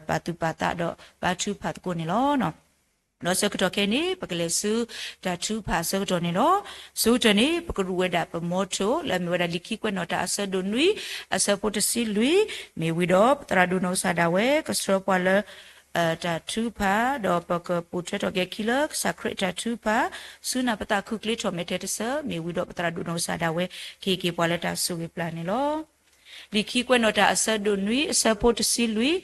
ပာ်သူၣ်ပာ်သးဒီးဘါထုကဖၣ်သကိးန့ၣ်လီၤ. ဒီးဆၢကတီၢ်ခဲအံၤန့ၣ် ပကလဲၤဆူတၢ်ထုကဖၣ်အဆၢကတီၢ်န့ၣ်လီၤ. ဆၢကတီၢ်န့ၣ် ပကရူးဝဲဒၣ်ပ motto လၢအမ့ၢ်ဝဲဒၣ်လံာ်ခံကွဲးနီၣ်တၢ်အဆၢဒိၣ်နွံ အဆၢဖိတဆံလွံၢ်, မ့ၢ်ဝံၤဒီးပသရၣ်ဒိၣ်နီၢ်ကစၢ်ဒၣ်ဝဲ ကဆှၢပှၤလၢ တၢ်ထုကဖၣ်, ဒီးပကပိာ်ထွဲထီၣ်က့ၤခံလၢကစၢ်ခရံာ်တၢ်ထုကဖၣ်, ဆူနၢ်ပသးခုကျ့ထီၣ်မဲာ်ထဲတစၢး, မ့ၢ်ဝံၤဒီးပသရၣ်ဒိၣ်နီၢ်ကစၢ်ဒၣ်ဝဲ ကဟ့ၣ်က့ၤပှၤလၢတၢ်ဆိၣ်ဂ့ၤပျၢ်န့ၣ်လီၤ. လံာ်ခံကွဲးနီၣ်တၢ်အဆၢဒိၣ်နွံ အဆၢဖိတဆံလွံၢ်,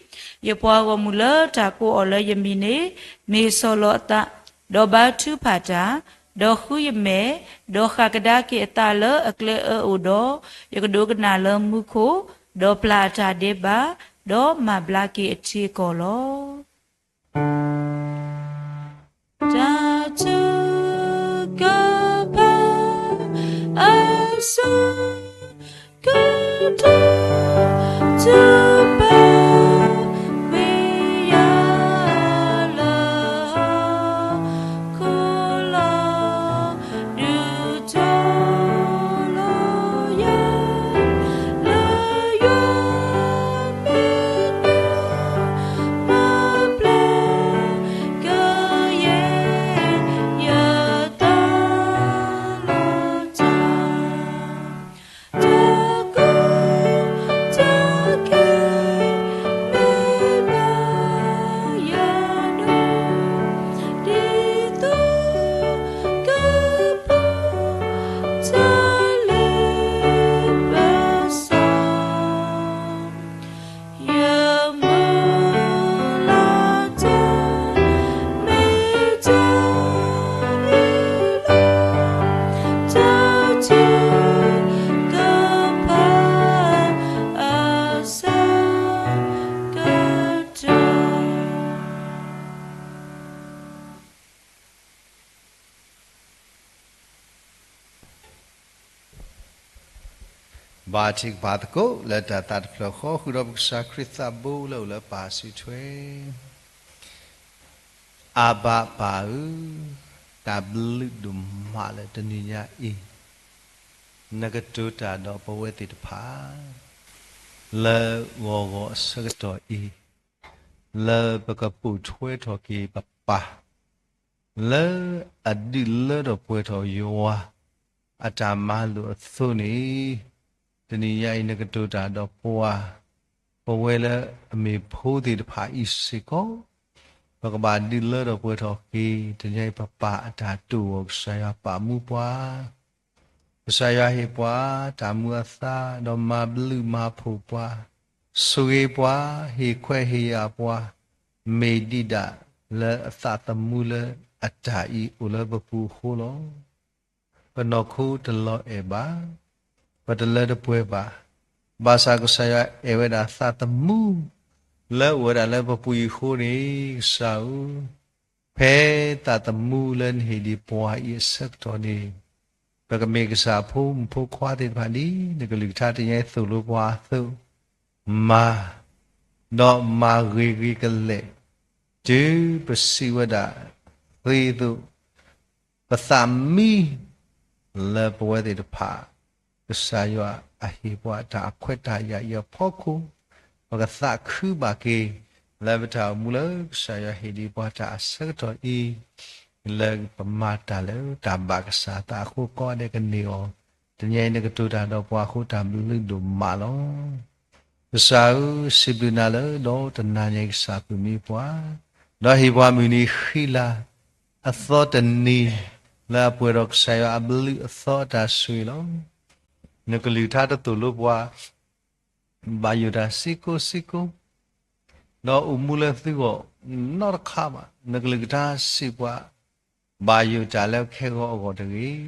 ယပှၤဂီၢ်မုၢ်လၢတၢ်ကိးအီၤလၢယမံၤန့ၣ် မ့ၢ်ဆီၣ်လီၤအသး, ဒီးဘါထုကဖၣ်တၢ်, ဒီးဃုယမဲာ်, ဒီးဃၣ်ကဒါက့ၤအသးလၢအကျဲအၢအိၣ်ဒီး, ယကဒိကနၣ်လၢမူခိၣ်, ဒီးပျၢ်အတၢ်ဒဲးဘး, ဒီးမၤဘျါက့ၤအထံအကီၢ်လီၤ. တၢ်ထုကဖၣ်အဆၢကတီၢ် ထုကဖၣ်ဝဲယၤလၢဟီၣ်ခိၣ်လီၤ. ဒုးတီၤလီၤယၤ လၢယွၤမဲာ်ညါ မၤဘျါကယဲၢ် ယသးလီၤတၢ် တၢ်ကီတၢ်ခဲ မ့ၢ်ဘၣ်ယၤဒီး ဒ်သိးကပီၤ တၢ်လ့ပစီ ယမုၢ်လၢ်တၢ် မ့ၢ်တၢ်လ့လီၤ တၢ်ထုကဖၣ်အဆၢကတီၢ် ဘါထုကဖၣ်သကိးလၢတၢ်သးတဖျၢၣ်ဃီ ဃုာ်ဒီးပကစၢ်ခရံာ်သးဘိလၢအိၣ်လၢပၢ်စုထွဲ. အဘၤပၢ်ဧၢ, တၢ်ဘျုးဒိၣ်မးလၢတနံၤညါအံၤ နကတိၤတၢ်ဒီးပဝဲသ့ၣ်တဖၣ် လၢဂီၤဂီၤအဆၢကတီၢ်အံၤ လၢပကပိာ်ထွဲထီၣ်က့ၤပပၢ် လၢအဒုးလၢထီၣ်ပှဲၤထီၣ်ယွၤ အတၢ်မၤလိာ်အသိးန့ၣ်, တနံၤညါအံၤနကတိၤတၢ်ဒီးပှၤ ပဝဲလၢအမ့ၢ်ဖိသ့ၣ်တဖၣ်အံၤစ့ၢ်ကီး ပကဘၣ်ဒုးလၢထီၣ်ပှဲၤထီၣ်က့ၤ တနံၤညါအံၤပပၢ်အတၢ်တိာ်အီၤ ကစၢ်ယွၤပာ်မူပှၤ ကစၢ်ယွၤဟ့ၣ်ပှၤတၢ်မူအသါ ဒီးမၤဘျုးမၤဖှိၣ်ပှၤ, ဆိၣ်ဂ့ၤပှၤ, ဟ့ၣ်ခွဲးဟ့ၣ်ယာ်ပှၤ, မ့ၢ်ဒံးဒၣ်လၢအသးသမူလၢအတၢ်အံၤအိၣ်လၢပပူၤအဃိလီၤ. ပနီၢ်ခိတလီၤအဲၣ်ဘၣ်, ပတလၢတပှဲၤဘၣ်. ဘၣ်ဆၣ်ကစၢ်ယွၤအဲၣ်ဝဲဒၣ်သးသမူ လၢအိၣ်ဝဲဒၣ်လၢပပူၤအံၤအဃိန့ၣ် ကစၢ်ဧၢ ဖဲသးသမူလၢနဟ့ၣ်ဒံးပှၤအံၤအဆၢကတီၢ်န့ၣ် ပကမ့ၢ်ကစၢ်အဖိမုၣ်ဖိခွါသ့ၣ်တဖၣ်ဒ်နကလုၢ်ကထါတနံၤအံၤသိၣ်လိပှၤအသိး မၤ ဒီးမၤဂ့ၤဂ့ၤကလဲာ် တုၤပစံးဝဲဒၣ် ဃ့သိး ပသးမံ လၢပဝဲသ့ၣ်တဖၣ် ကစၢ်ယွၤ အဟ့ၣ်ပှၤတၢ်အခွဲးတၢ်ယာ်အံၤအဖီခိၣ်, ပကသးခုဘၣ်က့ၤ လၢပတၢ်အိၣ်မူလၢကစၢ်ယွၤဟ့ၣ်ဒံးပှၤတၢ်အဆၢကတီၢ်အံၤ, လၢပမၤတၢ်လၢတၢ်ဘၣ်ကစၢ်အသးအဃိကိးဂၤဒဲးကန့ၢ်အီၤ, တနံၤအံၤနကတိၤတၢ်ဒီးပှၤအဃိတၢ်ဘျုးဒိၣ်မးလီၤ. ကစၢ်ဧၢ, စံးဘျုးနၤလၢဒီတနၤညါအံၤ ကစၢ်ဃုာ်မံပှၤ, ဒီးဟ့ၣ်ပှၤမုၢ်နံၤဃံလၤ အသီတနံၤ လၢအပှဲၤဒီးကစၢ်ယွၤအဘျုးအသီအတၢ်ဆိၣ်ဂ့ၤလီၤ. နကလုၢ်ကထါတသိၣ်လိပှၤ ဘၣ်ယိၣ်တၢ်စ့ၢ်ကီးစ့ၢ်ကီး, ဒီးအိၣ်မူလၢသုဂီၢ်နီတခါဘၣ်. နကလုၢ်ကထါစံးပှၤ ဘၣ်ယိၣ်တၢ်လၢခဲဂီၤအဂီၢ်တဂ့ၤ, ဒီး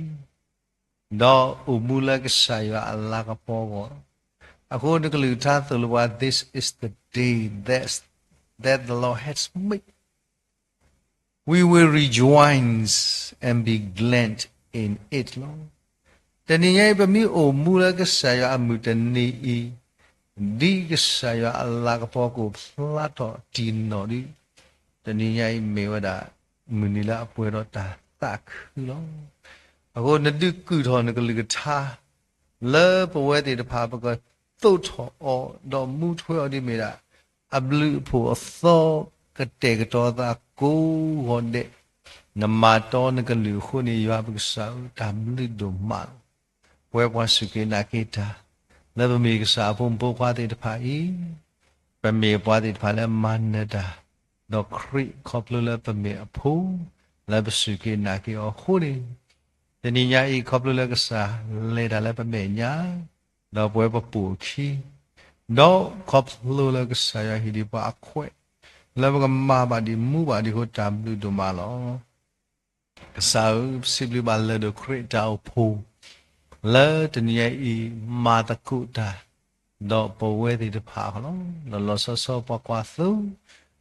အိၣ်မူလၢကစၢ်ယွၤအလၤကပီၤအဂီၢ်လီၤ. အဃိနကလုၢ်ကထါသိၣ်လိပှၤ This is the day that, that the Lord has made. We will rejoice and be glad in it လီၤ. တနံၤညါအံၤ ပမ့ၢ်အိၣ်မူလၢကစၢ်ယွၤအမုၢ်တနံၤအံၤ, ဒ်ကစၢ်ယွၤအလၤကပီၤကအိၣ်ဖျါထီၣ်တံၢ်နီၣ်ဒီး, တနံၤညါအံၤမ့ၢ်ဝဲဒၣ် မုၢ်နံၤလၢအပှဲၤဒီးတၢ်သးခုလီၤ. အဃိနဒုးကုၢ်ထီၣ်နကလုၢ်ကထါ လၢပဝဲသ့ၣ်တဖၣ် ပကသိးထီၣ်အီၤ ဒီးမူထွဲအီၤဒ်မ့ၢ်ဒၣ် အဘျုးအဖှိၣ်အသီ ကတဲာ်ကတီၤသးကိးဂီၤဒဲး, နမၤတီနကလုၢ်အဃိန့ၣ် ယွၤပကစၢ်ဧၢ တၢ်ဘျုးဒိၣ်မးလီၤ. ပဝဲပှၤစူၢ်က့ၤနာ်က့ၤတၢ် လၢပမ့ၢ်ကစၢ်အဖိမုၣ်ဖိခွါသ့ၣ်တဖၣ်အံၤ, ပမ့ၢ်ပှၤသ့ၣ်တဖၣ်လၢမၤနၢၤတၢ်, ဒီးခရံာ်ခီဖျိလၢပမ့ၢ်အဖိ, လၢပစူၢ်က့ၤနာ်က့ၤအီၤအဃိန့ၣ်, တနံၤညါအံၤ ခီဖျိလၢကစၢ်လဲၤတၢ်လၢပမဲာ်ညါ, ဒီးပဝဲပပိာ်အခံ, ဒီးခီဖျိလၢကစၢ်ယွၤဟ့ၣ်ဒံးပှၤအခွဲး, လၢပကမၤဘၣ်ဒံးမူဘၣ်ဒံးအဃိ တၢ်ဘျုးဒိၣ်မးလီၤ. ကစၢ်ဧၢ, ပစံးဘျုးဘၣ်လၢၢ်ဒိၣ်ခရံာ်တၢ်အိၣ်ဖှိၣ် လၢတနံၤညါအံၤ မၤသကိးတၢ် ဒီးပဝဲသ့ၣ်တဖၣ်အဂီၢ်လီၤ. ဒီးလီၤဆီဆီပှၤကွၢ်သိ,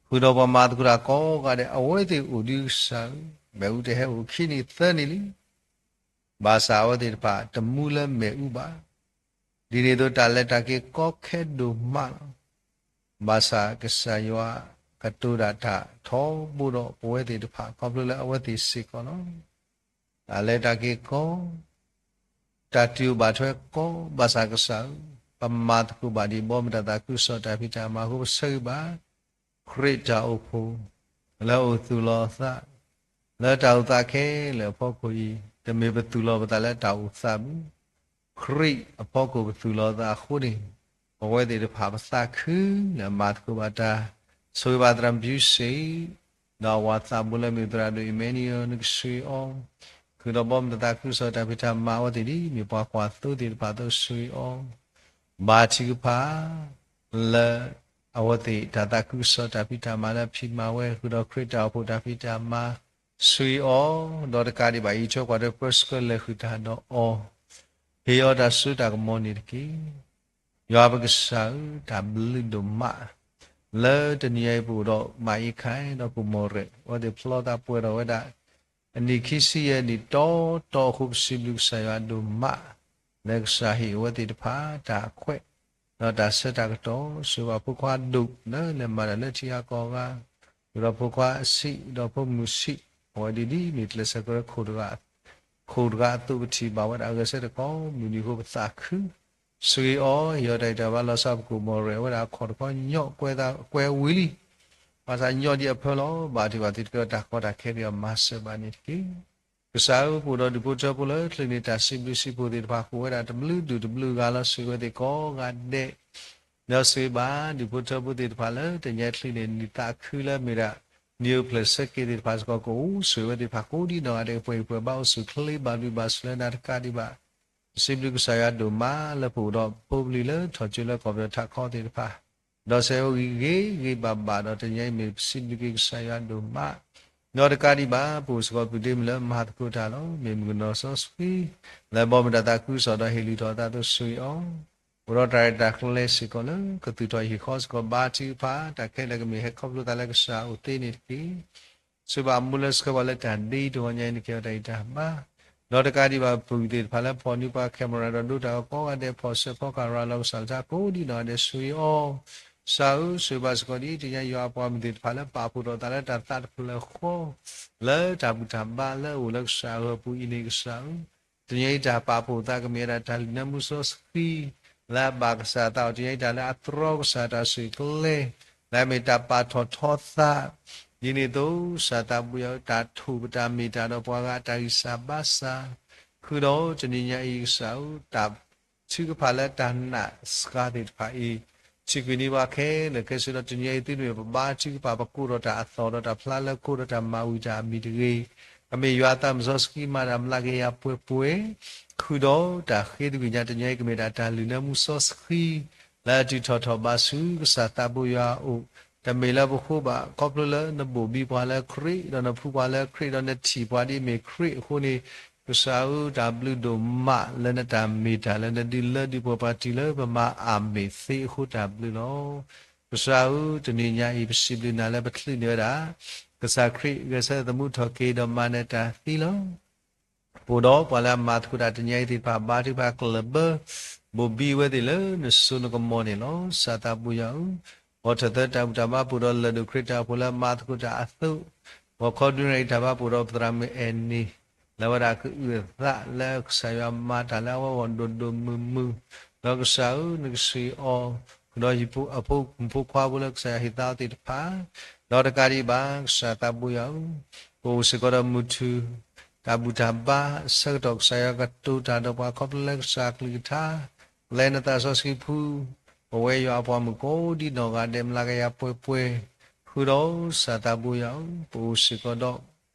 ဃုာ်ဒီးပှၤမၤသကိးတၢ်ကိးဂၤဒဲး အဝဲသ့ၣ်အိၣ်ဒံးကစၢ်ဧၢ, မ့ၣ်အူတဟဲအိၣ်ခံနံၣ်သၢနံၣ်လံ. ဘၣ်ဆၣ်အဝဲသ့ၣ်တဖၣ်တမူလၢမ့ၣ်အူဘၣ်. ဒ်န့ၣ်အသိးတၢ်လဲၤတၢ်က့ၤကီခဲဒိၣ်မးလီၤ. ဘၣ်ဆၣ်ကစၢ်ယွၤကတိၤဒၣ်တၢ်ထီဘိဒီးပဝဲသ့ၣ်တဖၣ် ခီဖျိလၢအဝဲသ့ၣ်စ့ၢ်ကီးလီၤ. တၢ်လဲၤတၢ်က့ၤကီ, တၢ်တူၢ်ဘၣ်ထွဲကီ, ဘၣ်ဆၣ်ကစၢ်ဧၢ, ပမၤသကိးဘၣ်ဒံးဘီမုၢ်တၢ်သးခုကစီၣ်တၢ်ဖံးတၢ်မၤအဃိ ပဆၢဂ့ၤဘၣ် ခရံာ်တၢ်အိၣ်ဖှိၣ် လၢအအိၣ်သူၣ်လီၤအသး လၢတၢ်အိၣ်သးခဲလၢာ်အဖီခိၣ်အံၤ, တမ့ၢ်ပသူၣ်လီၤပသးလၢတၢ်အိၣ်သးဘၣ်. ခရံာ်အဖီခိၣ်ပသူၣ်လီၤသးအဃိန့ၣ်, ပဝဲသ့ၣ်တဖၣ်ပသးခုလၢမၤသကိးဘၣ်တၢ်, ဆိၣ်ဂ့ၤဘၣ်သရၣ်မုၣ်ဖၠူစ့ၣ်, ဒီးအဝၤသးဘိလၢမ့ၢ်သရၣ်ဒိၣ် Emmanuel နကဆိၣ်ဂ့ၤအီၤ, ဃုာ်ဒီးဘီမုၢ်တၢ်သးခုကစီၣ်တၢ်ဖံးတၢ်မၤအဝဲသ့ၣ်ဒ် မ့ၢ်ပှၤကွၢ်သိသ့ၣ်တဖၣ်အသိးဆိၣ်ဂ့ၤအီၤ, ဘါထုကဖၣ် လၢအဝဲသ့ၣ်တၢ်သးခုကစီၣ်တၢ်ဖံးတၢ်မၤလၢအဖံးမၤဝဲ ဃုာ်ဒီးခရံာ်တၢ်အိၣ်ဖှိၣ်တၢ်ဖံးတၢ်မၤ ဆိၣ်ဂ့ၤအီၤ, ဒီးတကးဒံးဘၣ် အံးထွဲကွၢ်ထွဲပၢဆှၢလဲၤဃုာ်တၢ်ဒီးအီၤ, ဟ့ၣ်အီၤတၢ်စိတၢ်ကမီၤန့ၣ်တက့ၢ်. ယွၤပကစၢ်ဧၢ, တၢ်ဘျုးဒိၣ်မး လၢတနံၤအံၤပအိၣ်ဒီးမၤအံးခါဒီးကိၣ်မီၢ်ရဲၣ် အဝဲသ့ၣ်ဖျီသးပှဲၤထီၣ်ဝဲဒၣ် အနံၣ်ခံဆံယဲၢ်နံၣ်တီတီအဃိ ပစံးဘျုးကစၢ်ယွၤဒိၣ်မး လၢကစၢ်ဟ့ၣ်အဝဲသ့ၣ်တဖၣ်တၢ်ခွဲး ဒီးတၢ်ဆၢတၢ်ကတီၢ် ဆိၣ်ဂ့ၤဘၣ်ဖိခွါဒိၣ်လၢလဲၤမၤတၢ်လၢထံဂၤကီၢ်ဂၤ, ဃုာ်ဒီးဖိခွါအဆံး ဒီးဖိမုၣ်ဆံး, အဝဲဒ်ဒ်မ့ၢ်ကျဲးစၢးကရၢခိၣ်တဂၤ ခိၣ်တဂၤအသိး ပထံၣ်ဘၣ်ဝဲဒၣ်အဂဲၤဆၢထၢၣ်ကိးမုၢ်နံၤအဃိ ပသးခု ဆိၣ်ဂ့ၤအီၤ ဟ့ၣ်အီၤတၢ်ဂံၢ်တၢ်ဘါ လီၤဆီပကိၣ်မီၢ်ရဲၣ် အဝဲဒၣ်အခီၣ်တခီညီ ကွဲဝံၤလံ ဘၣ်ဆၣ်ညီဒံးအဖၢလီၤ. ဘၣ်တ့ၢ်ဘၣ်သုတကဲထီၣ်တၢ်ကီတၢ်ခဲက့ၤအီၤ မၤစၢၤဘၣ်န့ၣ်တက့ၢ်. ကစၢ်ဧၢ, ပအိၣ်ဒီးဒူၣ်ဖိထၢဖိလၢချ့န့ၣ် တၢ်စံးဘျုးစံးဖှိၣ်သ့ၣ်တဖၣ် ဃုာ်ဝဲဒၣ်တဘျုးဒူၣ်တဘျုးဂၤလီၤ ဆိၣ်ဂ့ၤဝဲသ့ၣ်ကိးဂၤဒဲး ဒီးဆိၣ်ဂ့ၤဘၣ်ဒူၣ်ဖိထၢဖိသ့ၣ်တဖၣ်လၢတနံၤအံၤချ့န့ၣ် နံၣ်သးခုလၢမ့ၢ်ဒၣ် နံၣ်အိၣ်ဖျဲၣ်ဆၢက့ၤသ့ၣ်တဖၣ်စ့ၢ်ကီး ကအိၣ်ဆိၣ်ဂ့ၤဝဲသ့ၣ်တဖၣ်ကိးဒ်နီၢ်ဂၤဒဲး ပှဲၤဂံၢ်ပှဲၤဘါ အိၣ်ဆူၣ်ချ့ဘၣ်ဘျုးဘၣ်ဆိၣ်လၢနၤတကးဒံးဘၣ် ပစံးဘျုးကစၢ်ယွၤဒိၣ်မးလၢပအိၣ်ဒီးဖိပလံၤလၢထီၣ်ကၠိလၢကီၢ်ပယီၤထးခီသ့ၣ်တဖၣ် ဒီးဆဲးအိၣ်ဂံၢ်ဂ့ၤဂ့ၤဘၣ်ဘၣ်ဒီး တနံၤအံၤမ့ၢ်ပစံးဘျုးက့ၤကစၢ်ယွၤဒိၣ်မး ဒီးတကးဒံးဘၣ် ပအိၣ်စ့ၢ်ကီးပုၢ်ဒ့မုၣ်လၢမၤသကိးတၢ်လီၤ. မ့ၢ်မုၣ်ကနီၤစီဆှံ လၢဘီမုၢ်တၢ်သးခုကစီၣ်ဒီးဟ့ၣ်လုၢ်ထီၣ်အသးအသိးဆိၣ်ဂ့ၤအီၤ အိၣ်ဒီးတၢ်ရဲၣ်တၢ်ကျဲၤစ့ၢ်ကီးလၢကသူၣ်ထီၣ်ဟ့ၣ်ဃီစ့ၢ်ကီး ဘါထုကဖၣ် တၢ်ခဲလၢာ်ကမ့ၢ်ဟဲခီဖျိသးလၢကစၢ်အအိၣ်သ့န့ၣ်တက့ၢ်. ဆိၣ်ဂ့ၤဘၣ်အမူလၢဆှၢပှၤလၢတၢ်ဒ့တဂီၤညါအံၤန့ၣ် ကဲထီၣ်တၢ်ဂံၢ်တၢ်ဘါ ဒီးတကးဒံးဘၣ် ပပုၢ်သ့ၣ်တဖၣ်လၢဖီၣ်န့ၢ်ပှၤ camera ဒီးဒိတၢ်အီၤကိးဂၤဒဲး ဖီၣ်ဆၢဖီကၤရၤလီၤကစၢ်လၢတၢ်ကိးဒ်နီၢ်ဂၤဒဲးဆိၣ်ဂ့ၤအီၤ ကစၢ်ဧၢ ဆိၣ်ဂ့ၤဘၣ်စ့ၢ်ကီးဒ်တနံၤအံၤယွၤအပှၤမုၢ်သ့ၣ်တဖၣ်လၢပာ်ဖှိၣ်ထီၣ်သးလၢတၢ်သးတဖျၢၣ်ဃီ လၢတၢ်ဘူၣ်တၢ်ဘါလၢအအိၣ်လၢကစၢ်အဂီၢ်အပူၤအံၤန့ၣ်ကစၢ်ဧၢ တနံၤအံၤတၢ်ပာ်ဖှိၣ်သးကမ့ၢ်ဝဲဒၣ်တၢ်လုၢ်နၢမူစီဆှံ လၢအဘၣ်ကစၢ်သးအိၣ်တညီအံၤ တၢ်လၢအတြီကစၢ်တၢ်ဆိၣ်ဂ့ၤကျဲ လၢအမ့ၢ်တၢ်ပာ်ထီၣ်ထီသး, ဒ်န့ၣ်အသိး ကစၢ်သးပူၤယွၤဧၢ, တၢ်ထိၣ်ပတၢ်မ့ၢ်တၢ်ဒီးပှၤဂၤအတၢ်ဂံၢ်စၢ်ဘါစၢ်, ဃုာ်ဒီးတနံၤညါအံၤကစၢ်ဧၢ, တၢ်ထုကဖၣ်လၢတၢ်နာ်စှၤသ့ၣ်တဖၣ်အံၤ ထံၣ်ကွံာ်န့ၢ်ပှၤခဲလၢာ်ခဲဆ့ဒီး တနံၤညါအံၤ သုတမ့ၢ်ပဘါထုကဖၣ် ပကိးဒီးတၢ်အသီၣ်ဒီးတၢ်ဖျါလၢကိးဒီးတၢ်မၤဝံၤတၢ်အမံၤတဂ့ၤ, ကမ့ၢ်ယွၤအသးစီဆှံမၤတၢ်မျးကယၤပှဲၤပှဲၤ, ဃုာ်ဒီးတၢ်ဃ့သကွံာ်ညါ တနံၤညါအံၤ ကမ့ၢ်ဒၣ်တၢ်လုၢ်နၢမူစီဆှံ လၢအတုၤထီၣ်ထီၣ်ဘးဆူကစၢ်သးပူၤယွၤအအိၣ်, တမ့ၢ်လၢပဃိဘၣ် ခီဖျိလၢနဘိၣ်ဘံပှၤလၢခရံာ် ဒီးနဖှူပှၤလၢခရံာ် ဒီးနထံၣ်ပှၤဒ်အမ့ၢ်ခရံာ်အဃိန့ၣ်, ကစၢ်ဧၢ, တၢ်ဘျုးဒိၣ်မးလၢနတၢ်မ့ၢ်တၢ်လၢနဒုးလၢဒုးပှဲၤပှၤတုၤလၢပမၤအမ့ၢ်သ့အဃိတၢ်ဘျုးလီၤ. ကစၢ်ဧၢ, တနံၤညါအံၤ ပစံးဘျုးနၤလၢပချုးန့ၢ်ဝဲဒၣ် ကစၢ်ခရံာ်ဂဲၤဆၢထၢၣ်သမူထီၣ်က့ၤဒီးမၤနၢၤတၢ်သံလီၤ. ပအိၣ်ဒီးပှၤလၢအမၤသကိးတၢ်တနံၤညါအံၤသ့ၣ်တဖၣ် ဘါထုကဖၣ်ကျၢၢ်ဘၢ ဘိၣ်ဘံဝဲသ့ၣ်လၢနစိနကမီၤန့ၣ်လီၤ. ကစၢ်သးပူၤယွၤဧၢ, ဂီၤထၢၣ်သၢတၢ်ဘူၣ်တၢ်ဘါ ပအိၣ်ဒီးလၢၢ်ဒိၣ်ခရံာ်တၢ်အိၣ်ဖှိၣ်လၢအမၤသကိးတၢ်အသိး, ဂီၤခီဒုးနၣ်ရံၣ်တၢ်ဘါ ပအိၣ်ဒီးပသရၣ်မုၣ်အဲၣ်နံၣ် လၢအဝဲဒၣ်ကအုၣ်အသးလၢကစၢ်ယွၤမၤတၢ်လၢအဝဲအဂီၢ်ဒိၣ်ဒိၣ်မုၢ်မုၢ်, ဒီးကစၢ်ဧၢ, နကဆှံအီၤ ဃုာ်ဒီးအဖိမုၣ်ဖိခွါဖိလၢကစၢ်ယွၤဟ့ၣ်သါအီၤသ့ၣ်တဖၣ်, ဒီးတကးဒံးဘၣ် ကစၢ်သးပူၤယွၤဧၢ, ပအိၣ်စ့ၢ်ကီးဒီးမုၢ်ထူၣ် တၢ်ဘူၣ်တၢ်ဘါအဆၢကတီၢ် ကစၢ်ယွၤကတိၤတၢ်ဒီးပှၤခီဖျိလၢကစၢ်အကလုၢ်ကထါ, လဲၤနသးစီဆှံဖု, ပဝဲယွၤအပှၤမုၣ်ကိးဒံနီၢ်ဂၤဒဲး မျးကယၤပှဲၤပှဲၤ, ဃုာ်ဒီးကစၢ်သးပူၤယွၤဧၢ, ပအိၣ်စ့ၢ်ကီးဒီး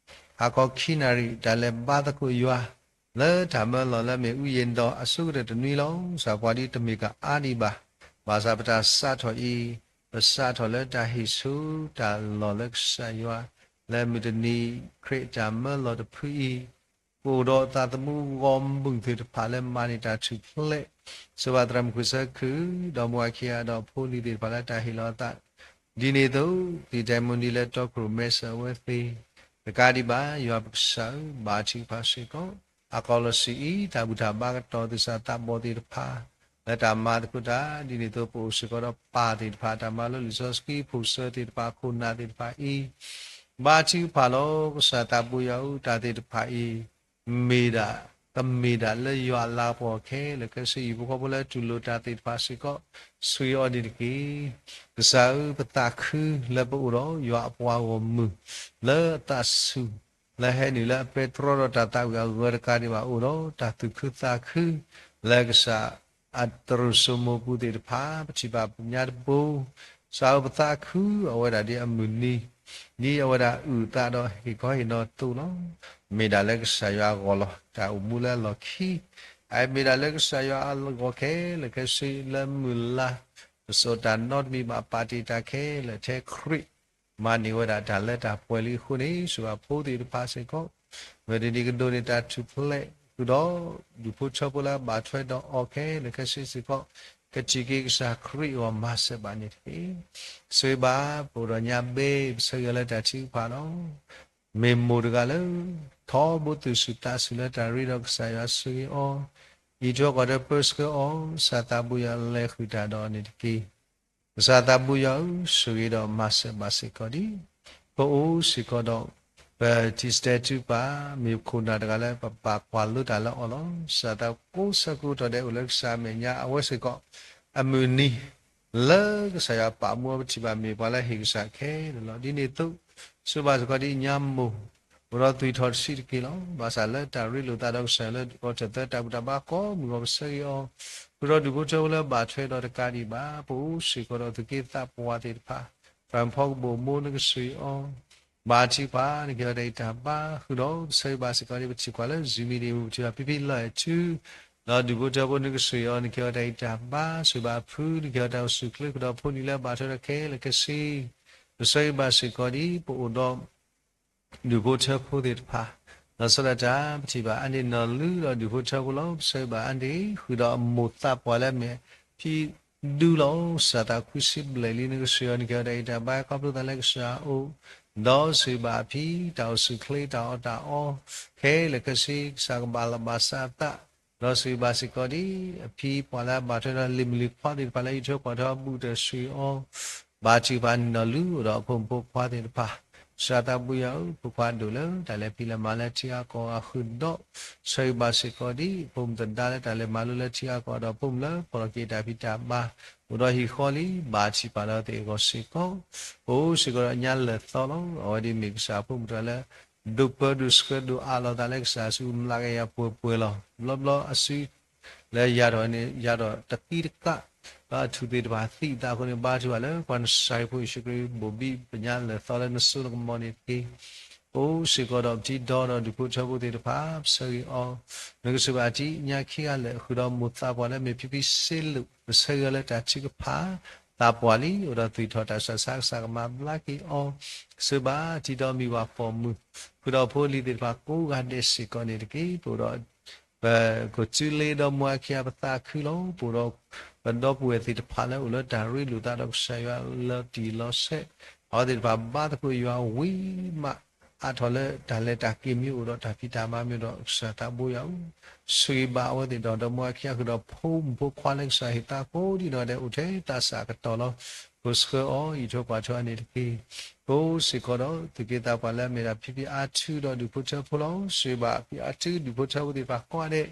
ဟါခီခံနၣ်ရံၣ် တၢ်လဲၤဘါသကိးယွၤ လၢတၢ်မၢလီၢ်လၢအမ့ၢ်အူယ့ၣ်ဒီးအဆိကတၢၢ်တနွံလီၤ. ကစၢ်ပှၤဒ်တမ့ၢ်ကအါဒံးဘၣ်, ဘၣ်ဆၣ်ပတၢ်စးထီၣ်အံၤ ပစးထီၣ်လၢတၢ်ဟ့ၣ်ဆူတၢ်လီၢ်လၢကစၢ်ယွၤ လၢမုၢ်တနံၤခရံာ်တၢ်မၢလီၢ်တဖုအံၤ, ပအိၣ်ဒီးသးသမူဂီၢ်မုၢ်သ့ၣ်တဖၣ်လၢမၤန့ၢ်တၢ်ထူၣ်ဖျဲး, ဆိၣ်ဂ့ၤဘၣ်သရၣ်မုၣ်ဃုာ်စၢခူၣ် ဒီးမိၢ်အခံဂၤဒီးအဖိအလံၤသ့ၣ်တဖၣ်လၢတၢ်ဟ့ၣ်လီၤအသး ဒ်န့ၣ်အသိး သံၣ်တဲမုၢ်နံၤလၢတီခိၣ်ရိၣ်မဲစၢၤအဝဲသ့ၣ်, တကးဒံးဘၣ် ယွၤပကစၢ်ဧၢ, ဘါထုကဖၣ်စ့ၢ်ကီး အကီၢ်လီၤဆံးအံၤ တၢ်ဘူၣ်တၢ်ဘါကတီၤသ့ၣ်စးသးဘီၣ်သ့ၣ်တဖၣ် လၢတၢ်မၤသကိးတၢ် ဒ်န့ၣ်အသိး ပအိၣ်စ့ၢ်ကီးဒီးပၢ်သ့ၣ်တဖၣ် တၢ်မၤလိလံာ်စီဆှံ ဖိၣ်စၢသ့ၣ်တဖၣ် ခိၣ်နၢ်သ့ၣ်တဖၣ်အံၤ ဘါထုကဖၣ်လီၤ. ကစၢ်သးပူၤယွၤဧၢ, တၢ်သ့ၣ်တဖၣ်အံၤ မ့ၢ်ဒၣ် ကမ့ၢ်ဒၣ်လၢယွၤအလၤကပီၤခဲလၢာ်ခဲဆ့ ဟံၣ်ဖိဃီဖိလၢတူၢ်လိာ်တၢ်သ့ၣ်တဖၣ်စ့ၢ်ကီး ဆှံအီၤန့ၣ်တက့ၢ်. ကစၢ်ဧၢ, ပသးခုလၢပအိၣ်ဒီးယွၤအပှၤဂီၢ်မုၢ် လၢအသးဆူၣ် လၢဟဲနုာ်လၢအပဲတြီဒီးတၢ်သးဝံၣ်အဂၢၢ်တကးဒံးဘၣ် အိၣ်ဒီးတၢ်သူၣ်ခုသးခု လၢကစၢ်အတရူၢ်စိမိၤပူၤသ့ၣ်တဖၣ် ပထံၣ်ဘၣ်ပညါတဘိ ကစၢ်ဧၢ, ပသးခုအဝဲဒၣ်ဒ်အမုၢ်နံၤ ဒ်အဝဲဒၣ်အုၣ်အသးဒီးဟ့ၣ်ခီဟ့ၣ်နီၤအသိးလီၤ. မ့ၢ်ဒၣ်လၢကစၢ်ယွၤအဂီၢ်လီၤ. တၢ်အိၣ်မူလၢအလီၢ်ခံ အမ့ၢ်ဒၣ်လၢကစၢ်ယွၤအဂီၢ်ခဲလၢာ်ခဲဆ့ လၢမုၢ်လၢ် ပစိာ်တၢ်နီတမံၤဘၣ် ပာ်တ့ၢ်တၢ်ခဲလၢာ်ထဲခရံာ် မၤန့ၢ်ဝဲဒၣ်တၢ်လၢတၢ်ပှဲၤလံအဃိန့ၣ် ဆိၣ်ဂ့ၤဖိသ့ၣ်တဖၣ်စ့ၢ်ကီး မုၢ်တနံၤကဒိးန့ၢ်တၢ်ထူၣ်ဖျဲး ဃုာ်ဒီးဒူၣ်ဖိထၢဖိလၢအဘၣ်ထွဲဒီးအီၤခဲလၢာ်ခဲဆ့စ့ၢ်ကီး ကထံၣ်က့ၤကစၢ်ခရံာ်အဂီၢ် မၤစၢၤဘၣ်န့ၣ်တက့ၢ်. ဆိၣ်ဂ့ၤဘၣ် ပအိၣ်ဒီးညါဘ့ၣ် ပဆၢဂ့ၤလၢတၢ်ထုကဖၣ်လီၤ. မ့ၢ်မိၢ်တဂၤလၢ ထီဘိသူၣ်ဆူၣ်သးဆူၣ်လၢတၢ်ရ့ဒီးကစၢ်ယွၤဆိၣ်ဂ့ၤအီၤ, အံးထွဲကွၢ်ထွဲပၢဆှၢအီၤ, ကစၢ်သးဘိယွၤလဲၤဃုာ်တၢ်ဒီးအီၤန့ၣ်တက့ၢ်. ကစၢ်သးဘိယွၤဧၢ, ဆိၣ်ဂ့ၤဒီးမၤစၢၤဘၣ်စ့ၢ်ကီးဒံး ပအိၣ်စ့ၢ်ကီးဒီး ပထံၣ်စတဲာ်ထုကဖၣ် မ့ၢ်ခိၣ်နၢ်တဂၤလၢပပာ်ကွၢ်လိတၢ်လၢအီၤလီၤ. ကစၢ်သးဘိယွၤကိးဆၢကိးကတီၢ်ဒဲးအိၣ်လၢကစၢ်အမဲာ်ညါ အဝဲစ့ၢ်ကီး အမုၢ်နံၤ လၢကစၢ်ယွၤပာ်မူအီၤ ပထံၣ်ဘၣ်မ့ၢ်ပှၤလၢဟ့ၣ်ကစၢ်ခဲလၢာ်လီၤ. ဒ်န့ၣ်အသိး ဆိၣ်ဂ့ၤဘၣ်စ့ၢ်ကီးဒ်ညါမိၢ် အိၣ်ဒီးသွံၣ်ထီၣ်တဆံးတက့ၢ်လီၤ. ဘၣ်ဆၣ်လၢတၢ်ရ့လိာ်သးဒီးကစၢ်ယွၤလၢ ဂီၤထၢၣ်သၢတၢ်ဘူၣ်တၢ်ဘါကိးမုၢ်ဂီၤ ပဆၢဂ့ၤအီၤ, ဃုာ်ဒီးဒူၣ်ဖိထၢဖိလၢဘၣ်ထွဲဒီးတကးဒံးဘၣ် ပအိၣ်စ့ၢ်ကီးဒီးသူၣ်က့သးပှၢ်သ့ၣ်တဖၣ် တၢ်ဖီကဘိၣ်မိၢ်နကဆိၣ်ဂ့ၤအီၤ ဘါထုကဖၣ် နကဟ့ၣ်အီၤတၢ်ဂံၢ်တၢ်ဘါ ဃုာ်ဒီးပဆၢဂ့ၤဘၣ်စ့ၢ်ကီးဒ်ပထံၣ်ကွၢ်လၢ Zoom meeting ပထံၣ်ဘၣ်ဖံဖံလီၢ်အဲၣ်ထူ ဒီးဒူၣ်ဖိထၢဖိနကဆိၣ်ဂ့ၤအီၤ နကဟ့ၣ်အီၤတၢ်ဂံၢ်တၢ်ဘါ ဆိၣ်ဂ့ၤဘၣ်အဖု နကဟ့ၣ်အီၤတၢ်အိၣ်ဆူၣ်အိၣ်ချ့ ဃုာ်ဒီးဖိနံၤလၢဘၣ်ထွဲဒီးခဲလၢာ်ခဲဆ့ ပဆၢဂ့ၤဘၣ်စ့ၢ်ကီးဒ်ပအိၣ်ဒီး ဒူၣ်ဖိထၢဖိသ့ၣ်တဖၣ် လီၤဆီဒၣ်တၢ် ပထံၣ်ဘၣ်အါန့ၢ်နီၢ်လုၢ်ဒီးဒူၣ်ဖိထၢဖိလီၤ. ပဆၢဂ့ၤဘၣ်အါန့ၢ် ဃုာ်ဒီးအမိၢ်သးပှၢ်လၢအမ့ၢ်ဖံဒူလီၤ. စၢ်သးခွံဆံဘျဲၣ်လံ နကဆိၣ်ဂ့ၤအီၤ နကဟ့ၣ်အီၤတၢ်ဂံၢ်တၢ်ဘါ ခီဖျိသးလၢကစၢ်အအိၣ် ဒီးဆိၣ်ဂ့ၤဘၣ်အဖံ တၢ်အိၣ်ဆူၣ်အိၣ်ချ့ တၢ်အီၣ်တၢ်အီ ခဲလၢာ်ခဲဆ့ ကစၢ်ကဘၣ်လီၤဘၣ်စးအသး ဒီးဆိၣ်ဂ့ၤဘၣ်စ့ၢ်ကီးဒ် အဖံပှၤလၢအဘၣ်ထွဲဒီးလံၤမုၣ်လံၤခွါသ့ၣ်တဖၣ်လၢ အံးထွဲကွၢ်ထွဲအီၤ ဘူၣ်တၢ်ဆိၣ်ဂ့ၤအီၤ ဘါထုကဖၣ်န့ၢ်နီၢ်လုၢ်အိၣ်ဒီးအဖိမုၣ်ဖိခွါသ့ၣ်တဖၣ် ကစၢ်သးဘိယွၤဧၢ, ဖိခွါဒိၣ်လၢတၢ်လဲၤဖံးလဲၤမၤလၢထံအါကီၢ်အဃုာ်ဒီး ဆၢဂ့ၤဘၣ်စ့ၢ်ကီးဒ် ဖိမုၣ်သဒါလၢတၢ်လဲၤမၤလိလၢထံအါကီၢ်ဒီး ဖိမုၣ်လၢဖီၣ်လီၤက့ၤတၢ်ဖံးတၢ်မၤ အိၣ်ဒီးဟံၣ်ဃီလံ ဘၣ်ထံၣ်ပာ်လီၤသ့ၣ်အဂီၢ်စ့ၢ်ကီး, ပအိၣ်စ့ၢ်ကီးဒီးညါလၢာ်သီလီၤ. အဝဲဒ်မ့ၢ်ကစၢ်အဖိမုၣ်တဂၤလၢ ဒိၣ်ပၢဒိၣ်ဆှၢဒိၣ်အးလီၤသးလၢကစၢ်စု မျးကယၤပှဲၤပှဲၤလီၤ. ဘျီဘျီအစု လၢယၤထီၣ်န့ၣ် ယၤထီၣ်တသံတကး, ဒီးအထူၣ်သ့ၣ်တဖၣ်သံသးအဃိန့ၣ် ဘါထုကဖၣ်လၢပှၤနစၢ်ယွၤဖိယ့ၣ်ၡူးခရံာ် ဘိၣ်ဘံၣ်ပညါလၢာ်သီလၢနစိနကမီၤန့ၣ်တက့ၢ်. ပအိၣ်စ့ၢ်ကီးဒီးပထံဒီဒီးဒူၣ်ဖိထၢဖိသ့ၣ်တဖၣ် ပဆၢဂ့ၤအီၤ, နကဆိၣ်ဂ့ၤဘၣ်အီၤ ညါခံဂၤလၢာ် ဃုာ်ဒီးမိၢ်သးပှၢ်လၢမ့ၢ်ဖံဖံစ့လိာ် ပဆၢဂ့ၤအီၤလၢတၢ်ထုကဖၣ် သးပှၢ်လံ, အိၣ်ဒီးသွံၣ်ထီၣ်တၢ်ဆူးတၢ်ဆါ ကစၢ်ကမၤဘျါက့ၤအီၤ, ကဆိၣ်ဂ့ၤဘၣ်အီၤ တံၤဒီးမံၤဝၤပိာ်မုၣ်, ဃုာ်ဒီးဖိလံၤသ့ၣ်တဖၣ်ကိးဂၤဒဲးစ့ၢ်ကီးန့ၣ်တက့ၢ်. ပအိၣ်ဒီး ပကစၢ်လ့ဒီးမူအခံဂၤ ပသးခုလီၤ. ပအိၣ်ဒီး ပဒီပုၢ်ဝဲၢ်သ့ၣ်တဖၣ်လၢအိၣ်လၢတၢ်ရ့လိာ်သးဒီးကစၢ်ယွၤလီၤတံၢ်လီၤဆဲး, အဝဲသ့ၣ်တဖၣ်ဘါသကိးယွၤဝံၤမး အါထီၣ်လၢတၢ်လဲၤတၢ်က့ၤမ့ၢ်အိၣ်ဒီးတၢ်ဖံးတၢ်မၤမ့ၢ်အိၣ်ဒီး ကစၢ်သးဘိယွၤဧၢ, ဆိၣ်ဂ့ၤဘၣ်အဝဲသ့ၣ်ဒီး ဒီမူအခံဂၤ ဃုာ်ဒီးဖိမုၣ်ဖိခွါလၢကစၢ်ဟ့ၣ်သးကိးဒံနီၢ်ဂၤဒဲးအိၣ်ထဲသးစၢ်အကတီၢ်လီၤ. ပဆှၢအီၤ အံးထွဲကွၢ်ထွဲအီၤန့ၣ်တက့ၢ်. ပအိၣ်စ့ၢ်ကီးဒီး သုးက့သးပှၢ်လၢအမ့ၢ်ဒၣ်ဖံဖံအါထုဒီးဒူၣ်ဖိထၢဖိလီၤ. ဆိၣ်ဂ့ၤဘၣ်ဖံအါထုဒူၣ်ဖိထၢဖိသ့ၣ်တဖၣ်ကိးဂၤဒဲး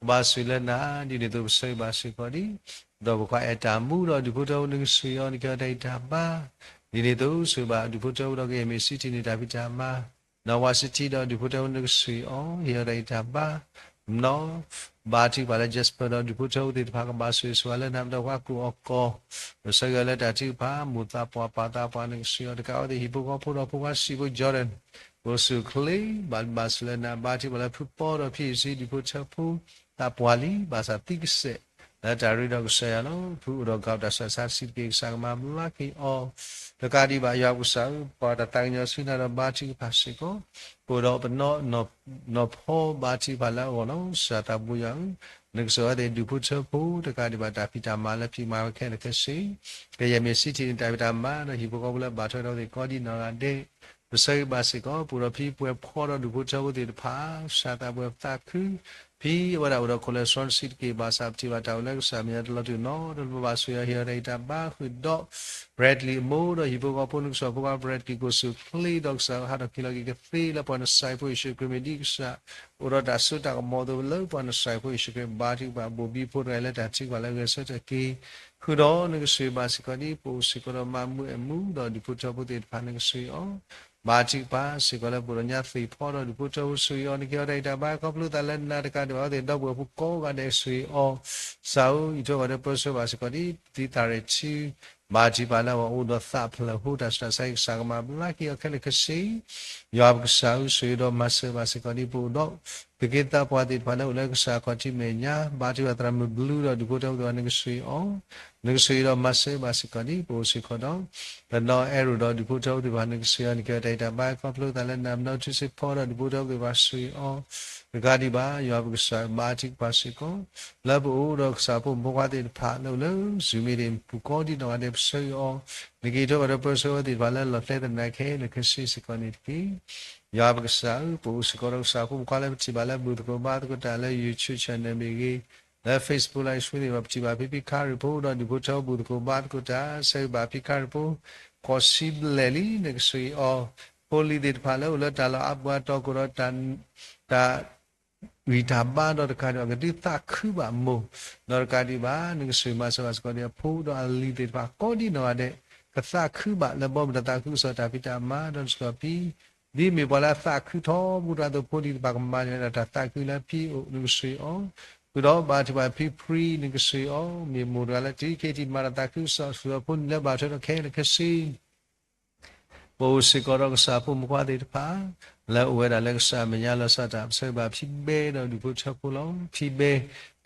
ကဘၣ်ဆိၣ်ဂ့ၤလၢနၤ ဒ်န့ၣ်အသိးပဆၢဂ့ၤဘၣ်စ့ၢ်ကီးဒ် ဒီးဖိခွါအဲၣ်တၢ်မူဒီးဒူၣ်ဖိထၢဖိ နကဆိၣ်ဂ့ၤအီၤ နကဟ့ၣ်အီၤတၢ်ဂံၢ်တၢ်ဘါ, ဒ်န့ၣ်အသိး ဆိၣ်ဂ့ၤဘၣ်ဒူၣ်ဖိထၢဖိဒီး ကယဲၢ်မ့ၢ်စံထံန့ၣ် တၢ်ဖံးတၢ်မၤ, နီၢ်ဝါစံထံဒီးဒူၣ်ဖိထၢဖိ နကဆိၣ်ဂ့ၤအီၤ ဟ့ၣ်အီၤတၢ်ဂံၢ်တၢ်ဘါ, နီၢ် ဘါထုကဖၣ်လၢ Jasper ဒီးဒူၣ်ဖိထၢဖိသ့ၣ်တဖၣ် ကဘၣ်ဆိၣ်ဂ့ၤဆိၣ်ဝါလၢနၤ ပဒီးဖိခွါကိၣ်အီၣ်ကီၢ်, ပဆၢဂ့ၤအီၤလၢတၢ်ထုကဖၣ် မိၢ်သးပှၢ်ပၢ်သးပှၢ် နကဆိၣ်ဂ့ၤအီၤတကးအဝဲသ့ၣ် ဟံၣ်ဖိဃီဖိဒီးဖိခွါစံးဖိ Jordan ပအိၣ်ဆူၣ်အိၣ်ချ့ ဘၣ်ဘၣ်ဆိၣ်လၢနၤ ဘါထုကဖၣ်လၢဖုပီဒီးဖံအံၤစံ ဒူၣ်ဖိထၢဖိ သးပှၢ်လံ ဘၣ်ဆၣ်သံကစဲး လၢတၢ်ရ့ဒီးကစၢ်ယွၤလီၤ. ဖုအိၣ်ဒီးကးတၢ်ဆူးတၢ်ဆါတဆံးတက့ၢ် ကစၢ်ကမၤဘျါက့ၤအီၤ, တကးဒံးဘၣ် ယွၤပကစၢ်ဧၢ, ပှၤတၢ်သးကညီၤဆူနၤဒီးဘါထုကဖၣ်စ့ၢ်ကီး, ပအိၣ်ဒီးပနီၢ် နီၢ်ဖီဘါထုကဖၣ်လၢအဂီၢ်လီၤ. ကစၢ်သးဘိယွၤဧၢ, နကဆိၣ်ဂ့ၤအဝဲသ့ၣ်ဒူၣ်ဖိထၢဖိ တကးဒံးဘၣ် တၢ်ဖံးတၢ်မၤလၢဖံးမၤဝဲခဲလၢာ်ခဲဆ့, ကယဲၢ်မ့ၢ်စံထံန့ၣ် တၢ်ဖံးတၢ်မၤဒီးဟံၣ်ဖိဃီဖိလၢဘၣ်ထွဲဒီးအဝဲသ့ၣ်ကိးဒံနီၢ်ဂၤဒဲး ပဆၢဂ့ၤဘၣ်စ့ၢ်ကီး, ပအိၣ်ဒီးဖံပှဲၤဖီဒီးဒူၣ်ဖိထၢဖိသ့ၣ်တဖၣ်, ကစၢ်သးဘိယွၤပသးခု, ဖံအဝဲဒၣ်အိၣ်ဒီး cholesterol တဆံးတက့ၢ် ဘၣ်ဆၣ်ပထံၣ်ဘၣ်တၢ်အိၣ်လၢကစၢ်မဲာ်ညါတလီၤတူာ်နီတဘျီဘၣ် ဆိၣ်ဂ့ၤအီၤဟ့ၣ်အီၤတၢ်ဂံၢ်တၢ်ဘါဃုာ်ဒီး Bradley အမိၢ်ဒီးဟံၣ်ဖိဃီဖိ နကဆိၣ်ဂ့ၤဖိခွါ Bradley ကိၣ်ဆူၣ်အိၣ်ချ့ဒီးကစၢ်ဟးထီၣ်က့ၤလီၤက့ၤကသ့လၢပှၤနစၢ်ဖိယ့ၣ်ၡူးခရံာ် မ့ၢ်ဒ်ကစၢ် အိၣ်ဒီးတၢ်စိတၢ်ကမီၤအသိးလၢပှၤနစၢ်ဖိယ့ၣ်ၡူးခရံာ် ဘါထုကဖၣ်ဘိၣ်ဘံဖိတဂၤလၢတၢ်ထုကဖၣ်လၢဂဲၤဆၢထၢၣ်က့ၤ ဃုာ်ဒီးနကဆိၣ်ဂ့ၤဘၣ်စ့ၢ်ကီးဒ် ပအိၣ်စ့ၢ်ကီးဒီးမၤမူအဲၣ်မူဒီးဒူၣ်ဖိထၢဖိသ့ၣ်တဖၣ် နကဆိၣ်ဂ့ၤအီၤ ဘါထုကဖၣ်စ့ၢ်ကီးလၢပအိၣ်ဒီးညါသ့ၣ်ဖီဒီးဒူၣ်ဖိထၢဖိ ဆိၣ်ဂ့ၤအီၤ နကဟ့ၣ်အီၤတၢ်ဂံၢ်တၢ်ဘါခီဖျိသးလၢနၤတကးဒံးဘၣ် အဝဲသ့ၣ်ဒီပုၢ်ဝဲၢ်ဖိကိးဂၤဒဲး ဆိၣ်ဂ့ၤအီၤ ကစၢ်ဧၢ အံးထွဲကွၢ်ထွဲပၢဆှၢဘၣ်စ့ၢ်ကီးဒ် သံသးရဲၣ်ထူ ဘါထုကဖၣ်လၢအဂီၢ် အိၣ်ဒီးသးဖျၢၣ်ဟိ တၢ်ဆူးတၢ်ဆါအံၤ ကစၢ်ကမၤဘျါက့ၤအီၤခဲလၢာ်ခဲဆ့ ယွၤပကစၢ်ဧၢ ဆိၣ်ဂ့ၤဒီးမၤစၢၤဘၣ်စ့ၢ်ကီးဒ်ပအိၣ်ဒီး သုးက့သးပှၢ်သ့ၣ်တဖၣ်လၢအိၣ်လၢကစၢ်ခီၣ်ထံးမဲာ်ညါ ဘါထုကဖၣ်သရၣ်မုၣ်ဘျုးဒီးဒူၣ်ဖိထၢဖိသ့ၣ်တဖၣ် နကဆိၣ်ဂ့ၤအီၤ နကဆိၣ်ဂ့ၤဒီးမၤစၢၤဘၣ်စ့ၢ်ကီးဒ်ပအိၣ်စ့ၢ်ကီးဒီး ပနီၢ်အဲၣ်ရိၣ်ဒီးဒူၣ်ဖိထၢဖိသ့ၣ်တဖၣ် နကဆိၣ်ဂ့ၤအီၤ နကဟ့ၣ်အီၤတၢ်ဂံၢ်တၢ်ဘါခီဖျိသးလၢနၤ ပနီၢ်ထူစ့ဖီဒီးဒူၣ်ဖိထၢဖိသ့ၣ်တဖၣ် ဆိၣ်ဂ့ၤအီၤ တကးဒံးဘၣ် ယွၤပကစၢ်ဘါထုကဖၣ်စ့ၢ်ကီး လၢပအိၣ်ဒီးကစၢ်ဖိမုၣ်ဖိခွါသ့ၣ်တဖၣ်လၢအိၣ်လၢ Zoom meeting ပူၤကိးဒ်နီၢ်ဂၤဒဲး ပဆၢဂ့ၤအီၤ နကအံးထွဲကွၢ်ထွဲပၢဆှၢအဝဲသ့ၣ်တဖၣ်လၢလီၢ်ကျဲသနာ်က့ ခဲလၢာ်ခဲဆ့စ့ၢ်ကီးန့ၣ်တက့ၢ် ယွၤပကစၢ်ဧၢ ပအိၣ်စ့ၢ်ကီးဒီးကစၢ်ဖိမုၣ်ဖိခွါလၢပထံၣ်ဘၣ်လၢဘူၣ်သကိးဘါသကိးတၢ်လၢ YouTube channel မ့ၢ်ဂ့ၤ, လၢ Facebook Live Stream သ့ၣ်တဖၣ် ပထံၣ်ဘၣ်ဖံဖံခါရ့ၣ်ဖိ ဒီးဒူၣ်ဖိထၢဖိဘူၣ်သကိးဘါသကိးတၢ် ဆၢဂ့ၤဘၣ်ဖံခါရ့ၣ်ဖိ ဃိးဆံဘျဲၣ်လံ နကဆိၣ်ဂ့ၤအီၤ ဖိလံၤသ့ၣ်တဖၣ်လၢအိၣ်လၢတၢ်လီၢ်အါပူၤအတီၢ် ကအိၣ်ဒီးတၢ် တၢ် ဂံၢ်တၢ်ဘါဒီးတကးဒံးဘၣ် ကဒုးသးခုဘၣ်မိၢ် ဒီးတကးဒံးဘၣ် နကဆိၣ်ဂ့ၤမၤစၢၤဘၣ်စ့ၢ်ကီးဒ်အဖိဒီးအလံၤသ့ၣ်တဖၣ် ကိးဒ်နီၢ်ဂၤဒဲး ကသးခုဘၣ်လၢဘီမုၢ်တၢ်သးခုကစီၣ်တၢ်ဖံးတၢ်မၤ ဒီးနစှၤဖံ ဒ်မ့ၢ်ပှၤလၢအသးခုထီဘိတဂၤအသိး ဖိလံၤသ့ၣ်တဖၣ်ကမၤန့ၢ်ဝဲဒၣ်တၢ်သးခုလၢဖံအိၣ် နကဆိၣ်ဂ့ၤအီၤ ဃုာ်ဒီးဘါထုကဖၣ်ဖံဖရံ နကဆိၣ်ဂ့ၤအီၤ မ့ၢ်မိၢ်တဂၤလၢတုၤခဲအံၤထံၣ်မၤတၢ်သးခုကစီၣ် ဆှၢအဖိန့ၣ်လၢဘၣ်ထွဲဒီးခဲလၢာ်ခဲဆ့ ပအိၣ်စ့ၢ်ကီးဒီးကစၢ်ဖိမုၣ်ဖိခွါသ့ၣ်တဖၣ် လၢအိၣ်ဝဲဒၣ်လၢကစၢ်အမဲာ်ညါလီၤဆီဒၣ်တၢ် ပဆၢဂ့ၤဘၣ်ဖံဘဲဒီးဒူၣ်ဖိထၢဖိလီၤ. ဖံဘဲ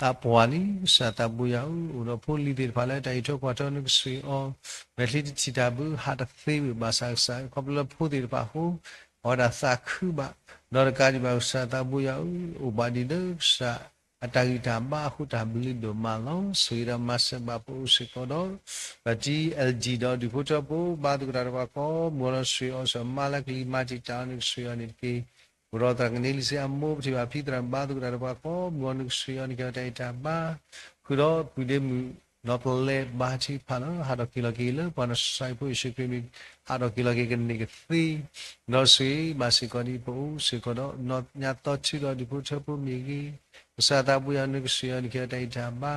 သးပှၢ်လံ ကစၢ်သးဘိယွၤဧၢ, အိၣ်ဒီးဖိလံၤသ့ၣ်တဖၣ်လၢတၢ်အံးထွဲကွၢ်ထွဲ နကဆိၣ်ဂ့ၤအီၤ, မဲာ်ချံတထံၣ်တၢ်ဘၣ် ဟးတသ့ဘၣ် ဘၣ်ဆၣ်ကစၢ် ခီဖျိလၢဖိသ့ၣ်တဖၣ်အဃိ အဝဲဒၣ်သးခုဘၣ်, ဒီးတကးဒံးဘၣ် ကစၢ်သးဘိယွၤဧၢ, အိၣ်ဘၣ်ဒံးလၢကစၢ် အတၢ်ဂံၢ်တၢ်ဘါအဃိ တၢ်ဘျုးဒိၣ်မးလီၤ. ဆိၣ်ဂ့ၤဒီးမၤစၢၤဘၣ်ပအိၣ်စ့ၢ်ကီးဒီး ပတံၤ L G ဒီးဒူၣ်ဖိထၢဖိ ဘါသကိးတၢ်ဒီးပှၤကိးမုၢ်ဂီၤ နကဆိၣ်ဂ့ၤအီၤ ဆူအမါလၢကလံၤမၤတံာ်တာ်အီၤ နကဆိၣ်ဂ့ၤအီၤန့ၣ်တက့ၢ်. အိၣ်ဒီးသရၣ်ကန့လံစ့အမိၢ် ပထံၣ်ဘၣ်ဖံသရၣ်ဘါသကိးတၢ်ဒီးပှၤကိးမုၢ်ဂီၤ နကဆိၣ်ဂ့ၤအီၤ နကဟ့ၣ်အီၤတၢ်ဂံၢ်တၢ်ဘါ ဃုာ်ဒီးပုၢ်ဒ့မုၣ် ဒီးပလဲၤဘါထုကဖၣ်လီၤ. ဟးထီၣ်က့ၤလီၤက့ၤလၢပှၤနီၢ်စံးဖိယ့ၣ်ၡူးခရံာ်မံၤ, ဟးထီၣ်က့ၤလီၤက့ၤကန့ၢ်ကသ့, ဒီးစံးဘၣ်စ့ၢ်ကီးဒ်ပအိၣ်စ့ၢ်ကီးဒီး နီၢ်ညါသီထုဒီးဒူၣ်ဖိထၢဖိမ့ၢ်ဂ့ၤ, ကစၢ်သးဘိယွၤနကစၢ်ယွၤနကဲထီၣ်တၢ်အံၤတၢ်ဘါ,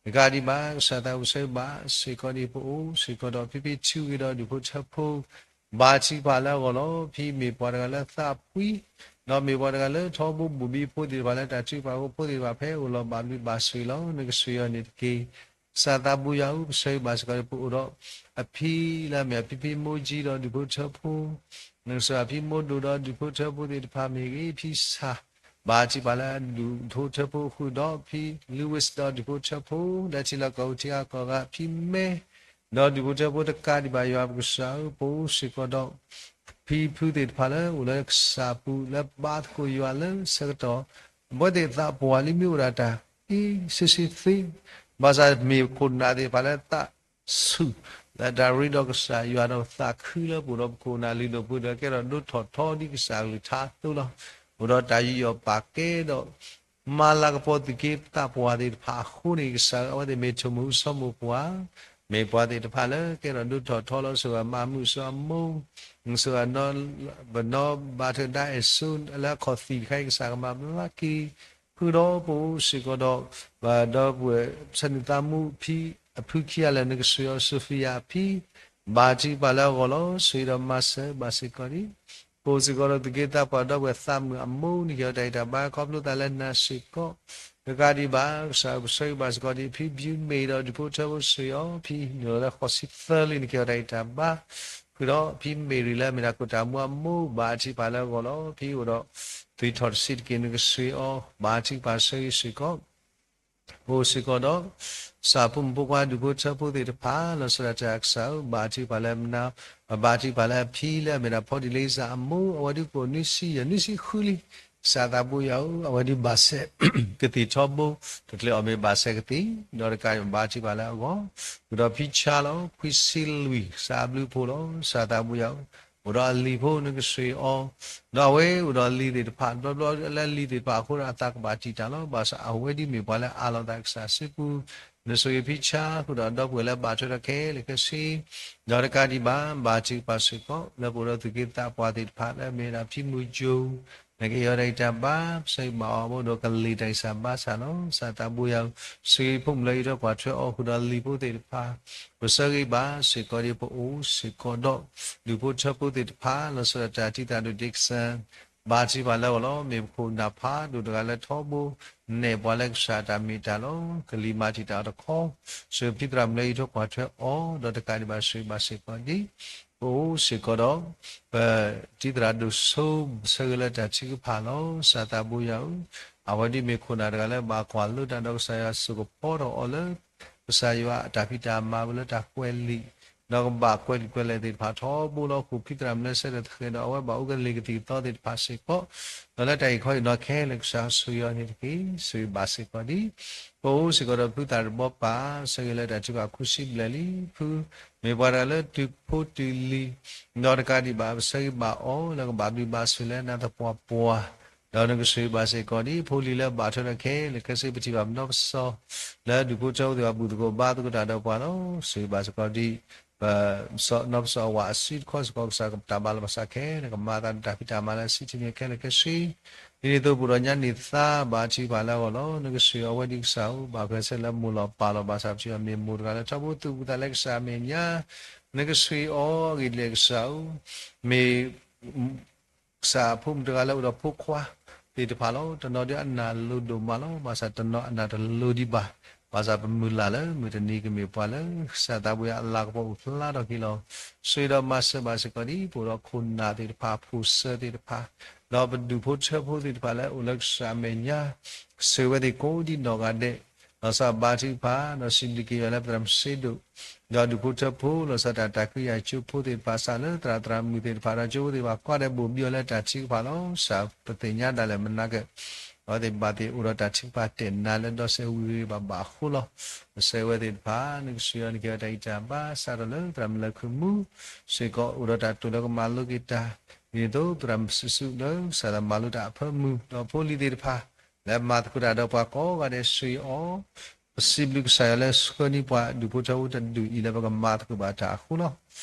တကးဒံးဘၣ် ကစၢ်သးဘိယွၤဘၣ်စ့ၢ်ကီးဒ်ပအိၣ်စ့ၢ်ကီးဒီး ဖံဖံထုဂ့ၤဒီးဒူၣ်ဖိထၢဖိ ဘါထုကဖၣ်လၢအဂီၢ်လီၤ. ဖံမ့ၢ်ပှၤတဂၤလၢသးဖှံ, ဒီးမ့ၢ်ပှၤတဂၤလၢထီဘိဘူၣ်ဘံဖိသ့ၣ်တဖၣ်လၢတၢ်ထုကဖၣ်အဃိ ဖိသ့ၣ်တဖၣ်ဖဲအအိၣ်လီၤဘၣ်ဘျုးဘၣ်ဆိၣ်ဂ့ၤလီၤ. နကစၢ်ယွၤန့ၣ်တက့ၢ်. ကစၢ်သးဘိယွၤဧၢ, ပဆၢဂ့ၤဘၣ်စ့ၢ်ကီးဒ်ပအိၣ်ဒီး အဖံလၢအမ့ၢ်အဖံဖံမိၢ်ကၠံဒီးဒူၣ်ဖိထၢဖိ, နကစၢ်ယွၤအဖံမိၢ်ဒိၣ်ဒီးဒူၣ်ဖိထၢဖိသ့ၣ်တဖၣ်မ့ၢ်ဂ့ၤ, ဖံဆၣ် ဘါထုကဖၣ်လၢဒူၣ်ဖိထၢဖိအဃုာ်ဒီး ဖံ Lewis ဒီးဒူၣ်ဖိထၢဖိ လၢထံလီၢ်ကီၢ်ပူၤထံဂၤကီၢ်ဂၤ, ဖံမဲ ဒီးဒူၣ်ဖိထၢဖိတကးဒံးဘၣ် ယွၤပကစၢ်ဧၢ, ပအိၣ်စ့ၢ်ကီးဒီး ဖံဖုသ့ၣ်တဖၣ်လၢအိၣ်လၢကစၢ်အပူၤ လၢဘါသကိးယွၤလၢဆၢကတီၢ်, အဝဲသ့ၣ်သးပှၢ်လံမ့ၢ်အိၣ်ဒၣ်တၢ်အ့ၣ်စ့စ့သ့, ဘၣ်ဆၣ်မ့ၢ်ခိၣ်နၢ်သ့ၣ်တဖၣ်လၢသးဆူၣ် လၢတၢ်ရ့ဒီးကစၢ်ယွၤဒီးသးခုလၢပအိၣ်ဒီးပခိၣ်နၢ်လုၢ်ဒိၣ်ပှ့ၤဒိၣ် ကဲထီၣ်ဒိၣ်ထီၣ်ထီဒ်ကစၢ်အကလုၢ်ကထါအသိးလီၤ. အိၣ်ဒီးတၢ်ယူးယီၣ်ပာ်ကဲဒီး မၤလၤကပီၤသုးက့သးပှၢ်သ့ၣ်တဖၣ်အဃိန့ၣ် ကစၢ်ဧၢ, အဝဲသ့ၣ်မ့ၢ်ထိၣ်မုၢ်အူဆီမိၢ်ပှၢ်, မ့ၢ်ပှၤသ့ၣ်တဖၣ်လၢကဲထီၣ်ဒိၣ်ထီၣ်ထီလီၤ. နကစၢ်မၤမုာ်စီၤအမိၢ်, နကစၢ် ပနီၢ်ဘၣ်ထွဲဒၣ်အဲၣ်စိလၢအခီၣ်သံၣ်တခါအံၤ ကစၢ်ကမၤဘျါက့ၤ, ဃုာ်ဒီးပအိၣ်စ့ၢ်ကီးဒီး ပဒီပုၢ်ဝဲၢ်ဆၢနုာ်သးမူဖံအဖုခံဂၤလၢာ် နကစၢ်ယွၤစီၤဖံယၤအဖံ, ဘါထုကဖၣ်လၢအဂီၢ်လီၤ. စံးဒီးမၤစၢၤဘၣ်စ့ၢ်ကီးဒ် ပအိၣ်စ့ၢ်ကီးဒီးသုးက့သးပှၢ်ဒီပုၢ်ဝဲၢ်သးမုာ်အမိၢ် နကဟ့ၣ်အီၤတၢ်အံးတၢ်ဘါ ခီဖျိသးလၢနၤစ့ၢ်ကီး, တကးဒံးဘၣ် ကစၢ်ဧၢ ပဆၢဂ့ၤဘၣ်စ့ၢ်ကီးဒ်ဖံဘျုးမ့ၢ်ဒီးဒူၣ်ဖိထၢဖိစ့ၢ်ကီး ဖံနုာ်လီၤလၢဃိးဆံသၢလံ နကဟ့ၣ်အီၤတၢ်အံးတၢ်ဘါ, ဃုာ်ဒီးဖံမ့ၢ်ရံၤလၢအမ့ၢ်ဒၣ်ခိၣ်တၢ်မူအမိၢ် ဘါထုကဖၣ်လၢအဂီၢ်လီၤ. ဖံအိၣ်ဒီး သုးထီၣ်တဆံးတက့ၢ် နကစၢ်ဧၢ ဘါထုကဖၣ်ဆၢဂ့ၤစ့ၢ်ကီး ပအိၣ်စ့ၢ်ကီးဒီး ကစၢ်ဖိမုၣ်ဖိခွါဒူၣ်ဖိထၢဖိသ့ၣ်တဖၣ် လီၤဆီဒၣ်တၢ် ကစၢ်ဧၢ ဘါထုကဖၣ်လၢမနၤ, ဘါထုကဖၣ်လၢအဖံလၢအမ့ၢ်ဒၣ်ဖီဒံးလ့စၢ်အမိၢ် အဝဲဒၣ်ကိးနွံဆံယဲၢ်နွံဆံဃုလံ. ကစၢ်သးဘိယွၤဧၢ, အဝဲဒၣ်ဘၣ်စဲးကသံၣ်ထီဘိ, တချုးအီၤမ့ၢ်ဘၣ်စဲးကသံၣ်, ဒီးတကးဘါထုကဖၣ်လၢအဂီၢ်, ဃုာ်ဒီးဖံဆါလီၤ ခွံဆံလွံၢ် ကစၢ်အဘျုးအဖှိၣ်လီၤ. ကစၢ်သးဘိယွၤဧၢ, အိၣ်ဒီးအလံၤဖိ နကစၢ်ဧၢ, ဒီးအဝဲအိၣ်ဒီးအလံၤသ့ၣ်တဖၣ် ဘျီဘျီလၢအလံၤသ့ၣ်တဖၣ်အဃိဒီးအသးကဘၣ်တံာ်တာ်လီၤ. ဘၣ်ဆၣ်အဝဲဒၣ်မ့ၢ်ပှၤလၢအအးလီၤသးကစၢ်စုပူၤ, နဆိၣ်ဂ့ၤဖံဆါ ဃုာ်ဒီးဒီပုၢ်ဝဲၢ်လၢဘၣ်ထွဲဒီးခဲလၢာ်ခဲဆ့, ဒီးတကးဒံးဘၣ် ဘါထုကဖၣ်စ့ၢ်ကီး လၢပအိၣ်ဒီးသုးက့သးပှၢ်သ့ၣ်တဖၣ် လၢအမ့ၢ်ဝဲဒၣ်ဖံမုၢ်ယိၤ နကဟ့ၣ်အီၤတၢ်အံးတၢ်ဘါ, ပဆၢဂ့ၤဘၣ်အီၤ အဝဲအိၣ်ဒီးကလံၤတၢ်ဂံၢ်စၢ်ဘါစၢ်လီၤ. ကစၢ်သးဘိယွၤဧၢ, ဆိၣ်ဂ့ၤဖိမုၣ်လၢအအံးထွဲကွၢ်ထွဲအီၤ ဃုာ်ဒီးလံၤဖိသ့ၣ်တဖၣ်, ပဆၢဂ့ၤဘၣ်စ့ၢ်ကီးဒ်ပအိၣ်စ့ၢ်ကီးဒီး ဒူၣ်ဖိထၢဖိသ့ၣ်တဖၣ် လီၤဆီဒၣ်တၢ်တံာ်တာ်ဒိၣ်ဒ့ကစၢ် ဘါထုကဖၣ်လၢအဂီၢ်လီၤ. မ့ၢ်ပခိၣ်နၢ်ဖးဒိၣ်တဂၤလၢထီဘိ နဲၣ်ပှၤလၢကစၢ်အတၢ်မ့ၢ်တၢ်လီၤ. ကလံၤမၤတံာ်တာ်အီၤတခီ, ဆိၣ်ဂ့ၤဖံသရၣ်မုၣ်လၢအအံးထွဲကွၢ်ထွဲအီၤ ဒီးတကးဒံးဘၣ်ဆိၣ်ဂ့ၤဘၣ်စ့ၢ်ကီးဒ် ပအိၣ်စ့ၢ်ကီးဒီး ပတံၤသရၣ်ဒိၣ်စိ ပဆၢဂ့ၤလၢတၢ်ထုကဖၣ်လီၤ. ကစၢ်သးဘိယွၤဧၢ, အဝဲဒၣ်မ့ၢ်ခိၣ်နၢ်တဂၤလၢဘၣ်ကွၢ်လိတၢ်ဒီးကစၢ်ယွၤစိာ်ကဖီထီၣ်အီၤလၢ ကစၢ်ယွၤအတၢ်ဖံးတၢ်မၤဝဲလၢတၢ်ကွဲးလံာ်, ဒီးကဘၣ်ကွဲးလံာ်ကွဲးလဲၢ်သ့ၣ်တဖၣ်ထီဘိလီၤ. ဃိာ်ဖံသရၣ်မုၣ်လၢဆၢထၢၣ်သဃဲးဒီး အဝဲဘၣ်အိၣ်ကလံၤကသံၣ်ကသီသ့ၣ်တဖၣ်စ့ၢ်ကီး, ဒီးလၢတၢ်အံၤခီအံၤနီၢ်ခဲလၢာ် ကစၢ်ဆိၣ်ဂ့ၤအီၤန့ၣ်တက့ၢ်. ဆိၣ်ဂ့ၤဘၣ်စ့ၢ်ကီးဒ် ပအိၣ်စ့ၢ်ကီးဒီးဖုသၣ်တဘီပၢ် ဆၢဂ့ၤလၢတၢ်ထုကဖၣ်ခူဆံဘျဲၣ်လံ. ဖုမ့ၢ်ပှၤတဂၤလၢတုၤဖိတုၤလံၤ, ဒီးတကးဒံးဘၣ် ပဆၢဂ့ၤဘၣ်အီၤလၢကဘၣ်ဘျုးဘၣ်ဆိၣ်လၢနၤသပှၢ်ပှၢ်, ဒီးနကဆိၣ်ဂ့ၤဘၣ်စ့ၢ်ကီးဒ် ဖိလံၤလၢဘၣ်ထွဲဒီးခဲလၢာ်ခဲဆ့ ပထံၣ်ဘၣ်ပနီၢ်ပစီ လၢဒူၣ်ဖိထၢဖိသ့ၣ်တဖၣ်ဘူၣ်သကိးဘါသကိးတၢ်ဒီးပှၤလီၤ. ဆိၣ်ဂ့ၤဘၣ်စ့ၢ်ကီးဒ် ပနီၢ်ပစီအဝၤအစုတခီစ့ၢ်ကီး ကစၢ်ကတၢ်ဘၣ်လီၤဘၣ်စးခဲလၢာ် ကမၤသးဒီးတၢ်ဖံးတၢ်မၤလၢအဆံးထံးန့ၢ်ခဲလၢာ်ခဲဆ့ ဒ်န့ၣ်အသိး ပအိၣ်ဒီးညါန့ၢ်သါဘါထုကဖၣ်လၢအဂီၢ်လီၤ. နကစၢ်အဝဲဒၣ်ကစၢ်ဧၢ, ဘၣ်ဃးဆၢလၢမိၢ်လီၤပၢ်လီၤ ဘၣ်ဆၣ်ပထံၣ်ဘၣ်မ့ၢ်မိၢ်တဂၤလၢထီဘိသူၣ်အုးသးလဲကစၢ်အမဲာ်ညါ, နကစၢ်အီၤအဂ့ၢ်ဒ်လဲၣ်ကစၢ်ဧၢ, မ့ၢ် ကစၢ်အဖိမုၣ်တဂၤလၢအိၣ်ဒီးဖိခွါသ့ၣ်တဖၣ်လီၤ. တနီၤဒ်အနၢ်လိၤဒိၣ်မးလီၤ. ဘၣ်ဆၣ်တနီၤအနၢ်တလိၤဒံးဘၣ်. ဘၣ်ဆၣ်ပမုၢ်လၢ်လၢမုၢ်တနံၤကမ့ၢ်ပှၤလၢ ကစၢ်သးဘိယွၤအလၤကပီၤအိၣ်ဖျါထီၣ်က့ၤလီၤ. ဆိၣ်ဂ့ၤဒီးမၤစၢၤဘၣ်စ့ၢ်ကီးဒ် ပအိၣ်ဒီးခိၣ်နၢ်သ့ၣ်တဖၣ် ဖိၣ်စၢၤသ့ၣ်တဖၣ်, ဒီးပဒူၣ်ဖိထၢဖိသ့ၣ်တဖၣ်လၢအိၣ်လၢကစၢ်အမဲာ်ညါ, ကစၢ်ဝဲသ့ၣ်ကိးဒ်နီၢ်ဂၤဒဲး လီၤဆီဘါထုကဖၣ် ဒီးစံးဘျုးက့ၤယွၤလၢပသရၣ်မုၣ်စ့ဒိၣ်, ဒီးဒူၣ်ဖိထၢဖိ လီၤဆီဒၣ်တၢ် တၢ်ခွံကယၤကၠိဖိသ့ၣ်တဖၣ် စးလၢသရၣ်သရၣ်မုၣ်သ့ၣ်တဖၣ် ဒီးကၠိဖိသ့ၣ်တဖၣ် ကွၢ်ဒီးဘိၣ်ဘံအီၤလၢတၢ်ထုကဖၣ်လီၤ. စးပသ့ၣ်ညါဒၣ်လဲာ်မနၤက့ၤ အဝဲသ့ၣ်ဘၣ်သ့ၣ်အိၣ်ဒီးတၢ်ထုကဖၣ်တဲာ်နါလၢဒီးစဲးဝံၤဂ့ၤဘၣ်ဘၣ်အဃိလီၤ. ကစၢ်ဝဲသ့ၣ်တဖၣ် နကစၢ်ယွၤနကဟ့ၣ်အီၤတၢ်ဂံၢ်တၢ်ဘါ စးထီၣ်လၢသရၣ်မုၣ်လၢခုၣ်မူ စ့ၢ်ကီး အိၣ်ဒီးတၢ်တိာ်လၢကမၤလိက့ၤတၢ် ဒ်န့ၣ်အသိး သရၣ်မုၣ်စုာ်စုာ်လၢ ကစၢ်သးမၤလိတၢ်အဖၢမုၢ် ဒီးဖိလံၤသ့ၣ်တဖၣ် လၢမၤသကိးတၢ်ဒီးပှၤကိးဂၤဒဲး စံးအီၤ ပစံးဘျုးကစၢ်ယွၤလၢဆှၢန့ၢ်ပှၤဒူၣ်ဖိထၢဖိတဒူၣ်အံၤလၢပကမၤသကိးဘၣ်တၢ်အဃိလီၤ.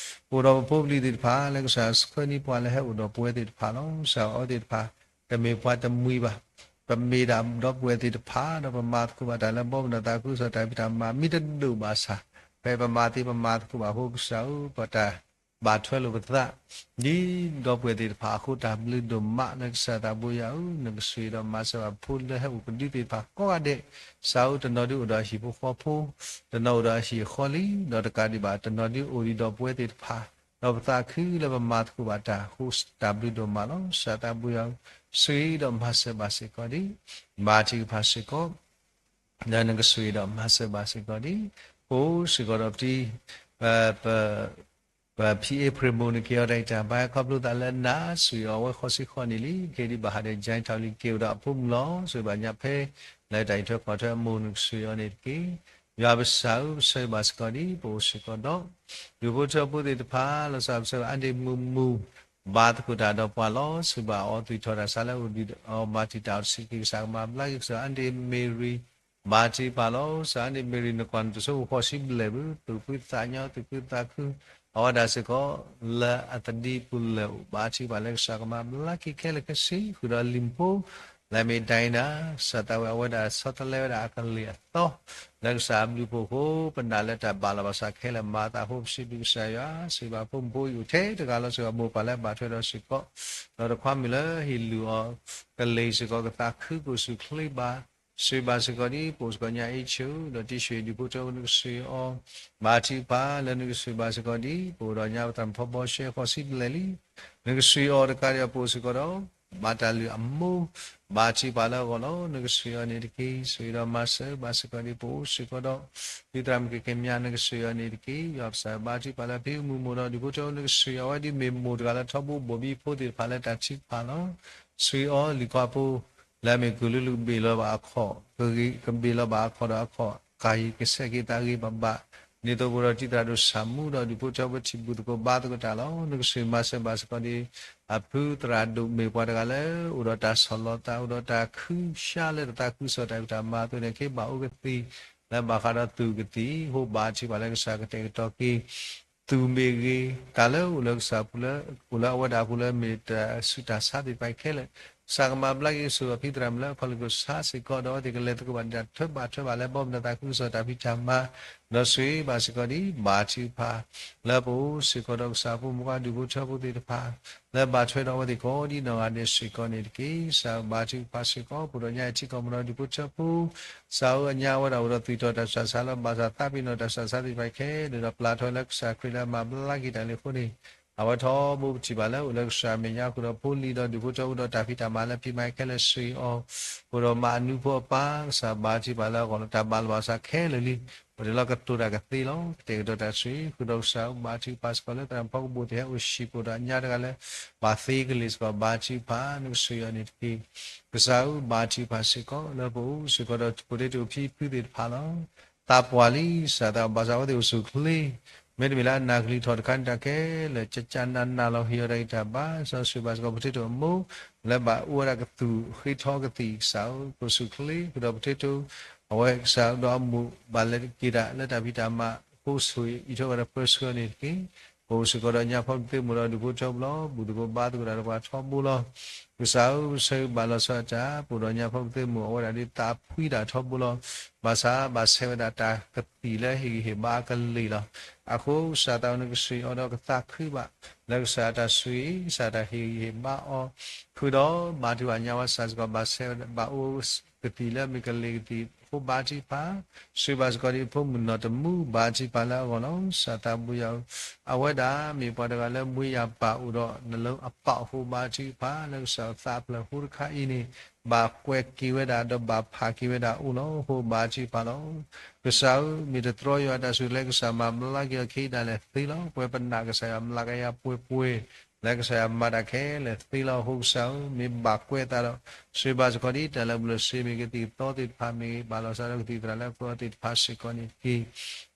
အိၣ်ဒီးပဖိပလံၤသ့ၣ်တဖၣ် လၢကစၢ်ယွၤဆှၢန့ၢ်ပှၤလၢဟဲအိၣ်ဒီးပဝဲသ့ၣ်တဖၣ်လီၤ. ကစၢ်ယွၤအဝဲသ့ၣ်တဖၣ် တမ့ၢ်ပှၤတမှံၤဘၣ်. ပမ့ၢ်ဒၣ်ဒီပုၢ်ဝဲၢ်သ့ၣ်တဖၣ် ဒီးပမၤသကိးဘၣ်တၢ်လၢဘီမုၢ်ဒီးသးခုကစီၣ်တၢ်ဖံးတၢ်မၤမ့ၢ်တဒိၣ်ဘၣ်ဆၣ်, ဖဲပမၤသ့ပမၤသကိးဘၣ်အဃိ ကစၢ်ဧၢ ပတၢ်ဘၣ်ထွဲလိာ်ပသး ဒ်ဒီပုၢ်ဝဲၢ်သ့ၣ်တဖၣ်အဃိ တၢ်ဘျုးဒိၣ်မးလၢကစၢ်သးဘိယွၤဧၢ, နကဆိၣ်ဂ့ၤဒီးမၤစၢၤဘၣ်ဖိလၢဟဲအိၣ်ကဒုသ့ၣ်တဖၣ်ကိးဂၤဒဲး, ကစၢ်ဧၢ တနီၤဒုအိၣ်ဒီးအဟံၣ်ဖိဃီဖိ, တနီၤအိၣ်ဒီးအဟံၣ်အဃီလံ, ဒီးတကးဒံးဘၣ် တနီၤဒုအိၣ်ဒံးဒီပုၢ်ဝဲၢ်သ့ၣ်တဖၣ်, ဒီးပသးခုလၢပမၤသကိးဘၣ်တၢ်အဃိ တၢ်ဘျုးဒိၣ်မးလီၤ. ကစၢ်သးဘိယွၤဧၢ, ဆိၣ်ဂ့ၤဒီးမၤစၢၤဘၣ်စ့ၢ်ကီးဒံး, ဘါထုကဖၣ်စ့ၢ်ကီး လၢနကဆိၣ်ဂ့ၤဒီးမၤစၢၤဘၣ်စ့ၢ်ကီးဒံး, ပအိၣ်စ့ၢ်ကီးဒီးပတံၤ, ပ ပဖံအ့ဖြ့ၣ်မိၢ်န့ၣ်က့ၤအီၤတၢ်အံၤတၢ်ဘါ ခီဖျိသးလၢနၤဆိၣ်ဂ့ၤအီၤ အဝဲဃီစ့ၢ်ဃီန့ၣ်လံ, က့ၤဒံးဘၣ်ဟးဒီး ကၠဲထီၣ်လံ က့ၤအိၣ်ဒီးအဖိမုၣ်လီၤ. ဆိၣ်ဂ့ၤဘၣ်ညါဖဲ လၢတၢ်အံးထွဲကွၢ်ထွဲအမိၢ် နကဆိၣ်ဂ့ၤအီၤန့ၣ်တက့ၢ်. ယွၤပကစၢ်ဧၢ ပဆၢဂ့ၤဘၣ်စ့ၢ်ကီးဒံး ပအိၣ်စ့ၢ်ကီးဒီး ဒူၣ်ဖိထၢဖိသ့ၣ်တဖၣ် လီၤဆီပဆၢဂ့ၤအါဒံးမုၢ်မုၢ် ဘါသကိးတၢ်ဒီးပှၤလီၤ. ဆိၣ်ဂ့ၤဘၣ်အီၤသူၣ်ထီၣ်တၢ်ဆါလၢအိၣ်ဒံးအီၤ ဘၣ်တံာ်တာ်အီၤတဆံးက့ၤ ကစၢ်ကမၤဘျါက့ၤ ကစၢ်အါဒံးမ့ၢ်ရံ ဘါထုကဖၣ်လီၤ. ကစၢ်အါဒံးမ့ၢ်ရံ နကွၢ်နတဆိကမိၣ်ဃီစံဘျဲၣ်ဘၣ် သူၣ်ဖှံသးညီ သူၣ်ခုသးခု အဝဲဒၣ်စ့ၢ်ကီး လၢအသဒံပူၤလၢာ်အိၣ် ဘါထုကဖၣ်လၢကစၢ်ကမၤဘျါက့ၤခဲလၢာ်ခဲဆ့ ဃုာ်ဒီးလံာ်ဖိ လၢမ့ၢ်ဒိးနၤ ကစၢ်သးဝဲ အဝဲဒၣ်ဆီတလဲဝဲဒၣ်အကလ့ၢ်အသီ လၢကစၢ်အဘျုးအဖှိၣ်အဃိ ပနာ်လၢတၢ်ဘၣ်လီၤဘၣ်စးခဲလၢာ် မၤသးအဃိ ပစံးဘျုးကစၢ်ယွၤ စံးဘၣ်ဖိမုၣ်ဖိအံၤအိၣ်ထဲတဂၤလီၤ စ့ၢ်ကီးမိၢ်ပၢ်လၢဘၣ်ထွဲဒီးစ့ၢ်ကီး ဒီးတခွါမုၣ်လၢဟ့ၣ်လုၢ်အီၤ ကလ့ၢ်စ့ၢ်ကီး ကသးခုကိၣ်ဆူၣ်ချ့ဘၣ် ဆိၣ်ဂ့ၤဘၣ်စ့ၢ်ကီးဒ် ပအိၣ်စ့ၢ်ကီးညါအံၤဆၢ ဒီးတံၤဆှၢဒူၣ်ဖိထၢဖိ နကဆိၣ်ဂ့ၤအီၤ ဘါထုကဖၣ်လၢနကဆိၣ်ဂ့ၤဘၣ်စ့ၢ်ကီးဒ် ပအိၣ်ဒီးညါပသးမုၣ်ထီဘိရှဲဃီစံဘျဲၣ်လံ နကဆိၣ်ဂ့ၤအီၤတကးဒံး ပအိၣ်စ့ၢ်ကီးဒီး ဘၣ်တၢ်လုၢ်အမိၢ် ဘါထုကဖၣ်လၢအဂီၢ်လီၤ. နကဆိၣ်ဂ့ၤအီၤန့ၣ်တက့ၢ်. ဆိၣ်ဂ့ၤဒီးမၤစၢၤဘၣ်စ့ၢ်ကီးဒ် ပအိၣ်စ့ၢ်ကီးဒီး ဖံသရၣ်မုၣ်ကဲကဲမါ နကဆိၣ်ဂ့ၤအီၤန့ၣ်တက့ၢ်. ယွၤပကစၢ်ဘါထုကဖၣ်လၢဖံမုၣ်မိၢ်ဒီးဒူၣ်ဖိထၢဖိ နကဆိၣ်ဂ့ၤအဝဲဒ်မ့ၢ်မိၢ်တဂၤလၢထီဘိဘိၣ်ဘံဖိသ့ၣ်တဖၣ်လၢတၢ်ထုကဖၣ်လီၤ. ဆိၣ်ဂ့ၤအီၤလံၤခွါဖိ လၢအမ့ၢ်ကုၢ်လၢလူၢ်ကဘ့ၣ်လီၤဘၣ်အခီၣ်, ကဂ့ၤကဘ့ၣ်လီၤဘၣ်အခီၣ်ဒီးအခီၣ်, ကၤယံၤကဆဲးက့ၤသးဂ့ၤဘၣ်ဘၣ်, ဒ်သိးပအိၣ်ဒီးတံၤသရၣ်ဒိၣ်ဆၣ်မူဒီးဒူၣ်ဖိထၢဖိပထံၣ်ဘၣ်သကိးဘါသကိးတၢ်လီၤ. နကဆိၣ်ဂ့ၤမၤစၢၤဘၣ်စ့ၢ်ကီးဒ် အဖုသရၣ်ဒိၣ်မ့ၢ်ပှၤတဂၤလၢ အိၣ်ဒီးတၢ်ဆီၣ်လီၤသး အိၣ်ဒီးတၢ်ခုၣ်ဆါလၢတသးခုကစီၣ်တၢ်ဖံးတၢ်မၤအသိးန့ၣ် ကဘၣ်အိၣ်ကသံၣ် လၢဘၣ်ဃးဒီးသူၣ်ကသံၣ် အဃိဘါထုကဖၣ်လၢကစၢ်ကတဲာ်ကတီၤက့ၤ သူၣ်မ့ၢ်ဂ့ၤ တၢ်လၢအိၣ်လၢကစၢ်ပူၤလၢ အိၣ်လၢအဝဲဒၣ်အပူၤလၢမ့ၢ်တၢ်ဆူးတၢ်ဆါသ့ၣ်တဖၣ်ခဲလၢာ် ကစၢ်ကမၤဘျါက့ၤကဆိၣ်ဂ့ၤအဖံသရၣ်မုၣ်လၢအခီၣ်လ့ၢ်ကစၢ်စ့ၢ်ကီး ဒီးအဝဲသ့ၣ်ကလဲၤသကိးဘၣ်ဒ်တၢ်ထုးဘၣ်ထွဲဘၣ်လၢဘီမုၢ်ဒီးသးခုကစီၣ်တၢ်ဖံးတၢ်မၤ ဒီးဆိၣ်ဂ့ၤဘၣ်စ့ၢ်ကီးဒ် ဘါထုကဖၣ် လၢပအိၣ်စ့ၢ်ကီးဒီးကစၢ်ဖိမုၣ်ဖိဒူၣ်ဖိထၢဖိသ့ၣ်တဖၣ် လၢဘၣ်ထွဲဒီးအဝဲသ့ၣ်ကိးဒ်နီၢ်ဂၤဒဲးစ့ၢ်ကီးန့ၣ်တက့ၢ်. ကစၢ်ဘါထုကဖၣ်စ့ၢ်ကီး ပအိၣ်ဒီးညါအံၤထံကီၢ်ပူၤဒီးဒူၣ်ဖိထၢဖိ ကစၢ်ဧၢအညါဝဲဒၣ်အိၣ်ဒီးသူၣ်ထီၣ်တၢ်ဆူးတၢ်ဆါလၢဘၣ်ဆၣ်သးပ့ၤနီၣ်တၢ်ဆူးတၢ်ဆါသ့ၣ်တဖၣ်ခဲလၢာ်ဒီးပျၢ်ထီၣ်လၢကစၢ်ခရံာ်လၢအမၤဘျါက့ၤတၢ်လံအဃိန့ၣ် အဝဲထီဘိပထံၣ်ဘၣ်လၢအိၣ်လၢကစၢ်အမဲာ်ညါဃုာ်ဒီးဖိလံၤဒီးဒူၣ်ဖိထၢဖိဒီးတၢ်ဖံးတၢ်မၤလၢ ဖံးမၤခဲလၢာ်ဆိၣ်ဂ့ၤအီၤ ပအိၣ်ဒီးမၤအနူဖိအပၢ် ကစၢ်ဘါထုကဖၣ်လၢအဂီၢ်လီၤ. တၢ်ဘၣ်လီၤဘၣ်စးခဲလၢာ်လံ ပအိၣ်ဒီးလၢကတိၤတၢ်ကသ့လီၤ. ကတဲာ်ကတီၤတၢ်ဆိၣ်ဂ့ၤဃုာ်ဒီးကစၢ်ဧၢ ဘါထုကဖၣ်စ့ၢ်ကီးလၢသရၣ်မုၣ်ဖီကဘိၣ်သ့ၣ်ဟဲအိၣ်ဟံၣ်ပအိၣ်ဒီးအညါတဂၤလၢ ဘၣ်သ့ကလ့ၢ်စ့ၢ်ကီး ဘါထုကဖၣ် နကဆိၣ်ဂ့ၤအီၤန့ၣ်တက့ၢ်. ကစၢ်ဧၢ ဘါထုကဖၣ်စ့ၢ်ကီး လၢပအိၣ်စ့ၢ်ကီးဒီး ဖိတ့တိၢ်ဖံဖုသ့ၣ်တဖၣ်လီၤ. သးပှၢ်လံ ကစၢ်သးဘၣ်ဆၣ်အဝဲသ့ၣ်အိၣ်ဆူၣ်ချ့ မ့တမ့ၢ်လၢအနၢ်ကလံၤထီၣ်တခါန့ၣ်တၢ်ခဲလၢာ် ကကနၣ်နၢ်လီၤဟ့ၣ်အီၤတၢ်ဂံၢ်တၢ်ဘါ ကစၢ်ဆိၣ်ဂ့ၤဘၣ်စ့ၢ်ကီး ဖိတ့တိၢ်အမိၢ် လၢဘၣ်အိၣ်ဝဲဒၣ်ကသူၣ်ဃ့ထီကသံၣ် ကစၢ်ဧၢ ကအိၣ်ဆူၣ်ချ့ ဃုာ်ဒီးဖိတ့တိၢ် အဝဲကစၢ်ဒီးအမိၢ်ဘၣ်လဲၤက့ၤတၢ်လၢတၢ်ဖံးတၢ်မၤအဃိ ဆိၣ်ဂ့ၤအံးထွဲဝဲဒီးပၢဆှၢန့ၣ်တက့ၢ်. ပအိၣ်စ့ၢ်ကီးဒီးညါဖီကသ့မိၢ်ဒီးဒူၣ်ဖိထၢဖိလီၤ. ဘူၣ်သကိးဘါသကိးတၢ်ဒီးပှၤထီဘိလီၤ. ကစၢ်ဧၢ ပဆၢဂ့ၤဘၣ်လီၤဆီဒၣ်တၢ် ပအိၣ်ဒီးညါဖီကသ့မိၢ် အဝဲဒၣ်ဒ်သးဖှံတၢ်ထီဘိလီၤ. ဘၣ်ဆၣ်ဘၣ်ဆဲးဝဲဒၣ်တၢ်ကသံၣ်လၢဟ့ၣ်ဂံၢ်ဟ့ၣ်ဘါအကလ့ၢ်လီၤ. အဃိကစၢ်သးဝဲ နကဆိၣ်ဂ့ၤအီၤဒီးကသးခုဘၣ် လၢကစၢ်အတၢ်ဆိၣ်ဂ့ၤ ကစၢ်အတၢ်ဟ့ၣ်ဂံၢ်ဟ့ၣ်ဘါအီၤ ဃုာ်ဒီးဘါထုကဖၣ်ညါဝဲစ့ၢ်ကီး ဘၣ်ဆဲးဝဲဒၣ်ဘၣ်အိၣ်ကသံၣ်လၢမ့ၢ်ကလ့ၢ်ကသံၣ်အဃိ ဘါထုကဖၣ် ဆိၣ်ဂ့ၤဘၣ်စ့ၢ်ကီးဒ်ဖိမုၣ်နီၢ်တမူ ဘါထုကဖၣ်လၢအဂီၢ်လီၤ. ကစၢ်သးဘိယွၤဧၢ အဝဲဒၣ်မ့ၢ်ပှၤတဂၤလၢမူယၤပၢ်အိၣ်ဒီးနလၢအပၢ်အဃိ ဘါထုကဖၣ် လၢကစၢ်အသးအဖျၢၣ်ဃိတခါအံၤန့ၣ် ဘၣ်ကွဲးက့ၤဝဲဒၣ်ဒီးဘၣ်ဖးက့ၤဝဲဒၣ်အိၣ်လီၤ. အဃိဘါထုကဖၣ်လီၤ. ကစၢ်ဧၢ မ့ၢ်တတြီယွၤအတၢ်ဆိၣ်ဂ့ၤလၢကစၢ်မၤဘျါက့ၤအီၤခဲအံၤဒၣ်လဲာ်သ့လီၤ. ပဝဲပနာ်ကစၢ်ယွၤမျးကယၤပှဲၤပှဲၤ လၢကစၢ်ယွၤမၤတၢ်ခဲလၢာ်သ့လီၤ. အဃိကစၢ်ဧၢ မ့ၢ်ဘၣ်ကွဲးအသးဒီး ဆိၣ်ဂ့ၤဘၣ်စ့ၢ်ကီးဒ်တၢ်လၢပျၢၤစ့မ့ၢ်ဂ့ၤ ကသံၣ်ကသီသ့ၣ်တဖၣ်မ့ၢ်ဂ့ၤ ဘၣ်လီၤစၢ်ဒီးကသံၣ်သရၣ်လၢအပၢၤအီၤသ့ၣ်တဖၣ်စ့ၢ်ကီးန့ၣ်တက့ၢ်.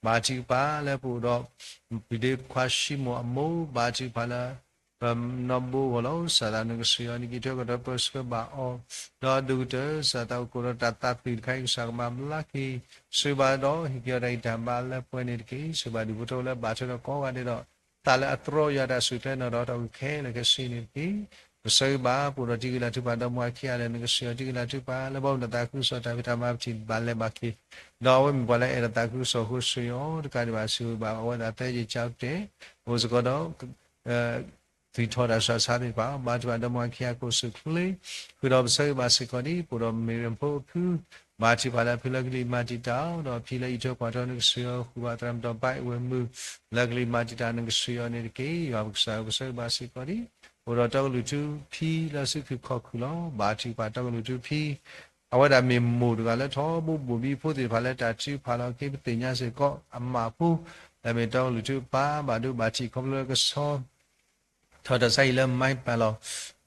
ဘါထုကဖၣ်လၢပအိၣ်ဒီး ပဒ့ခွါၡံမိၣ်အမိၢ် ဘါထုကဖၣ်လၢ နီၢ်ဘိအဂီၢ်လီၤ. စၢ်သးနကဆှၢအီၤန့ၣ်က့ၤ ထွဲကတီၤပၢဆှၢဘၣ်အီၤ, ဒီးဒိၣ်ကတၢၢ် စၢ်သးအိၣ်ကိးဒီးတၢ်သးသွံၣ်တခါအံၤ ကစၢ်ကမၤဘျါက့ၤ, ဆှၢဘၣ်ဒီးဟ့ၣ်က့ၤအီၤတၢ်ဂံၢ်တၢ်ဘါလၢပှဲၤန့ၣ်တက့ၢ်. ဆှၢဘၣ်ဒူၣ်ဖိထၢဖိလၢဘၣ်ထွဲဒီးကိးဂၤဒဲးဒီး သးလၢအတြီယွၤတၢ်ဆူၣ်ချ့နီၢ်ဒီးထီၣ်ဂုာ်ခဲလၢာ်ခဲဆ့န့ၣ်တက့ၢ်. ပဆၢဂ့ၤဘၣ် ပအိၣ်ဒီးတံၤဂံၢ်လၤထုကဖၣ်ဒီးမိၢ်အခံဂၤလၢာ် နကဆှၢအီၤတံၤဂံၢ်လၤထုကဖၣ် လၢဘၣ်အိၣ်ဒီးသးခုကစီၣ်တၢ်ဖံးတၢ်မၤပထံၣ်ဘၣ်လဲၤဘၣ်က့ၤ, ဒီးအဝဲမ့ၢ်ပှၤလၢအအဲၣ်ဒီးသးခုကစီၣ်အဃိ ဆှၢအီၤတကးဒံးဘၣ် စံးဘၣ်အဝဲသးသၢယံာ်ကၠီကတဲာ် အိၣ်စ့ၢ်ကီးဒီး သွံၣ်ထီၣ်တၢ်ဆူးတၢ်ဆါသ့ၣ်တဖၣ်, ဘါထုကဖၣ်ဒီးမိၢ်အခံဂၤကိးဆူၣ်ချ့, ဃုာ်ဒီးပဆၢဂ့ၤဘၣ်စ့ၢ်ကီးဒ် ပအိၣ်ဒီးမ့ၢ်ရဖိအဖု, ဘါထုကဖၣ်လၢအဖုလၢကလံၤမၤတံာ်တာ်အီၤ, ဒီးအဖံလၢအံးထွဲကွၢ်ထွဲ နကဆှၢအီၤ, ဃုာ်ဘၣ်သရၣ်မုၣ်ဒီးဘၣ်ဝဲၢ်မုၣ် လၢကလံၤမၤတံာ်တာ် နကဆှၢအီၤန့ၣ်တက့ၢ်. ယွၤပကစၢ်ဧၢ ပဆၢဂ့ၤဘၣ်စ့ၢ်ကီးဒ် အိၣ်ဒီးတီကလုာ်ထူဖံလၢစုခုၣ်ခီၣ်ခုၣ်လီၤ. ဘါထုကဖၣ်တီကလုာ်ထူဖံ အဝဲဒၣ်မ့ၢ်မိၢ်တဂၤလၢထီဘိဘိၣ်ဘံဖိသ့ၣ်တဖၣ်လၢတၢ်ထုကဖၣ်လီၤက့ၤ ပသ့ၣ်ညါစ့ၢ်ကီးအမးဖိ လၢအမ့ၢ်တီကလုာ်ထူအပၢ် ဘၣ်ဒိဘၣ်ထံးခီဖျိလၢကဆီ ထီၣ်တၢ်ဆါဟံၣ်လၢ မၤပၢ် လီၤ.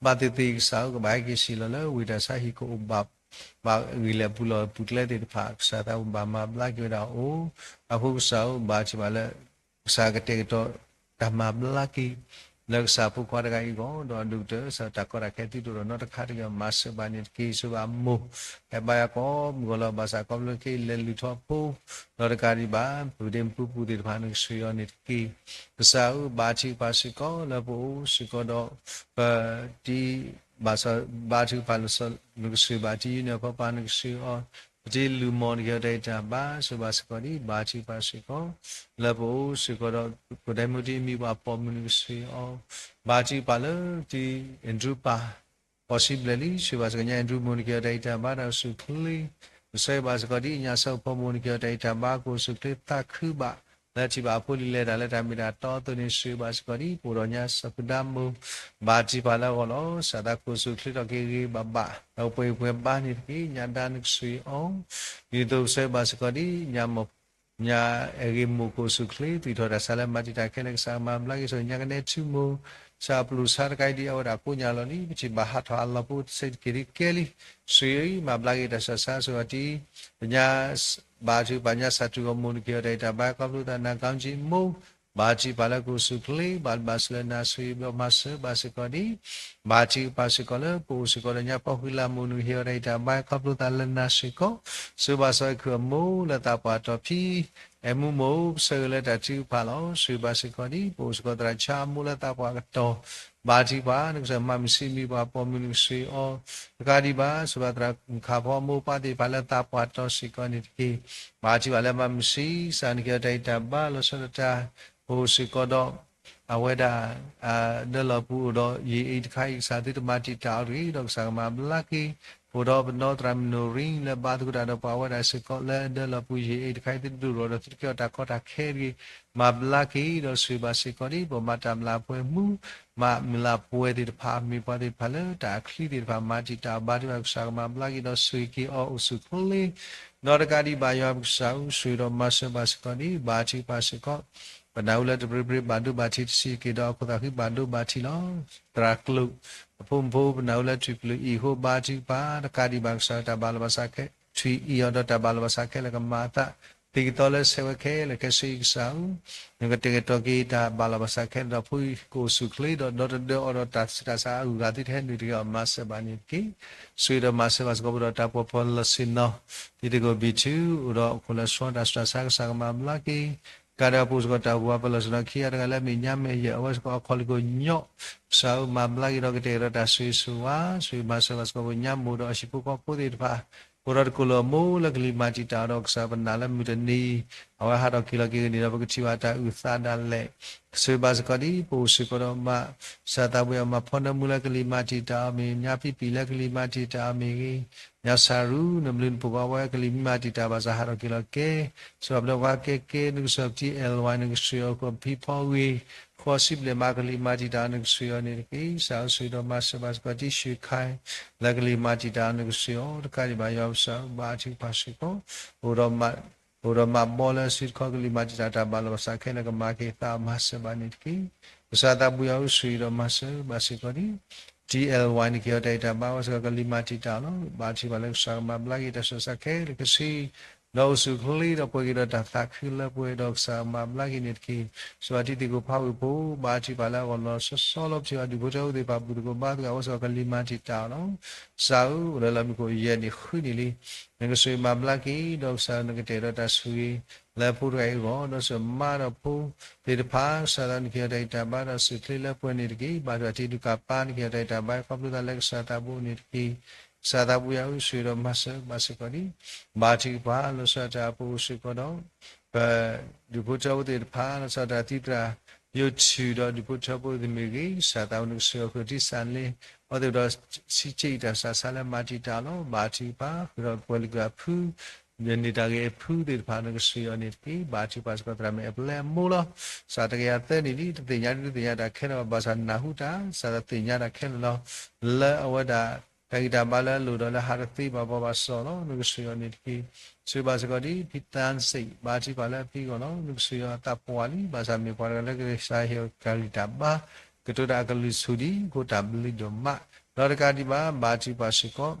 ဘၣ်သ့ၣ်သ့ၣ်ကစၢ်ဧၢ ကဘၣ်ဟဲက့ၤဆံးလီၤလၢဝ့ၢ်တၢ်ဆါဟံၣ်ကအိၣ်ဘၣ် ဘၣ်ဂ့ၢ်လဲၣ်ပူၤလီၢ်ပူၤကျဲသ့ၣ်တဖၣ် ကစၢ်သးဘၣ်မၤဘျါက့ၤဝဲဒၣ်အအိၣ်, အဃိကစၢ်ဧၢ ဘါထုကဖၣ်လၢ ကစၢ်ကတဲာ်ကတီၤတၢ်မၤဘျါက့ၤ လၢကစၢ်ဖိခွါတဂၤအံၤအဂီၢ်, ဒီးဒိၣ်ကတၢၢ် စးတၢ်ကီတၢ်ခဲသုတအိၣ်ဒီးနီတခါတဂ့ၤ မၤစၢၤဘၣ်န့ၣ်တက့ၢ်. စံးဘၣ်မိၢ် ဟဲဘါယွၤကိးမုၢ်ဂီၤလီၤ. ဘၣ်ဆၣ်ခီဖျိက့ၤလဲၤလုၢ်ထီၣ်ဖိ ဒီးတကးဒံးဘၣ် ပဒ့မုၣ်ပူပူသ့ၣ်တဖၣ် နကဆှၢအီၤန့ၣ်တက့ၢ်. ကစၢ်ဧၢ ဘါထုကဖၣ်စ့ၢ်ကီးလၢပအိၣ်စ့ၢ်ကီးဒီး ပတံၤ ဘၣ်ဆၣ်ဘါထုကဖၣ်လၢ နကဆှၢဘၣ်တံၤ ယူနံၣ် အဖီပာ် နကဆှၢအီၤ, ပတံၤလုၢ်မီၢ် နကဟ့ၣ်အီၤတၢ်ဂံၢ်တၢ်ဘါ စံးဘၣ်စ့ၢ်ကီးဒ် ဘါထုကဖၣ်စ့ၢ်ကီး လၢပအိၣ်စ့ၢ်ကီးဒီး ပဒ့မုၣ်တံၤအမံၤပှၤပိာ်မုၣ် နကဆှၢအီၤ, ဘါထုကဖၣ်လၢတံၤအဲၣ်ဒရူပၢ် ကီၢ်စံဘျဲၣ်လံ စံးဘၣ်စ့ၢ်ကီးညါ အဲၣ်ဒရူမိၢ် နကဟ့ၣ်အီၤတၢ်ဂံၢ်တၢ်ဘါတၢ်အိၣ်ဆူၣ်ချ့, ပဆၢဂ့ၤဘၣ်စ့ၢ်ကီးဒ်ညါ ဆၢဖိမိၢ် နကဟ့ၣ်အီၤတၢ်ဂံၢ်တၢ်ဘါကအိၣ်ဆူၣ်ချ့ သးခုဘၣ် လၢထံၣ်ဘၣ်အဖိလံၤလဲၤတၢ်လၢတၢ်မ့ၢ်တၢ်တီအသိးန့ၣ် စံးဘၣ်စ့ၢ်ကီးဒ် ပအိၣ်ဒီးညါစီၤဖုဒါမိၢ် ဘါထုကဖၣ်လၢအဂီၢ်လီၤ. စးသးကအိၣ်ဆူၣ်ချ့ထီၣ်က့ၤဂ့ၤဂ့ၤဘၣ်ဘၣ် ဒီးပှဲၤပှဲၤဘါန့ၣ်တက့ၢ်. ညါဒါ နကဆှၢအီၤ ဒ်သိးပဆၢဂ့ၤဘၣ်စ့ၢ်ကီးဒ် ညါမိၢ် ညါအဲၣ်ဂ့ၤမိၢ်ကအိၣ်ဆူၣ်ချ့ သွံၣ်ထီၣ်တၢ်ဆါလၢမၤတံာ်တာ်ခဲလၢာ် ကစၢ်ကမၤဘျါက့ၤဆိ ညါကနဲထူမိၢ် စးပျုၢ်ဆါတကးအံၤဒ်အဝဲဒၣ်ကိးညါလီၤလံ ပထံၣ်ဘၣ်ဟးထီၣ်အလီၢ်ဖိတစဲးတက့ၢ်ဒ်ကဲလံ စံးအံၤ မၤဘျါက့ၤတၢ်ဆူးတၢ်ဆါ စံးအီၤတံၤ ပညါ ဘါထုကဖၣ်ညါ စးထူအီၤမိၢ် နကဟ့ၣ်အီၤတၢ်ဂံၢ်တၢ်ဘါခီဖျိသး နၤကီကၠံမိၢ် ဘါထုကဖၣ်လၢကအိၣ်ဆူၣ်ချ့ ဘၣ်ဘၣ်စၢၤလၢနၤ စံးဘျီမၤစၢၤဘၣ်စ့ၢ်ကီးဒ် ဘါထုကဖၣ်စ့ၢ်ကီးလၢပအိၣ်စ့ၢ်ကီးဒီးညါဖီဃံလၤမိၢ် နကဟ့ၣ်အီၤတၢ်ဂံၢ်တၢ်ဘါခီဖျိသးလၢနၤစ့ၢ်ကီး စံးဘၣ်စီၤအဲၣ်ခူၣ်အမိၢ်လၢသးပှၢ်တီၤဖံ အဲၣ်မူမိၢ် ပဆၢဂ့ၤလၢတၢ်ထုကဖၣ်လီၤ. စံးဘၣ်စ့ၢ်ကီးဒ် ပအိၣ်စ့ၢ်ကီးသရၣ်ဆါအမိၢ်လၢသးပှၢ်ကတီၢ် ဘါထုကဖၣ် နကစၢ်မၤမုၢ်ဆံးမံၤပှၤပိာ်မုၣ် နကဆှၢအီၤ တကးဒံးဘၣ် စံးဘၣ်သရၣ်မုၣ်ခးဖီအမိၢ်ပၢ်သ့ၣ်တဖၣ်လၢသးပှၢ်တီၤစ့ၢ်ကီးန့ၣ်တက့ၢ်. ဘါထုကဖၣ်လၢမၤမုၢ်ဆံး ကစၢ်နကဟ့ၣ်အီၤတၢ်ဂံၢ်တၢ်ဘါလီၤဆီဒၣ်တၢ် ပအိၣ်စ့ၢ်ကီးဒီး အဝဲဒၣ် ဒၢလီၤပူၤအိၣ်ဒီးယံာ်အ့ၣ်တခါအံၤ ကစၢ်သုတမၤတံာ်တာ်အီၤတဂ့ၤ ဒီးကစၢ်ကမၤဘျါက့ၤ အိၣ်ဒီးပနီၢ်သရၣ်မုၣ်နိၣ်ရံ လၢဘါသကိးတၢ်ဒီးပှၤဝဲဒၣ်စ့ၢ်ကီးလၢဒၢလီၤပူၤယံာ်အ့ၣ်တခါအံၤ သုတဒိၣ်ထီၣ်ဒီးသုတကဲထီၣ်တၢ်ကီတၢ်ခဲတဂ့ၤ မၤဘျါက့ၤ ဒီးစံးဘၣ်စ့ၢ်ကီးဒ် ပမၤတၢ်မျၢ်ပှဲၤမူ မၤမုၢ်လၢ်ပှဲၤသ့ၣ်တဖၣ် မ့ၢ်ပှၤသ့ၣ်တဖၣ်လၢတၢ်အချံသ့ၣ်တဖၣ် မၤတံာ်တာ်အီၤ ဘါထုကဖၣ်ကစၢ်ကမၤဘျါက့ၤ ဒီးဆိၣ်ဂ့ၤက့ၤအီၤအိၣ်ဆူၣ်ချ့ ဒီးတကးဒံးဘၣ် ယွၤပကစၢ်ဧၢ ဆိၣ်ဂ့ၤဒီးမၤစၢၤဘၣ်စ့ၢ်ကီးဒ် ဘါထုကဖၣ်စ့ၢ်ကီး ပနၢ်ဟူလၢတပျ့ၤပျ့ၤဘၣ်ဒိဘၣ်ထံးတဆံးက့ၤဒီး အခိၣ်သးဃံဘၣ်ဒိဘၣ်ထံးလီၤ. သရၣ်ကျိာ် အဖိမုၣ်ဖိ ပနၢ်ဟူလၢထွံၣ်ပျုၢ်အံၤအဃိ ဘါထုကဖၣ် တကးဒံးဘၣ် ကစၢ်တၢ်ဘၣ်လီၤဘၣ်စးခဲ ထွံၣ်အံၤအီၤဒီးတၢ်ဘၣ်လီၤဘၣ်စးခဲလၢာ်ကမၤအသး သံကသီလၢဆဲးဝဲခဲလၢာ်ခဲဆ့ ကစၢ်ဧၢ နကတဲာ်ကတီၤက့ၤတၢ်ဘၣ်လီၤဘၣ်စးခဲလၢာ်ဒီးဖိအံၤ ကအိၣ်ဆူၣ်ချ့ဒီး ဒီတဒၢအီၤဒီးတၢ်ဆူးတၢ်ဆါအဂုၤအဂၤ သုတဟဲနုာ်တဂ့ၤအီၤ မၤစၢၤဘၣ်န့ၣ်တက့ၢ်. ဆိၣ်ဂ့ၤဒီးမၤစၢၤဘၣ်စ့ၢ်ကီးပဒီးတၢ်ပှၤဖီလီၢ်ဆ့ၣ်နီၤ ဒ်တကီၢ်ဘံၣ်ထူ အိၣ်ဒီးအခိၣ်လၢဆှီတၢ်ဆူးတၢ်ဆါ ကစၢ်ကမၤဘျါက့ၤ ကးဒီးအပူၤစ့ၢ်ကီး တၢ်အိၣ်ဖှိၣ်ပှၤဖီလီၢ်ဆ့ၣ်နီၤခံဂၤတဂၤလၢအမ့ၢ်ညါမဲာ်ယဲၢ် အဝဲစ့ၢ်ကီးအခီၣ်လံၢ်ခိၣ်ညီ ကစၢ်ဧၢ မၤဘျါက့ၤဒီးကတဲာ်ကတီၤတၢ်ဆိၣ်ဂ့ၤဆိၣ်ဝါ ဆိၣ်ဂ့ၤမၤစၢၤဘၣ်စ့ၢ်ကီးပညါမိၢ်ဒီးအဟံၣ်ဖိဃီဖိသ့ၣ်တဖၣ် အိၣ်ဒီးတကိၢ်လၢအမိၢ်လၢကလံၤမၤတံာ်တာ်အီၤဒီး ကစၢ်ပနာ်လၢမုၢ်တနံၤ အဝဲဟးထီၣ်က့ၤလီၤက့ၤကန့ၢ်ဒီး ပကထံၣ်ဘၣ်တၢ်အုၣ်သးဒၣ်လဲာ် ဆိၣ်ဂ့ၤဘၣ်စ့ၢ်ကီးဒ် ပအိၣ်စ့ၢ်ကီးဒီးမၤ ကစၢ်သးဘှံးအီၤ မၤဖီနၢမူလၢကလံၤမၤတံာ်တာ်အီၤမ့ၢ်ဂ့ၤ, ညါဖံးပံၤလၢကလံၤမၤတံာ်တာ်အီၤမ့ၢ်ဂ့ၤ, ညါစၢ်ရူ နဘျုးနဖှိၣ်ကီးဝဲကလံၤမၤတံာ်တာ်ဘၣ်ဆၣ်ဟးထီၣ်က့ၤလီၤကဲ ဆိၣ်ဂ့ၤဘၣ်ပှၤကဲကဲ နကစၢ်ပတံၤ အဲၣ်လဝါ နကဆှၢအီၤ ကဖံဖီဂ့ၤ ဃီစံဘျဲၣ်မးကလံၤမၤတံာ်တာ် နကဆှၢအီၤန့ၣ်တက့ၢ်. ကစၢ်ဧၢ ဆိၣ်ဂ့ၤဒီးမၤစၢၤဘၣ်စ့ၢ်ကီးတံၤ ဆှၢခါ လၢကလံၤမၤတံာ်တာ် နကဆှၢအီၤ တကးဒံးဘၣ် ယွၤပကစၢ် ဘါထုကဖၣ်စ့ၢ်ကီး အိၣ်ဒီးမၤ အိၣ်ဒီးမၤဘီလၢစုတခီကလံၤမၤတံာ်တာ်တၢ်ဘၣ်လီၤဘၣ်စးခဲလၢာ်ကမၤက့ၤသးမၤစၢၤဘၣ်န့ၣ်တက့ၢ်. ကစၢ်သးဘှံးအီၤ ဆိၣ်ဂ့ၤဒီးမၤစၢၤဘၣ်စ့ၢ်ကီးတံၤ တံၤ အဲၣ်လဝါ နကဟ့ၣ်အီၤတၢ်ဂံၢ်တၢ်ဘါ အဝဲစ့ၢ်ကီးကလံၤမၤတံာ်တာ်လီၤ. ဘါထုကဖၣ်လၢကစၢ်ကမၤဘျါက့ၤတၢ်ဆူးတၢ်ဆါခဲလၢာ်ခဲဆ့ ဒီးအိၣ်ဆူၣ်အိၣ်ချ့ဒီးပှဲၤက့ၤဒီးတၢ်သးခုလၢပှဲၤဒီးကစၢ်မၤဘျါက့ၤန့ၣ်တက့ၢ်. စှၤတံၤသကိးဖးဝ့ၢ်ဖိ ဘါထုကဖၣ်လၢအဂီၢ်လီၤဆီဆီလီၤ ပထံၣ်ဘၣ်ဒူၣ်ဖိထၢဖိသ့ၣ်တဖၣ် ဘူၣ်သကိးဘါသကိးအဝဲစ့ၢ်ကီးကလံၤမၤတံာ်တာ်အီၤလီၤ. ကစၢ်ဧၢ, အိၣ်လၢလီၢ်မံခိၣ်ယဲၢ်နံၣ်ဃုနံၣ်လံ နကဆိၣ်ဂ့ၤမၤဘျါက့ၤ ဒီးကစၢ်ဧၢ နကတဲာ်ဒီးတၢ်ဆိၣ်ဂ့ၤ လၢဖိတဂၤအံၤအဂီၢ် ဒီးစၢၤမါဒီးဖိသ့ၣ်တဖၣ် ကစၢ်သးနကဟ့ၣ်အီၤတၢ်အံၣ်တၢ်ဘါဒီးစူၢ်ချ့လၢပှဲၤန့ၣ်တက့ၢ်. ဘါထုကဖၣ်တံၤဒုးကၣ်ပၤ နကဟ့ၣ်အီၤတၢ်အံၣ်တၢ်ဘါ ခီဖျိသးလၢကစၢ်သးဘိန့ၣ်တက့ၢ်. ကစၢ်သးဘိယွၤဧၢ ဆိၣ်ဂ့ၤဒီးမၤစၢၤဘၣ်စ့ၢ်ကီးဒံး ဘါထုကဖၣ် လီၤဆီဒၣ်တၢ်အပူၤစ့ၢ်ကီးဒီး ပဒူၣ်ဖိထၢဖိသ့ၣ်တဖၣ် လီၤဆီဒၣ်တၢ်သံသရၣ် ယိၤထူၣ်ဒီးဒူၣ်ဖိထၢဖိသ့ၣ်မ့ၢ်ဂ့ၤ ကစၢ်သးဘိနကဆိၣ်ဂ့ၤအီၤဃုာ်ထံစၢ်လ့ အဝဲသ့ၣ်ဒီး ဆံးက့အံၤတၢ်ဆးဆါလၢမၤတံာ်တာ်လီၤ. ဘါထုကဖၣ် ဃုာ်ဒီးပှၤလုၢ်ကၢၢ်ဖု ယန့ၢ်တၢ်ဂ့ၤအဖုသ့ၣ်တဖၣ် နကဆိၣ်ဂ့ၤအီၤန့ၣ်တက့ၢ်. ဘါထုကဖၣ်စ့ၢ်ကီးသရၣ်မုၣ်အဲၣ်ပလဲအမိၢ်လီၤ. ကစၢ်တကယၤသၢနံၣ်လံ တသ့ၣ်ညါဒုးသ့ၣ်ညါတၢ်ခဲလၢာ်ဘၣ် ဘၣ်ဆၣ်နၢ်ဟူတၢ် ကစၢ်သ့ၣ်ညါတၢ်ခဲလၢာ်လီၤ. လၢအဝဲဒၣ် တၢ်ဂံၢ်တၢ်ဘါလၢအလိၣ်ဒီးလၢဟးတသ့ဘၣ်ဘီဘၣ်စီၣ်လီၤ. နကဆိၣ်ဂ့ၤအီၤန့ၣ်တက့ၢ်. ဆိၣ်ဂ့ၤဘၣ်စ့ၢ်ကီးဒံး ဖံသၣ်စံး ဘါထုကဖၣ်လၢအဖံအဂီၢ်လီၤ. နကဆိၣ်ဂ့ၤအီၤအသးပှၢ်လံ ဘၣ်ဆၣ်မ့ၢ်ပှၤတဂၤလၢကစၢ်ဟ့ၣ်အီၤတၢ်ဂံၢ်တၢ်ဘါ ကတိၤတၢ်အကလုၢ်ဆူၣ်ဒံး အဃိတၢ်ဘျုးဒိၣ်မး ဒီးတကးဒံးဘၣ် ဘါထုကဖၣ်စ့ၢ်ကီး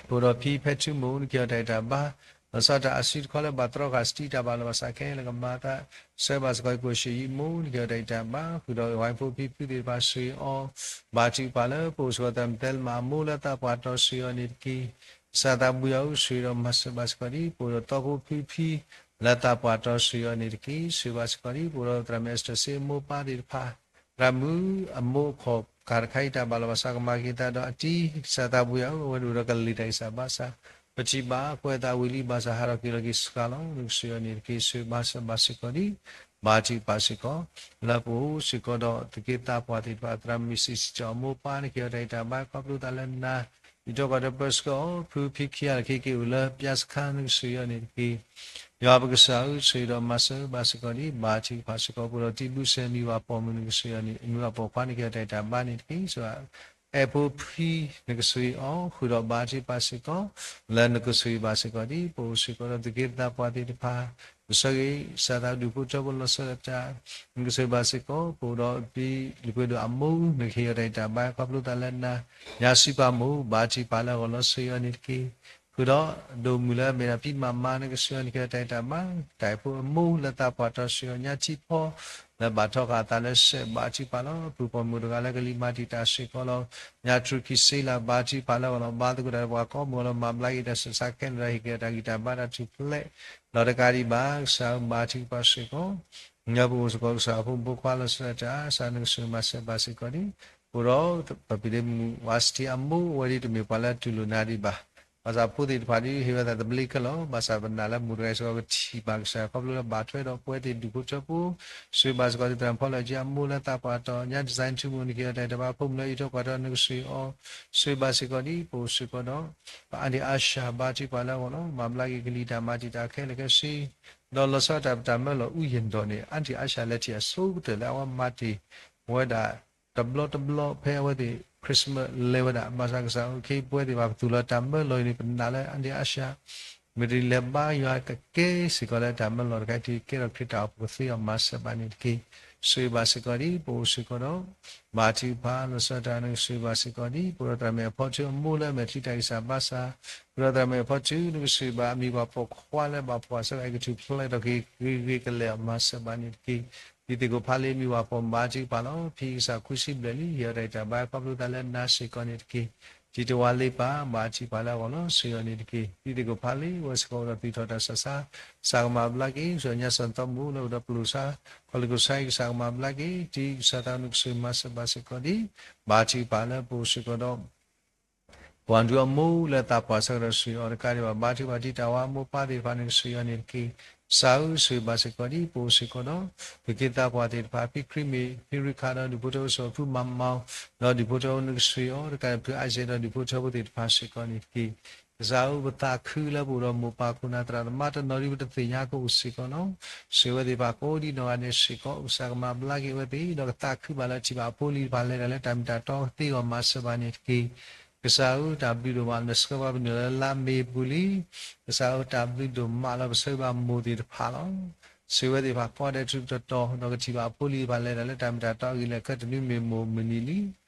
ပအိၣ်ဒီးဖံဖဲထူမိၢ် နကဟ့ၣ်အီၤတၢ်ဂံၢ်တၢ်ဘါ လီၤဆီဒၣ်တၢ်အစုတခီလၢဘၣ်တြီဃာ်စတံတၢ်ဘၣ်လီၤဘၣ်စးခဲလၢာ်ကမၤသး ဆှၢဘၣ်စ့ၢ်ကီး ကိၣ်ရှ့ၣ်ယံမိၢ် နကဟ့ၣ်အီၤတၢ်ဂံၢ်တၢ်ဘါ ဃုာ်ဒီးဝဲဖိဖံဖုသ့ၣ်တဖၣ်ဆိၣ်ဂ့ၤအီၤ ဘါထုကဖၣ်လၢပအိၣ်စ့ၢ်ကီးသရၣ်မုၣ်သဲလမးအမိၢ်လၢသးပှၢ်တီၤဆိၣ်ဂ့ၤအီၤန့ၣ်တက့ၢ်. ကစၢ်သးဘိယွၤဧၢ ဆိၣ်ဂ့ၤဒီးမၤစၢၤဘၣ်စ့ၢ်ကီးဒံး ပအိၣ်ဒီးသီဖိဖံဖံ လၢသးပှၢ်တီၤဆိၣ်ဂ့ၤအီၤန့ၣ်တက့ၢ်. ဆိၣ်ဂ့ၤဘၣ်စ့ၢ်ကီးဒံး ပအိၣ်ဒီးသရၣ်မုၣ်အ့စတၢၢ်စ့အမိၢ်ပၢ်သ့ၣ်တဖၣ် သရၣ်မုၣ်အမိၢ်အခီၣ် ကၤတခါအံၤတၢ်ဘၣ်လီၤဘၣ်စးကမၤက့ၤသးဒီးအတံၤ ကစၢ်သးဘိယွၤဧၢ အဝဲဒၣ်ဒီးကလံၤတၢ်ဂံၢ်စၢ်ဘါစၢ် ပထံၣ်ဘၣ်ကွဲးသးဝံၤလံ ဘၣ်ဆၣ်ဟးထီၣ်က့ၤလီၤက့ၤစှၤလီၤ နကဆိၣ်ဂ့ၤအီၤန့ၣ်တက့ၢ်. ဆိၣ်ဂ့ၤဘၣ်စၢၤဘၣ်စ့ၢ်ကီးဒံး ဘါထုကဖၣ်စ့ၢ်ကီး လၢပအိၣ်စ့ၢ်ကီးဒီးသုးက့သးပှၢ်သ့ၣ်တဖၣ် သရၣ်မုၣ်စံးစံးကၠီအမိၢ်ပၢ် နကဟ့ၣ်အီၤတၢ်ဂံၢ်တၢ်ဘါ ခီဖျိသးလၢနၤ ယံာ်ထီၣ်ကီၢ်ဒီးပၢဆှၢအီၤ ဖုဖံခံဂၤလၢခံက့ၤအိၣ်လၢပၠါစခါ နကဆိၣ်ဂ့ၤအီၤန့ၣ်တက့ၢ်. ယွၤပကစၢ်ဧၢ ဆိၣ်ဂ့ၤဒီးမၤစၢၤဘၣ်စ့ၢ်ကီးဒံး ဘါထုကဖၣ်စ့ၢ်ကီး ပအိၣ်ဒီးတံၤဘျုးစဲၤ မံၤဝၤပိာ်မုၣ် နကဆိၣ်ဂ့ၤအီၤန့ၣ် မံၤဝၤပိာ်ခွါ နကဟ့ၣ်အီၤတၢ်ဂံၢ်တၢ်ဘါန့ၣ်တက့ၢ်. ဆိၣ်ဂ့ၤ အဲၣ်ဖိဖံ နကဆိၣ်ဂ့ၤအီၤ ဃုာ်ဒီးဘါထုကဖၣ်စ့ၢ်ကီး လၢနကဆိၣ်ဂ့ၤဘၣ်စ့ၢ်ကီးဒံး ပအိၣ်စ့ၢ်ကီးဒီးသုးက့သးပှၢ်သ့ၣ်တဖၣ် ကဆိၣ်ဂ့ၤ ကစၢ်သးဒူၣ်ဖိထၢဖိလီၤဆီဒၣ်တၢ် နကဆိၣ်ဂ့ၤဘၣ်စ့ၢ်ကီး ပအိၣ်ဒီးဖံလံၤပှ့ၤဒိၣ်အမိၢ် နကဟ့ၣ်အီၤတၢ်ဂံၢ်တၢ်ဘါ ခီဖျိသးလၢနၤ ညါစံးပာ်မိၢ် ဘါထုကဖၣ်လၢအဂီၢ်လီၤ ဆိၣ်ဂ့ၤအီၤန့ၣ်တက့ၢ်. ဃုာ်ဒီးဒိၣ်မုၣ်လၢအမ့ၢ်ဒၣ်ဖံမၤမၤ နကဆိၣ်ဂ့ၤအီၤ နကဟ့ၣ်အီၤတၢ်ဂံၢ်တၢ်ဘါ တၢ်အဲၣ်ဖိအမိၢ်လၢသးပှၢ်တီၤဆိၣ်ဂ့ၤအီၤ ညါထံဖီ လၢဘၣ်ထီဃာ်အသးလၢစဲး ဘါထုကဖၣ်လီၤ. ပုၢ်ပိာ်မုၣ်တဂၤလၢကလံၤမၤတံာ်တာ်စ့ၢ်ကီးလီၤ. ညါတြူးခံဆ့လၢ ဘါထုကဖၣ်လၢအဂီၢ်လီၤ. ဘါသကိးတၢ်ဒီးပှၤကိးမုၢ်ဂီၤလီၤ. မၤဘျါက့ၤတၢ်ဆးဆါခဲလၢာ်ဒီး ဟ့ၣ်က့ၤတၢ်ဂံၢ်တၢ်ဘါတၢ်ထူၣ်ဖျဲး ဒီးတကးဒံးဘၣ် ကစၢ်ဧၢ ဘါထုကဖၣ်စ့ၢ်ကီး ညါပအိၣ်စ့ၢ်ကီးကစၢ်ဖိမုၣ်ဖိခွါလီၤဆီဒၣ်တၢ် ကစၢ်နကဆိၣ်ဂ့ၤမၤစၢၤဘၣ်စ့ၢ်ကီးဒံး ပအိၣ်ဒီးပပံၤဒ့မုၣ်ဝါစထံအမိၢ် အဝဲဒၣ်တမ့ၢ်ပှၤလၢအတူၢ်လိာ်နၤဒံးဘၣ်. ဘၣ်ဆၣ်ဖိသ့ၣ်တဖၣ်ဒ်ဟ့ၣ်ဝဲသးသဘျ့ခဲလၢာ် ဘၣ်ဆၣ်ပနာ်လၢမိၢ်တဂၤအံၤစ့ၢ်ကီးကထံၣ်ဘၣ်ကစၢ်ခီဖျိလၢဘၣ်ထွဲဒီးပဝဲသ့ၣ်ဒူၣ်ဖိထၢဖိ ဆိၣ်ဂ့ၤဘၣ်စ့ၢ်ကီးဒံး သရၣ်ဖီလၢာ်ကၠံအမိၢ်လၢသးပှၢ်တီၤ ညါ design ထူမိၢ် နကဟ့ၣ်အီၤတၢ်ဂံၢ်တၢ်ဘါ ဖိမုၣ်လၢအံးထွဲကွၢ်ထွဲ နကဆိၣ်ဂ့ၤအီၤ ဆိၣ်ဂ့ၤဘၣ်စ့ၢ်ကီးဒံး ပအိၣ်စ့ၢ်ကီးဒီး ပအါဒံအါရှၢ ဘါထုကဖၣ်လၢအဂီၢ်လီၤ. မၤဘျါက့ၤကလံၤတၢ်မၤတံာ်တာ်ခဲလၢာ်ခဲဆ့ ဒီးလီၤဆီဒၣ်တၢ်ပတၢ်မၢလီၤ အူယဲၢ်ဒီးန့ၣ် အါဒံအါရှၢလၢထံၣ်အဆိကတၢၢ်လၢအဝဲမၤတ့ၢ်ဝဲဒၣ် တဘျီတဘျီဖဲအဝဲသ့ၣ် Christmas လဲၤဝဲဒၣ် ဘၣ်ဆၣ်ကစၢ်အိၣ်ခ့ပဝဲသ့ၣ်ဘၣ်ပသူၣ်လီၤတၢ်မၢလီၤအံၤန့ၣ် ပနာ်လၢအါဒံအါရှၢ မ့ၢ်တလဲၤဘါယွၤကကဲစ့ၢ်ကီးလၢတၢ်မၢလီၤတခါအံၤ တုၤကဲထီၣ်ခရံာ်တၢ်အိၣ်ဖှိၣ်ကသ့အီၤမၤစၢၤဘၣ်န့ၣ်တက့ၢ်. ဆိၣ်ဂ့ၤဘၣ်စ့ၢ်ကီးဒံး ပအိၣ်စ့ၢ်ကီးဒီး ဘါထုကဖၣ်လီၤဆီဒၣ်တၢ် နကဆိၣ်ဂ့ၤဘၣ်စ့ၢ်ကီးဒံး ပအိၣ်ဒီးသရၣ်မုၣ်အ့ၣ်ဖီထူအမိၢ်လၢအမဲာ်ချံတၢ်ဂံၢ်စၢ်ဘါစၢ် ပအိၣ်ဒီးသရၣ်မုၣ်အ့ၣ်ဖီထူ နကဆိၣ်ဂ့ၤဘၣ်အမံၤပှၤပိာ်ခွါလၢဘၣ်ဖှီၣ်ဆၢကတီၢ်အံၤ ကထူၣ်ဖျဲးထီၣ်က့ၤဂ့ၤဂ့ၤကလဲာ်အီၤမၤစၢၤဘၣ်န့ၣ်တက့ၢ်. ဒ်သ့ၣ်ကိးဖးလံ မံၤဝၤပိာ်မုၣ် ဘါထုကဖၣ်လီၤ. ဖံကစၢ်ခွံဆံဘျဲၣ်လံ ဟ့ၣ်အီၤတၢ်ဂံၢ်တၢ်ဘါခီဖျိသးလၢနၤစ့ၢ်ကီးန့ၣ်တက့ၢ်. တံၤတဝါလ့ပၢ် ဘါထုကဖၣ်လၢအဂီၢ်လီၤ ဆိၣ်ဂ့ၤအီၤန့ၣ်တက့ၢ်. ဒ်သ့ၣ်ကိးဖးလံ အဝဲစ့ၢ်ကီးအိၣ်ဒီးသူၣ်ထီၣ်တၢ်ဆးဆါ ကစၢ်ကမၤဘျါက့ၤ ကစၢ်ညါစီၣ်သီမူလၢအိၣ်ဒီးပလိာ်ဆါ ကီၢ်လ့ၣ်ကီၢ်ဆါ ကစၢ်ကမၤဘျါက့ၤ တုၤကစၢ်သးနကဆိၣ်ဂ့ၤမၤစၢၤဘၣ်စ့ၢ်ကီးဒံး ဘါထုကဖၣ်လၢပအိၣ်စ့ၢ်ကီးဒီး ပှၤဒူအမိၢ်လၢသးပှၢ်ဆၢကတီၢ် ဆိၣ်ဂ့ၤအီၤတကးဒံးဘၣ် ဘါထုကဖၣ်တံၤတၢ်ဝါမိၢ်ပၢ်သ့ၣ်တဖၣ် နကဆိၣ်ဂ့ၤအီၤန့ၣ်တက့ၢ်. ကစၢ်ဧၢ ဆိၣ်ဂ့ၤဘၣ်စ့ၢ်ကီးဒံး ပအိၣ်စ့ၢ်ကီးဒီး ပက့သးပှၢ်သ့ၣ်တဖၣ် ဖံခရံာ်မ့ၢ် ဖံရူခးဒီးဒူၣ်ဖိထၢဖိ စီၤဖုမၤမီၤ ဒီးဒူၣ်ဖိထၢဖိ နကဆိၣ်ဂ့ၤအီၤတကးဒံး ဖုအါစဲးဒီးဒူၣ်ဖိထၢဖိသ့ၣ်တဖၣ်စ့ၢ်ကီးန့ၣ်တက့ၢ်. ကစၢ်ဧၢ ပသးခုလၢပအိၣ်ဒီးမိၢ်ပၢ် ခိၣ်နၢ်သရၣ်သမါတနီၤဒံး ပတသ့ၣ်ညါကအိၣ်စ့ၢ်ကီးလီၤ. ဆိၣ်ဂ့ၤဝဲသ့ၣ်တဖၣ်ကိးဒံးနီၢ်ဂၤဒဲးစ့ၢ်ကီး ကစၢ်ကမၤဘျါက့ၤဝဲသ့ၣ် ဒီးကသးခုဘၣ်လၢထံၣ်ဘၣ်အဖိအလံၤတဖၣ် လဲၤတၢ်လၢတၢ်မ့ၢ်တၢ်တီကသ့အဂီၢ်မၤစၢၤဘၣ်န့ၣ်တက့ၢ်. ကစၢ်ဧၢ တၢ်ဘျုးဒိၣ်မး နဆှၢပှၤပနုာ်လၢလါမ့ၤပူၤလံ. ကစၢ်ဧၢ တၢ်ဘျုးဒိၣ်မးလၢပဆၢဂ့ၤဘၣ်မိၢ်သ့ၣ်တဖၣ်လီၤ. ဆိၣ်ဂ့ၤဝဲသ့ၣ်တဖၣ်ကိးဂၤဒဲးထူးထူးတီၤတီၤ ဒီးကထံၣ်ဘၣ်အဖိအလံၤတဖၣ် လဲၤတၢ်လၢတၢ်မ့ၢ်တၢ်တီအဂ့ၢ်လၢာ်ခဲ တနွံမ့ၢ်မိၢ်မုၢ်နံၤလံ.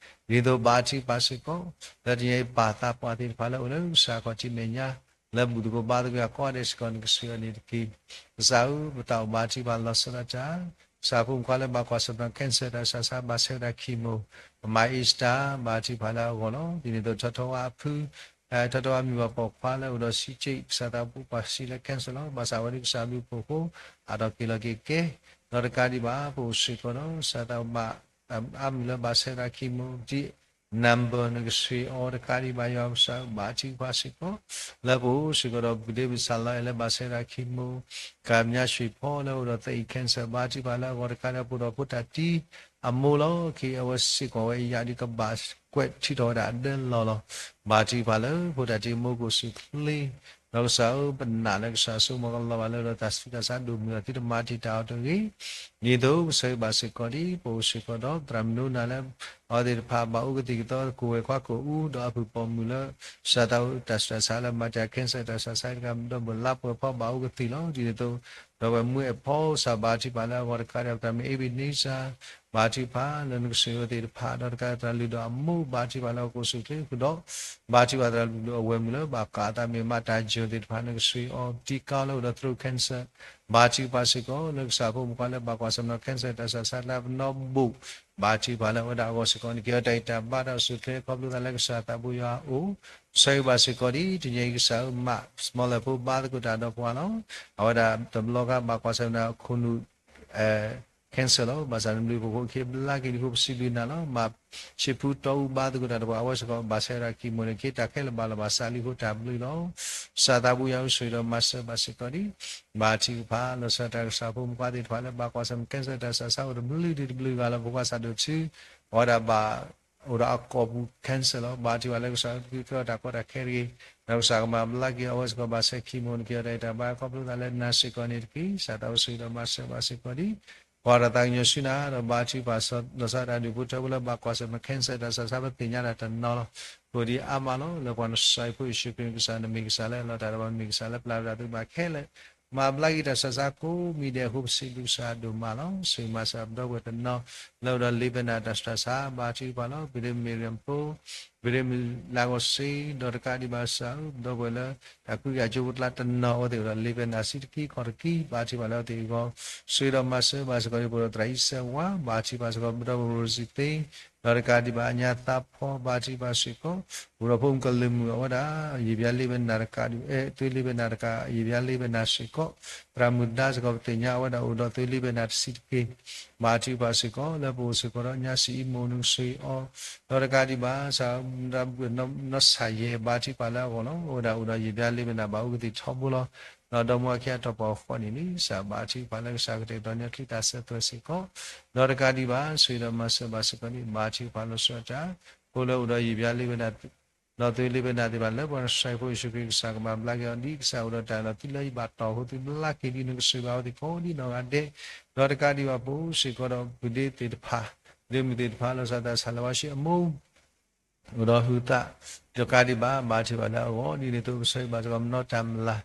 ဒ်သိးဘါထုကဖၣ်စ့ၢ်ကီး လၢတနံၤအံၤပၢ်သးပှၢ်သ့ၣ်တဖၣ်လၢအိၣ်လၢကစၢ်ခီၣ်ထံးမဲာ်ညါ လၢဘူၣ်သကိးဘါသကိးယၤကိးဂၤဒဲးစ့ၢ်ကီး နကစၢ်ယွၤန့ၣ်တက့ၢ်. ကစၢ်ဧၢ, ပတၢ်အိၣ်ဘါထုကဖၣ်လီၤစၢၤလီၤတၢ်, ကစၢ်ဖိမုၣ်ဖိခွါလၢဘၣ်ကွၢ်ဆၢၣ်မဲာ် cancer တၢ်ဆူးတၢ်ဆါ ဘၣ်ဆဲးဝဲဒၣ် chemo, ပမၤ Easter ဘါထုကဖၣ်လၢအဂီၢ်လီၤ. ဒ်န့ၣ်အသိး ထီထီဝါအဖု ထီထီဝါမုၢ်ဘၣ်ပိာ်ခွါလၢအိၣ်ဒီး ဆီးက့း ကစၢ်သးဘိပှၤဆံးလၢ cancer လီၤ. ဘၣ်ဆၣ်ဝဲဒၣ်ကစၢ်ဘျုးဖှိၣ်ဖိ အါထီၣ်က့ၤလီၤက့ၤကဲ, ဒီးတကးဒံးဘၣ် ပအိၣ်စ့ၢ်ကီးဒီး ကစၢ်သးဘိ အါမံၤလၢဘၣ်ဆဲးဝဲဒၣ် chemo ဒ် number နကစၢ်အီၤတကးဒံးဘၣ် ယွၤကစၢ်ဘါထုကဖၣ်စ့ၢ်ကီး လၢပအိၣ်စ့ၢ်ကီးဒီး ပူၤဒ့ပူၤစၢ်လီၤအဲၣ်လၢဘၣ်ဆဲးဝဲဒၣ် chemo, ကမျၢၢ်ဆံးဖိလၢအိၣ်ဒီးသအံး cancer ဘါထုကဖၣ်လၢအဂီၢ်တကးဒံး ပအိၣ်ဒီးဖိတၢ်တံ အမိၢ်လီၤ. က့ၤအဝဲစ့ၢ်ကီးဝဲအံၤယၤဒ်ကဘၣ်ကွဲးထုးထီၣ်ဝဲဒၣ်အဒၢလီၢ်လီၤ. ဘါထုကဖၣ်လၢဖိတၢ်တံအမိၢ်ကအိၣ်ဆူၣ်ချ့, ဒီးကစၢ်ဧၢ, ပနာ်လၢကစၢ်စိကမီၤကလီၤဘၣ်လၢဒီးတၢ်ဆူးတၢ်ဆါဒိၣ်မုၢ်အီၤ သုတမၤတံာ်တာ်အီၤတဂ့ၤ. ဒ်သိးပဆၢဂ့ၤဘၣ်စ့ၢ်ကီးဒ် ပအိၣ်စ့ၢ်ကီးဒီး သရၣ်မုၣ်နိနၤလၢ အဝဲသ့ၣ်တဖၣ်ဘၣ်အိၣ်ကသံၣ်ကသီ ကိၣ်ဝဲၤခွါကိၣ်အူ ဒီးအပုၢ်ပိာ်မုၣ်လၢ ကစၢ်သးဘိတၢ်ဆူးတၢ်ဆါလၢမၤတံာ် cancer တၢ်ဆူးတၢ်ဆါတဂၤ ဒီးမုၢ်လါပှဲၤဖီဘၣ်အိၣ်ကသံၣ်လီၤ. ဒ်န့ၣ်အသိး ဒီးပှၤမူအဲၣ်ဖီစၢ်ဘါထုကဖၣ်လၢအဂီၢ်တကးဒံး ပတၢ်မ့ၢ် Ebenezer ဘါထုကဖၣ်လၢနကစၢ်ယွၤသ့ၣ်တဖၣ် ဒီးတကးဒံးသရၣ်လုၢ်ဒီးအမိၢ် ဘါထုကဖၣ်လၢအကအိၣ်ဆူၣ်ချ့ဃုာ်ဒီး ဘါထုကဖၣ်သရၣ်လုၢ်အဝဲၢ်မုၣ်လၢဘၣ်ကးအသးမ့ၢ်မးတၢ်ယိာ်သ့ၣ်တဖၣ် နကစၢ်အီၤ တံကါလၢအိၣ်ဒီး throat cancer ဘါထုကဖၣ်စ့ၢ်ကီးလၢကစၢ်ဖိမုၣ်ခွါလၢဘၣ်ကွၢ်ဆၢၣ်မဲာ် cancer တၢ်ဆူးတၢ်ဆါလၢပနီၢ်ဘိၣ် ဘါထုကဖၣ်လၢအဝဲဒၣ်အဂီၢ်စ့ၢ်ကီး နကဲအီၤတၢ်ဂံၢ်တၢ်ဘါတၢ်အိၣ်ဆူၣ်ချ့ခီဖျိသးလၢကစၢ်သးဘိယွၤအအိၣ် ဆၢဂ့ၤဘၣ်စ့ၢ်ကီးဒ် တနံၤအံၤကစၢ်ဧၢ မး smaller ဖိဘါသကိးတၢ်ဒီးပှၤလီၤ. အဝဲဒၣ်တဘျီခါဘၣ်ကွၢ်ဆၢၣ်မဲာ်ခိၣ်နူာ် cancer လီၤ. ဘၣ်ဆၣ်နဘျုးဖှိၣ်ဖိခ့ဘျါက့ၤဒ်အဃိ ပစံးဘျုးနၤလီၤ. မၤဆံးဖုတီအူဘါသကိးတၢ်ဒီးပှၤ အဝဲစ့ၢ်ကီး ဘၣ်ဆဲးဝဲဒၣ် chemo န့ၣ် ခ့တၢ်ခဲလၢာ်ဘၣ်လီၤ ဘၣ်ဆၣ်လံအဃိတၢ်ဘျုးလီၤ. ကစၢ်သးဘိယွၤအအိၣ်ဆူၣ်ဒီးမၤစၢၤဘၣ်စ့ၢ်ကီးဒ် ဘါထုကဖၣ်လီၤစၢၤတၢ် ကစၢ်ဖိမုၣ်ခွါသ့ၣ်တဖၣ်လၢဘၣ်ကွၢ်ဆၢၣ်မဲာ် cancer တၢ်ဆူးတၢ်ဆါအိၣ်တဘျုးဒံးတဘျုးဂၤလၢ ဖိခွါစၢ်ဒိၣ်ထူ အဝဲဒၣ်ဘၣ် အိၣ်ဒီးအကိာ်ပူၤ cancer လီၤ. ဘါထုကဖၣ်လၢကစၢ်အအိၣ်သကိးတၢ်ကီတၢ်ခဲတဂ့ၤ, ဒီးကစၢ်ကမၤဘျါက့ၤအဝဲစ့ၢ်ကီး ဘၣ်ဆဲး chemo န့ၣ် ကဲအီၤတၢ်ဂံၢ်တၢ်ဘါခီဖျိသးလၢနၤစ့ၢ်ကီးန့ၣ်တက့ၢ်. ကစၢ်သးဘိယွၤဒီးမၤစၢၤဘၣ်စ့ၢ်ကီးဒ် ပှၤဒီးသးကညီၤဆူနၤ ဒီးဘါထုကဖၣ်လီၤစၢၤတၢ်ဒုးဖိထၢဖိလၢဘၣ်ကွၢ်ဆၢၣ်မဲာ် cancer တၢ်ဆူးတၢ်ဆါ ပသ့ၣ်ညါတၢ်တနီၤလီၤ. အဃိဒ်အါမးလီၤ လၢပှၤနစၢ်ဖိယ့ၣ်ၡူးခရံာ် ကစၢ်နမ့ၢ်ကစၢ်လၢအလီၤတၢ်ဒီးပှၤ မ့ၢ်ကစၢ်လၢပျၢ်တၢ်သ့ၣ်တဖၣ်ခဲလၢာ် မၤဘျါက့ၤတၢ်ဆူးတၢ်ဆါကိးမံၤဒဲးအဃိ ပစံးဘျုးကစၢ်ဒိၣ်မးလီၤ. ဆၢဂ့ၤမၤစၢၤပဒီပုၢ်ဝဲၢ်တနီၤ လၢအိၣ်ဒီး liver နၤတၢ်ဆူးတၢ်ဆါ ဘါထုကဖၣ်လီၤ. ပဒ့မ့ၢ်ရံဖိ ပဒ့မ့ၢ်လၢဂီၤစ့ ဒီးတကးဒံးဘၣ်ကစၢ်ဧၢ ပဒီပုၢ်ဝဲၢ်လၢ တၢ်ကွံကၢ်ကၠိဖိကျါတနီၤ အဝဲသ့ၣ်အိၣ်ဒီး liver နၤဆံးတက့ၢ်ခီၣ်တက့ၢ် ဘါထုကဖၣ်လၢအဝဲသ့ၣ်အဂီၢ် ဆၢဂ့ၤဒီးမၤစၢၤဘၣ်စ့ၢ်ကီး ပဒီပုၢ်ဝဲၢ်သရၣ်အံၣ်စဲးဝါ ဘါထုကဖၣ်စ့ၢ်ကီး ပဒီပုၢ်ဝဲၢ်ရိစံသ့ ဒီးတကးဒံးဘၣ်အညါသးဖီ ဘါထုကဖၣ်စ့ၢ်ကီး အိၣ်ဒီးဖိမုၣ်ကလုာ်မုၣ်အဝဲဒၣ် ယံာ်ဘျါ liver နၤတကးဒံး အဲ သွေး liver နၤတကး ယံာ်ဘျါ liver နၤစ့ၢ်ကီး သရၣ်မုၣ်ဒါစ့ၢ်ကီး ပသ့ၣ်ညါအဝဲဒၣ်အိၣ်ဒီး သွေး liver နၤတဆံးတက့ၢ် ဘါထုကဖၣ်စ့ၢ်ကီး လၢပအိၣ်စ့ၢ်ကီးဒီးညါစံးအံၤမိၢ်နကစၢ်အီၤ ဒီးတကးဒံးဘၣ် စး နီၢ်စၢ်ယဲၢ် ဘါထုကဖၣ်လၢအဂီၢ်လီၤ. အဝဲဒၣ်အိၣ်ဒီးယံာ်ဘျါ liver နၤ ဘၣ်အိၣ်ကသံၣ်ထီဘိလီၤ. ဒီးဒီမါဝၤခံအတီၢ်ပှၤဃီန့ၣ်န့ၣ် စးဘါထုကဖၣ်လၢကစၢ်ကတဲာ်ကတီၤညီချံသၣ်ဆၢသွဲၣ်စ့ၢ်ကီး ဒီးတကးဒံးဘၣ် ဆၢဂ့ၤဒီးမၤစၢၤဘၣ်စ့ၢ်ကီးန့ၣ် ဘါထုကဖၣ်လီၤစၢၤတၢ် ဖိလၢအိၣ်ဒီးယံာ်ဘျါ liver နၤ ဒီးသွေး liver နၤသ့ၣ်တဖၣ်လၢပှၤနစၢ်ဖိယ့ၣ်ၡူးခရံာ်ကစၢ်ကမၤဘျါက့ၤအီၤ ဒ်ကစၢ်အိၣ်ဒီးတၢ်လီၤတံၢ်လၢယဘၣ်တီၢ်အဃိ သုဘျါက့ၤဒ်နကစၢ်ဘၣ်အဝဲသ့ၣ်ကိးဒ်နီၢ်ဂၤဒဲး ဒီးတကးဒံးဘၣ်ပအိၣ်စ့ၢ်ကီးဒီးပဒ့သ့ၣ်တဖၣ် ပဒ့မုၣ်သ့ၣ်တဖၣ် လီၤစၢၤတၢ်ဆါလၢဝါၡ့အမိၢ် အိၣ်ဒီးဟုသး တကးဒံးဘၣ် ဘါထုကဖၣ်လၢအဂီၢ် ဒ်န့ၣ်အသိး ပဆၢဂ့ၤဘၣ်စ့ၢ်ကီး မနီတၢ်မလၤ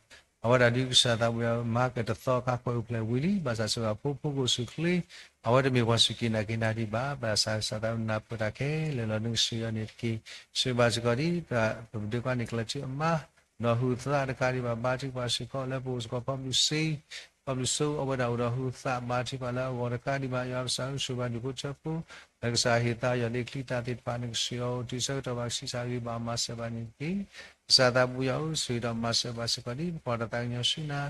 အဝဲဒၣ်ဒ်ကစၢ်သးပူၤယၤ မၤကတသီခါကွဲးအုၣ်ဖျဲၣ်ဝံၤလံ ဘၣ်ဆၣ်စ့ၢ်ကီးဖိဖိကအိၣ်ဆူၣ်ချ့ အဝဲတမ့ၢ်ပှၤစူၢ်က့ၤနာ်က့ၤနၤဒံးဘၣ် ဘၣ်ဆၣ်ကစၢ်သးပူၤနၢ်ပၢၢ်တၢ်ခဲလၢာ်လီၤ နကစၢ်ယွၤန့ၣ်တက့ၢ် ဆၢဂ့ၤဘၣ်စ့ၢ်ကီးဒ် ပဒ့ခွါန့ၣ်ကျဲၤထူအမါ ဒီးဟုသးတကးဒံးဘၣ် ဘါထုကဖၣ်စ့ၢ်ကီး လၢပအိၣ်စ့ၢ်ကီး ဖီဘျူးစ့ ဖီဘျူးစိ အဝဲဒၣ်အိၣ်ဒီးဟုသး ဘါထုကဖၣ်လၢအဂီၢ်တကးဒံးဘၣ် ယွၤကစၢ်ဧၢ ဆှၢဘၣ်ဒူၣ်ဖိထၢဖိ လၢကစၢ်ဟ့ၣ်သးယီၢ်လံချံသၣ်သ့ၣ်တဖၣ် နကစၢ်ယွၤအိၣ်တုၤဆၢကတီၢ်ဘၣ် ကဆံးစၢ်ဂ့ၤဘၣ်မၤစၢၤဘၣ်န့ၣ်တက့ၢ် ကစၢ်သးပူၤယၤဧၢ ဆှၢဒီးမၤစၢၤဘၣ်စ့ၢ်ကီးဒ် ပကွၢ်တၢ်သးကညီၤဆူနၤ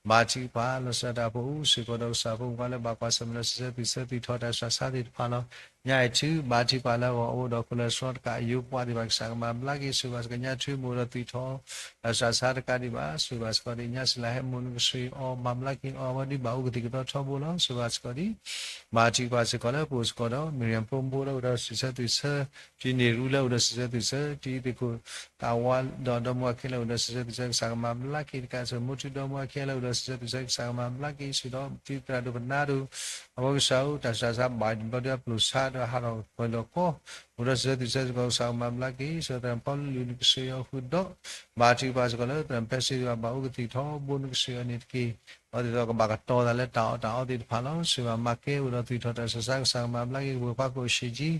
ဘါထုကဖၣ်လီၤစၢၤတၢ်ဖိအိၣ်စ့ၢ်ကီးဒီးကစၢ်ဖိမုၣ်ခွါလၢဘၣ်ကွၢ်ဆၢၣ်မဲာ်ဒီးစံးဆၢသွံၣ်ဆၢသွံၣ်ထီၣ်တၢ်ဆူးတၢ်ဆါသ့ၣ်တဖၣ်လီၤ. ညါအံၤထု ဘါထုကဖၣ်လၢအဂီၢ် အအိၣ်ဒီး cholesterol တကးအယိပှၤသ့ၣ်တဖၣ် ကစၢ်ကမၤဘျါက့ၤ ဆှၢဘၣ်စ့ၢ်ကီး ညါထု မ့ၢ်အိၣ်ဒီးသွံၣ်ထီၣ် တၢ်ဆူးတၢ်ဆါတကးဒံးဘၣ် ဆှၢဘၣ်စ့ၢ်ကီးဒ် ညါစံးလၢဟဲမိၢ်နကစၢ်အီၤ မၤဘျါက့ၤအီၤ အဝဲဒုးဘၣ်အိၣ်ကသံၣ်ကသီထီဘိလီၤ. ဆှၢဘၣ်စ့ၢ်ကီးဒ် ဘါထုကဖၣ်စ့ၢ်ကီးလၢပအိၣ်စ့ၢ်ကီးဒီး မံၤရံဖိဖိလၢအိၣ်ဒီးစံးဆၢသွံၣ်ဆၢ တံၤန့ၢ်ရူလၢအိၣ်ဒီးစံးဆၢသွံၣ်ဆၢ တံၤသ့ၣ်ခိၣ်သးဝါဒီးဒီမါဝၤခဲလၢာ်အိၣ်ဒီးစံးဆၢသွံၣ်ဆၢ ကစၢ်ကမၤဘျါက့ၤတကးစ့ၢ် မိၢ်ထူဒီမါဝၤခဲလၢာ်အိၣ်ဒီးစံးဆၢသွံၣ်ဆၢ ကစၢ်ကမၤဘျါက့ၤစ့ၢ်ဒီး တံၤသရၣ်ဒိၣ်ပနါဒိၣ် အဝဲကစၢ်ဧၢ တၢ်ဆူးတၢ်ဆါဘၣ်တဘျီဒုးအပျိာ်ဆါဒီးဟးထီၣ်ကွံာ်လီၤကီ အိၣ်ဒီးစံးဆၢသွံၣ်ဆၢစ့ၢ်ကီး ကစၢ်ကမၤဘျါက့ၤ စ့ၢ်ကီးသရၣ်ဖီလူနကစၢ်ယွၤဃုာ်ဒီး ဘါထုကဖၣ်စ့ၢ်ကီးလၢသရၣ်ဖဲစ့ၢ်ကီးဘၣ်အိၣ်ကသံၣ်ထီဘိနကစၢ်ယွၤန့ၣ်တက့ၢ်. အဝဲသ့ၣ်ဒီးကဘၣ်ကတီၤသးလၢတၢ်အီၣ်တၢ်အီသ့ၣ်တဖၣ်လီၤ. ဆှၢဘၣ်မၤကဲအိၣ်ဒီးသွံၣ်ထီၣ်တၢ်ဆူးတၢ်ဆါ ကစၢ်ကမၤဘျါက့ၤ ကဝဲၤခွါကိၣ်ဆံးကၠံ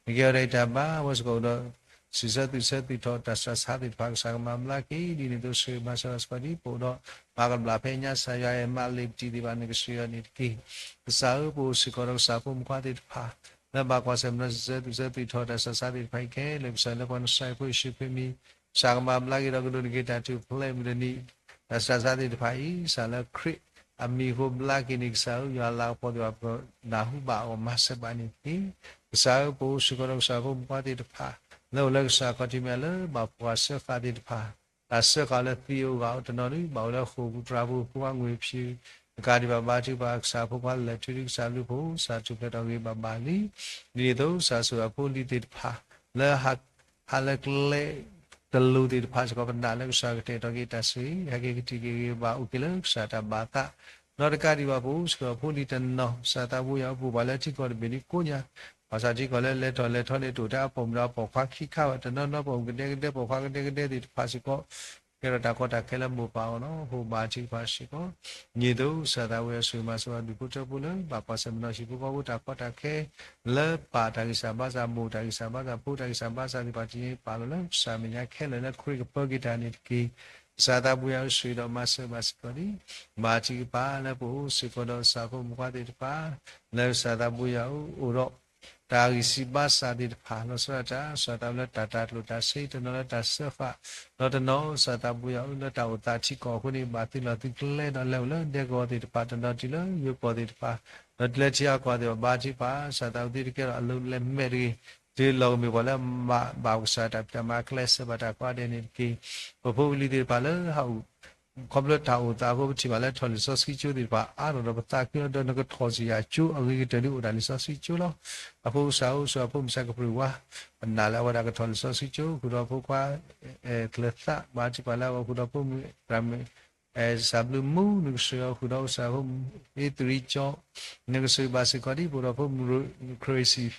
နကဲအီၤတၢ်ဂံၢ်တၢ်ဘါ အဝဲစ့ၢ်ကီးအိၣ်ဒီး စံးဆၢသူၣ်ဆၢသူၣ်ထီၣ်တၢ်ဆူးတၢ်ဆါသ့ၣ်တဖၣ် ကစၢ်ကမၤဘျါက့ၤ ဒ်န့ၣ်အသိး ဆိၣ်ဂ့ၤမၤစၢၤဘၣ်စ့ၢ်ကီးဒ် ပအိၣ်ဒီး မၤကဘျၣ်ဖဲညါ ကစၢ်ယွၤအဲၣ်မးလ့ၤပတံၤသ့ၣ်တဖၣ်န့ၣ် ကဆိၣ်ဂ့ၤအီၤန့ၣ်တက့ၢ်. ကစၢ်ဧၢ ပအိၣ်စ့ၢ်ကီးဒီးကစၢ်ဖိမုၣ်ဖိခွါသ့ၣ်တဖၣ် လၢဘၣ်ကွၢ်ဆၢၣ်မဲာ်နီၤ စံးဆၢသူၣ်ဆၢသူၣ်ထီၣ်တၢ်ဆူးတၢ်ဆါသ့ၣ်တဖၣ်အံၤခဲလၢာ် ကစၢ်လၢပှၤနစၤရ့းဖိယ့ၣ်ၡူးခရံာ်မံၤ ကစၢ်ကမၤဘျါက့ၤဒီးကဒိးန့ၢ်က့ၤတၢ်ထူၣ်ဖျဲးမုၢ်တနံၤ တၢ်ဆူးတၢ်ဆါသ့ၣ်တဖၣ်အံၤ ကစၢ်လၢခရံာ်အမံၤအဃိဘျါက့ၤန့ၣ် ကစၢ်ဧၢ ယွၤလၤကပီၤသ့ၣ်တဖၣ် ပနၢ်ဟူဘၣ်အဂီၢ် မၤစၢၤဘၣ်န့ၣ်တက့ၢ်. ကစၢ်ဧၢ ပအိၣ်စ့ၢ်ကီးဒီးကစၢ်ဖိမုၣ်ဖိခွါသ့ၣ်တဖၣ် လၢအိၣ်လၢကစၢ်ခီၣ်ထံးမဲာ်ညါလၢ ဘၣ်ဖှီၣ်စၢဃာ်သ့ၣ်တဖၣ် တၢ်စၢဃာ်လၢသံးဧိၤဂာ်ဧိၤတနီၤဒု ဘၣ်အိၣ်လၢဃိာ်ပူၤတြၤပူၤ ဖိခွါငွေဖၠူၣ် တကးဒံးဘၣ် ဘါထုကဖၣ်ကစၢ်ဖိခွါလၢာ်ထူဒု ကစၢ်ဘျုးဖိ ကစၢ်ထူၣ်ဖျဲးထီၣ်ဂ့ၤဘၣ်ဘၣ်လံ. ဒ်န့ၣ်အသိး ကစၢ်ဆိၣ်ဂ့ၤအဖိအလံၤသ့ၣ်တဖၣ် လၢ ဟးလၢကျဲတလိၤသ့ၣ်တဖၣ်စ့ၢ်ကီး ပနာ်လၢကစၢ်ကတဲာ်ကတီၤက့ၤတၢ်ဆိၣ်ဂ့ၤ ဟဲက့ၤကထံၣ်က့ၤဂ့ၤဘၣ်အိၣ်က့ၤလၢကစၢ်တၢ်ဘၣ်သး ဒီးတကးဒံးဘၣ် ပအိၣ်စ့ၢ်ကီးဖိလံၤတနီၤ ကစၢ်သးဘိယွၤဧၢ ပအိၣ်ဘၣ်လၢထံကီၢ်တဘ့ၣ်ဒ်ကိးညါ ဘၣ်ဆၣ်ထံကီၢ်လၢလဲၤထီၣ်လဲၤထီန့ၣ် တအိၣ်ထဲအပိာ်မုၣ်ဒီးအပိာ်ခွါခံခါဘၣ် တနီၤနီၤပိာ်မုၣ်ကဒဲကဒဲ ပိာ်ခွါကဒဲကဒဲသ့ၣ်တဖၣ်စ့ၢ်ကီး ကဲထီၣ်တၢ်ကီတၢ်ခဲလၢမိၢ်ပၢ်အဂီၢ်လီၤ. အဃိဘါထုကဖၣ်စ့ၢ်ကီး ဒ်န့ၣ်အသိး ကစၢ်သးဘိယွၤဆိၣ်ဂ့ၤမၤစၢၤဘၣ်ဒူၣ်ဖိထၢဖိလၢ ဘၣ်ကွၢ်ဆၢၣ်မဲာ်နီၤ ဟံၣ်ဖိဃီဖိတၢ်ကီတၢ်ခဲ လၢပၢ်တၢ်ဂံၢ်စၢ်ဘါစၢ် မိၢ်တၢ်ဂံၢ်စၢ်ဘါစၢ် ဖိတၢ်ဂံၢ်စၢ်ဘါစၢ်သ့ၣ်တဖၣ် တယံာ်ပာ်လီၤလၢကစၢ်မဲာ်ညါခဲလၢာ်လၢခရံာ်ကပၢက့ၤတၢ်န့ၣ်တက့ၢ်. ကစၢ်သးဘိယွၤဧၢ ဆိၣ်ဂ့ၤဒီးမၤစၢၤဘၣ်စ့ၢ်ကီးဒ် ဘါထုကဖၣ်လၢပအိၣ်စ့ၢ်ကီးဒီးကစၢ်ဖိမုၣ်ဖိခွါသ့ၣ်တဖၣ် လၢကစၢ်သးဘိယွၤဧၢ အိၣ်ဒီး တၢ်ဂံၢ်စၢ်ဘါစၢ်သ့ၣ်တဖၣ် လီၤဆီဒၣ်တၢ် ကစၢ်သးဘိလၢတၢ်တၢ်ကျိၣ်တၢ်စ့ တနီၤလၢတၢ်စၢဃာ် ဒီးတနီၤ ကစၢ်သးဘိယွၤဧၢ လၢတၢ်အိၣ်သးထံကီၢ်အဃိန့ၣ် ဘၣ်သုလီၢ်သုကျဲဒီးလဲၤအိၣ်လၢဒဲကဝီၤသ့ၣ်တဖၣ် တနီၤတုၤလၢယိၤကီၢ်သ့ၣ်တဖၣ် ဒီးတုၤလၢထံအကီၢ်သ့ၣ်တဖၣ် ဘါထုကဖၣ် ကစၢ်သးဘိသုတကဲထီၣ်အလိၤလၢမဲာ်တဂ့ၤ တုၤလီၤကမ့ၢ်ပှၤလၢမၤဘၣ်ကစၢ်တၢ်ဖံးတၢ်မၤအကျဲ စၢၤဘၣ်တၢ်ကိးဂၤဒဲးန့ၣ်တက့ၢ်. ပဖိပလံၤသ့ၣ်တဖၣ်လၢဟးအိၣ် ခီဖျိတၢ်အိၣ်သးအဃိ ပထံၣ်ဘၣ်လၢထီၣ်လံာ်စီဆှံကၠိသ့ၣ်တဖၣ် အါထီၣ်ဒီးပသးခုလီၤ ဒီးနကထီၣ်စ့ၢ်ကီးကၠိအဂ့ၤကတၢၢ်ဒ်အိၣ်တၢ်လံာ်စီဆှံကၠိလီၤ. အဃိကစၢ်ဧၢ ဆိၣ်ဂ့ၤအဖိမုၣ်ဆါကပြၢၢ်ဝါ ပနာ်လၢအဝဲဒၣ်ကထီၣ်လံာ်စီဆှံကၠိ ဃုာ်ဒီးဖိခွါ ကျၢၤသး ဘါထုကဖၣ်လၢအဝဲဃုာ်ဒီးဖိမုၣ် တၢ်မုၣ် စၢ်ဘျုးမူ နကဆိၣ်ဂ့ၤအီၤ ဃုာ်ဒီးကစၢ်ဖိမုၣ် အ့သရံကၠီ နကဆိၣ်ဂ့ၤဘၣ်စ့ၢ်ကီးဒ် ပအိၣ်ဒီးဖိမုၣ် ခရ့စံ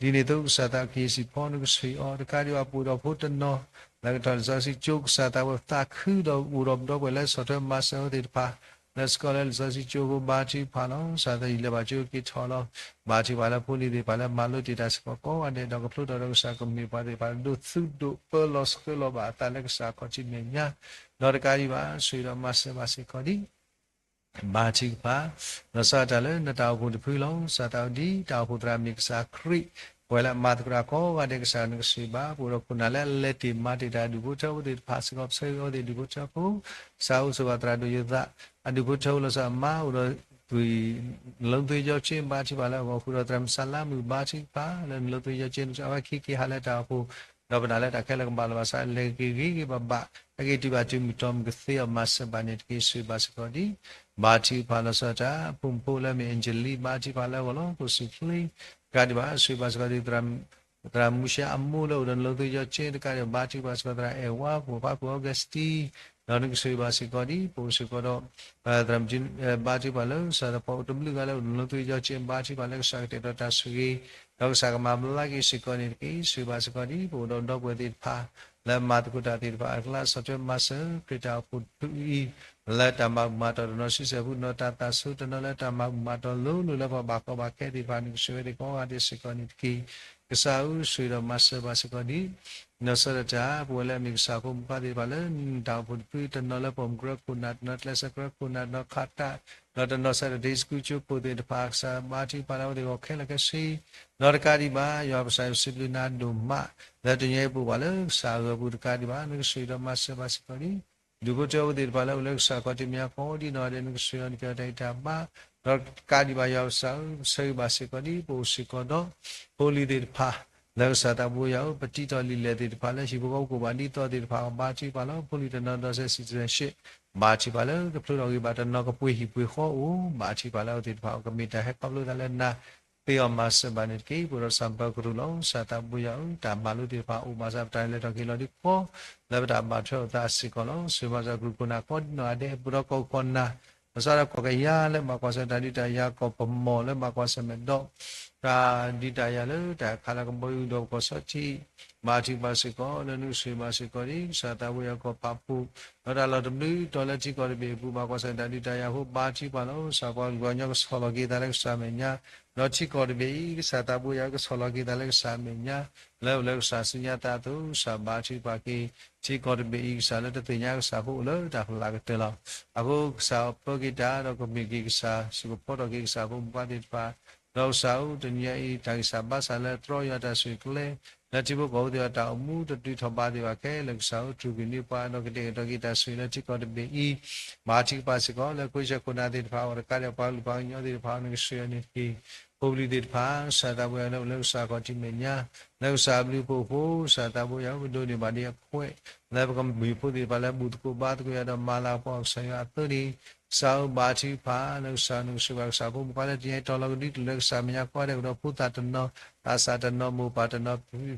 ဒ်န့ၣ်အသိး ကစၢ်သးက့ၤစံးဖီ နကဆိၣ်ဂ့ၤအီၤ တကးဒံးဘၣ် ပအိၣ်ဒီးဖိတနီၤ လၢကထီၣ်လံာ်စီဆှံကၠိ ကစၢ်သးဝဲပသးခုဒီး အိၣ်ဒီးပဒီပုၢ်ဝဲၢ်လၢဆီၣ်ထွဲမၤစၢၤအဝဲသ့ၣ်တဖၣ် လၢစ့ၢ်ကီးလၢလံာ်စီဆှံကၠိအဃိ ဘါထုကဖၣ်လီၤ. ကစၢ်သးယံာ်လဲၤဘၣ်ကၠိက့ၤထီၣ်လီၤ. ဘါထုကဖၣ်လၢဖိလံၤသ့ၣ်တဖၣ်လၢမၤလိတ့ၢ်တၢ်စ့ၢ်ကီးကိးဂၤဒဲး ဒီးကဖျိထီၣ်ဒီးကစၢ်ကမ့ၢ်ပှၤသ့ၣ်တဖၣ်လၢဒိးသူဒိးပၢလီၤဆှၢလီၤဘၣ်အသးလၢကစၢ်ခီၣ်ထံးမဲာ်ညါ ဒီးတကးဒံးဘၣ် ဆိၣ်ဂ့ၤဒီးမၤစၢၤဘၣ်စ့ၢ်ကီးဒ် ဘါထုကဖၣ် လီၤဆီဒၣ်တၢ်လၢနတၢ်အိၣ်ဖှိၣ်တဖုလီၤ. ကစၢ်သးဝဲဒ်တၢ်အိၣ်ဖှိၣ်သရၣ်မ့ၢ်ကစၢ်ခရံာ် ပဝဲလၢအမၤသကိးတၢ်ကိးဂၤဒဲး ကစၢ်နကဆိၣ်ဂ့ၤဘၣ် ပအိၣ်ဒီးခိၣ်နၢ်လၢအလဲၤတ့ၢ်မၤတ့ၢ်တၢ်ဒူၣ်ဖိထၢဖိသ့ၣ်တဖၣ်စ့ၢ်ကီး ပဆၢဂ့ၤအီၤသ့ၣ်ဒူၣ်ဖိထၢဖိ ကစၢ်အိၣ်ဆိးဘၣ်သရၣ်ဒိၣ်ယိၤသး အဒူၣ်ဖိထၢဖိလီၤဆီဒၣ်မၤအိၣ်ဒီး နလိသ့ယီၤက့ ဘါထုကဖၣ်လၢအဂီၢ် ဃုာ်ဒီးသရၣ်မုၣ်စၢ်လါမုၣ် ဘါထုကဖၣ်လၢနလိသ့ယီၤက့ နကစၢ်ဝဲခံက့ၤဟးလၢတၢ်အိၣ်ဖှိၣ် ဒီးပနာ်လၢတၢ်ခဲလၢာ်ကဘၣ်လီၤဘၣ်ဆၣ် လဲၤက့ၤဂ့ၤဂ့ၤဘၣ်ဘၣ် ဟဲက့ၤတုၤဘၣ်တုၤမုၢ်တီမုၢ်ကသ့အီၤ မၤစၢၤဘၣ်န့ၣ်တက့ၢ် ဆိၣ်ဂ့ၤဘၣ်စ့ၢ်ကီးဒ် ဘါထုကဖၣ်လီၤဆီဒၣ်တၢ် ဖိမုၣ်ဖိလၢမ့ၢ် Angeline ဘါထုကဖၣ်လၢအဂီၢ်လီၤ ကိးစူၣ်ချ့ တကးဒံးဘၣ် ဆိၣ်ဂ့ၤဘၣ်စ့ၢ်ကီးဒ် သရၣ်မူၡဲအမိၢ်လၢအိၣ်ဒီးနလိသ့ယီၤက့ တကးဒံးဘၣ် ဘါထုကဖၣ်စ့ၢ်ကီးသရၣ်အဲၣ်ဝါ ဖိခွါဖု Augustine ဒီးနကဆိၣ်ဂ့ၤဘၣ်စ့ၢ်ကီးဒ် ပအိၣ်စ့ၢ်ကီးဒီး သရၣ်မုၣ် ဘါထုကဖၣ်လၢကစၢ်သပှၢ်အိၣ်တဘျုးဂၤလၢအိၣ်ဒီးနလိသ့ယီၤက့ ဘါထုကဖၣ်လၢကစၢ်ကတဲာ်ကတီၤတၢ်ဆိၣ်ဂ့ၤ ဒီးကစၢ်ကမၤဘျါက့ၤစ့ၢ်ကီးန့ၣ်တက့ၢ် ဆိၣ်ဂ့ၤဘၣ်စ့ၢ်ကီးဒ် ပအိၣ်ဒီးဒီပုၢ်ဝဲၢ်သ့ၣ်တဖၣ် လၢမၤသကိးတၢ်သ့ၣ်တဖၣ်အကျါ ဆီၣ်ထွဲမၤစၢၤ ခရံာ်တၢ်အိၣ်ဖှိၣ်တဖုအံၤ လၢတၢ်မၤဘူၣ်မၤတီၢ်တနီၤ ဆံဆဲၣ်ပူၤတနီၤ တၢ်သးဆူတနီၤ လၢတၢ်မၤဘူၣ်မၤတီၢ်လိၤလိၤလၢပှၤဘၣ်ကီဘၣ်ခဲသ့ၣ်တဖၣ်န့ၣ် ကဆိၣ်ဂ့ၤဝဲသ့ၣ်ကိးဂၤဒဲးစ့ၢ်ကီးန့ၣ်တက့ၢ် ကစၢ်ဧၢ ဆိၣ်ဂ့ၤဒီးမၤစၢၤဘၣ်စ့ၢ်ကီးဒ် လီၤဆီဒၣ်တၢ် ပဝဲလၢအမ့ၢ်ကစၢ်ဖိမုၣ်ဖိခွါသ့ၣ်တဖၣ်လၢ တၢ်အိၣ်ဖှိၣ်တဖု တနီၤလၢပိာ်မုၣ်ကရၢခိၣ်နၢ် တနီၤကျဲးစၢးကရၢခိၣ်နၢ် တနီၤခးတၢ် ဒီးတနီၤဆၢဒီး Day School ကၠိခိၣ်သ့ၣ်တဖၣ် ကစၢ်ဘါထုကဖၣ်လၢအဝဲသ့ၣ်ဂီၢ်ခဲလၢာ်ခဲဆ့ ဒီးတကးဒံးဘၣ် ယွၤပကစၢ်ယွၤစံးဘျုးနၤဒိၣ်မး လၢတနံၤအံၤပအိၣ်ဘၣ်လၢကစၢ်အဂီၢ်ပူၤတကးဒံးဘၣ် နကဆိၣ်ဂ့ၤဒီးမၤစၢၤဘၣ်စ့ၢ်ကီးဒ် ဒူၣ်ဖိထၢဖိသ့ၣ်တဖၣ်လၢအိၣ်လၢကစၢ်ခီၣ်ထံးမဲာ်ညါကိးဒ်နီၢ်ဂၤဒဲး နကဆိၣ်ဂ့ၤအီၤ နကဲထီၣ်တၢ်ဂံၢ်တၢ်ဘါ ဒီးတကးဒံးဘၣ် ယွၤပကစၢ်ဧၢ ဆိၣ်ဂ့ၤဘၣ်စ့ၢ်ကီးဒ် ပအိၣ်စ့ၢ်ကီးဒီး ဖိလံၤသ့ၣ်တဖၣ် လၢကစၢ်သးဘိယွၤဧၢ ပတံၤထီၣ်လံာ်လဲၢ်သ့ၣ်တဖၣ်လၢဟံၣ်ဖိဃီဖိကိးဘၣ်ဒ်သိးသ့ၣ်တဖၣ် ဘါထုကဖၣ်လီၤ ဖိလံၤတနီၤဒီးစဲး citizenship ဘါထုကဖၣ်လၢကဖျိထီၣ်ဂ့ၤဘၣ်တနီၤ ကပှ့ၤဟံၣ်ပှ့ၤဃီအိၣ် ဘါထုကဖၣ်လၢအဝဲသ့ၣ်တဖၣ်အဂီၢ် ကမ့ၢ်တၢ်ဟဲခီဖျိသးလၢနၤ သ့အီၤမၤစၢၤဘၣ်န့ၣ်တက့ၢ်. ပအိၣ်ဒီးစၢ်ပၢၤကရူၢ်လီၤ. ကစၢ်သးဘိယွၤဧၢ, တၢ်မၤလိသ့ၣ်တဖၣ်အိၣ်ဘၣ်ဆၣ် ပတၢ်လဲၤထီၣ်က့ၤလီၤဒ်ကီ လၢပတၢ်ဘၣ်ထွဲလိာ်သးစ့ၢ်ကီးလီၤ. ဆိၣ်ဂ့ၤမၤစၢၤကရူၢ်ခိၣ်နၢ်ကိးဒ်နီၢ်ဂၤဒဲး ပအိၣ်ဒီးကီၢ်ခိၣ်ကီၢ်နၢ် လီၤဆီဒၣ်တၢ်ကီၢ်ကယၤလၢဘၣ်ကွၢ်ဆၢၣ်မဲာ်တၢ်ဒုးတၢ်ယၤ ကီၢ်ပမီၢ်လၢဘၣ်ကွၢ်ဆၢၣ်မဲာ်ဒီး တၢ်ဒုးတၢ်ယၤလၢတၢ်ခးလၢကဘီယူၤဒီးပကီၢ်စီထံး, ဘါထုကဖၣ်စ့ၢ်ကီးလၢနကစၢၢ်ဘၣ်စ့ၢ်ကီးဒ်ကစၢ်သးဘိယွၤကီၢ်ဖးဖိ, ဒီးတၢ်လီၢ်တဘျုးတီၤလၢထံကီၢ်တဘ့ၣ်အပူၤ ဘၣ်ကွၢ်ဆၣ်တၢ်ဒုးတၢ်ယၤအဃိ ဘါထုကဖၣ်လီၤ. ကစၢ်ပှၤကလုာ်ပှၤကညီကဆီၣ်လီၤက့ၤသးလၢကစၢ်မဲာ်ညါ, ဒီးထံကီၢ်တဘ့ၣ်အံၤ ကစၢ်သးဘိယွၤကဆီၣ်လီၤက့ၤသးလၢကစၢ်မဲာ်ညါ, လၢအိၣ်လၢကစၢ်စုညါသးအသိး ကစၢ်ဘါထုကဖၣ်က့ၤ ထံကီၢ်တဘ့ၣ်အံၤ ကစၢ်လၢတသ့ၣ်ညါကစၢ်ဖိအိၣ်လၢတၢ်ဖျါကတၢၢ်လီၤ. အဃိကစၢ်ပၢက့ၤတၢ်ဒီးကမ့ၢ်က့ၤကစၢ် စူးကဖီထီၣ်က့ၤကစၢ်ဖိမုၣ်ဖိသ့ၣ်တဖၣ်, ဒီးကစၢ်ဧၢ တနံၤအံၤ တၢ်ဂံၢ်စၢ်ဘါစၢ်လၢတြီယွၤတၢ်ဆိၣ်ဂ့ၤကျဲ လၢထံဖိကီၢ်ဖိသ့ၣ်တဖၣ်တၢ်အိၣ်မူတတုၤထီၣ်ဘးသ့ၣ်တဖၣ်ခဲလၢာ် ကစၢ်ဧၢ ထုးကွံာ်န့ၢ်ပှၤ ဒီးကတဲာ်ကတီၤက့ၤတၢ်ဆိၣ်ဂ့ၤလၢထံကီၢ်တဘ့ၣ်အံၤ, ဘါထုကဖၣ်စ့ၢ်ကီးလၢခိၣ်ဆၢခိၣ်နၢ်သ့ၣ်တဖၣ် အဝဲတကးဒံးပှၤကလုာ်ပှၤကညီသ့ၣ်တဖၣ် နကဆိၣ်ဂ့ၤအီၤန့ၣ်တက့ၢ်. ဖိပလံၤသ့ၣ်တဖၣ် ကစၢ်သးဘိယွၤလၢအိၣ်လၢကစၢ်ခီၣ်ထံးမဲာ်ညါ, လၢကစၢ်အဘျုးအဖှိၣ်အဃိ ကစၢ်သးဘိယွၤဧၢ ပဒိးန့ၢ်ဘၣ်ဒံးအခွဲး လၢပကမ့ၢ်ဖိသ့ၣ်တဖၣ်လၢဘူၣ်သကိးဘါသကိးယွၤဒီးမၤလၤကပီၤကစၢ်ယွၤအသိးန့ၣ်, ကစၢ်ဧၢ ဘါထုကဖၣ် လၢကစၢ်နကဆိၣ်ဂ့ၤကစၢ်ဖိမုၣ်ဖိလၢတနံၤအံၤ တီၤလီၤကဒုတလၢကစၢ်မဲာ်ညါကိးဂၤဒဲး အိၣ်ဒီးဖိသၣ်တနီၤ သးစၢ်တနီၤ မိၢ်ပၢ်တနီၤ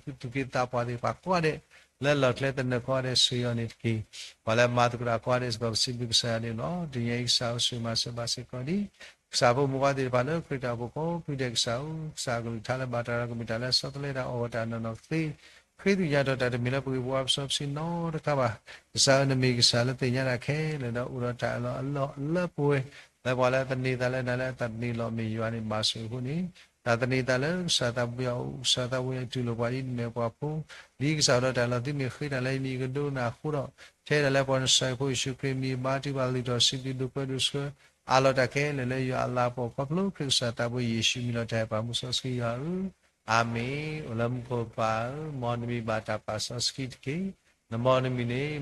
သူၣ်က့သးပှၢ်သ့ၣ်တဖၣ်ကိးဂၤဒဲး လၢလီၢ်ကျဲသနၢၣ်ကိးဂၤဒဲး ဆိၣ်ဂ့ၤအီၤန့ၣ်တက့ၢ်. ပှၤလၢမၤသကိးတၢ်ကိးဂၤဒဲးစ့ၢ်ကီး ပစံးဘျုးကစၢ်ယွၤန့ၣ်လီၤ. တနံၤအံၤကစၢ်ဧၢ ဆိၣ်ဂ့ၤမၤစၢၤဘၣ်စ့ၢ်ကီးဒံး ကစၢ်ဖိမုၣ်ဖိသ့ၣ်တဖၣ်လၢခရံာ်တၢ်အိၣ်ဖှိၣ်ကိးဖုဒဲး ကစၢ်ဧၢ ကစၢ်ကလုၢ်ကထါလၢဘၣ်တၢ်ရၤကမ့ၢ်တၢ်လၢဆီတလဲတၢ်အီၣ်ဂီၢ်တၢ်နီၢ်နီၢ်ကသ့ ဃ့သုးယၤထီၣ်တၢ်တမ့ၢ်လၢပဂ့ၢ်ပဝီပစီပဆှံနီတခါဘၣ်. ကစၢ်ဧၢ နမ့ၢ်ကစၢ်လၢသ့ၣ်ညါတၢ်ခဲလၢာ်ဒီးအိၣ်ဒီးတၢ်အၢၣ်လီၤအလီၢ်အလၢပှဲၤ လၢပှၤလၢအသန့ၤသးလၢနၤလၢအသန့ၤလီၤမ့ၢ်ယွၤန့ၣ် ဘၣ်ဆိၣ်အဃိန့ၣ်, တၢ်သန့ၤသးလၢကစၢ်သးဘိယွၤအအိၣ် ကစၢ်သးဘိယွၤအံၤတူၢ်လိာ်ပှၤဒ်နမဲာ်ပှၤဖိ, ဒ်ကစၢ်ဒီးတၢ်လီၤသုမ့ၢ်ဃ့တၢ်လၢယမံၤကဒိကနၣ်အဃိဒီး, ထဲဒၣ်လၢပှၤကစၢ်ယဖိယ့ၣ်ၡူးခရံာ်အမံၤ ဘါထုကဖၣ်လုၢ်ထီၣ်စံးဘျုးဒိၣ်ပှဲၤဒိၣ်ဆှၢ အးလီၤတၢ်ခဲလၢာ်လၢယွၤအလၤကပီၤခီဖျိခရံာ်ကစၢ်သးဘိယ့ၣ်ၡူးမံၤလီၤတၢ်အဲၣ်ပာ်မူစီဆှံယွၤဧၢ, အၤမ့ၣ်. အိၣ်လၢမူခိၣ်ပၢ်ဧၢ, မ်နမံၤဘၣ်တၢ်ပာ်စီဆှံတက့ၢ်. နမ်နမံၤန့ၣ်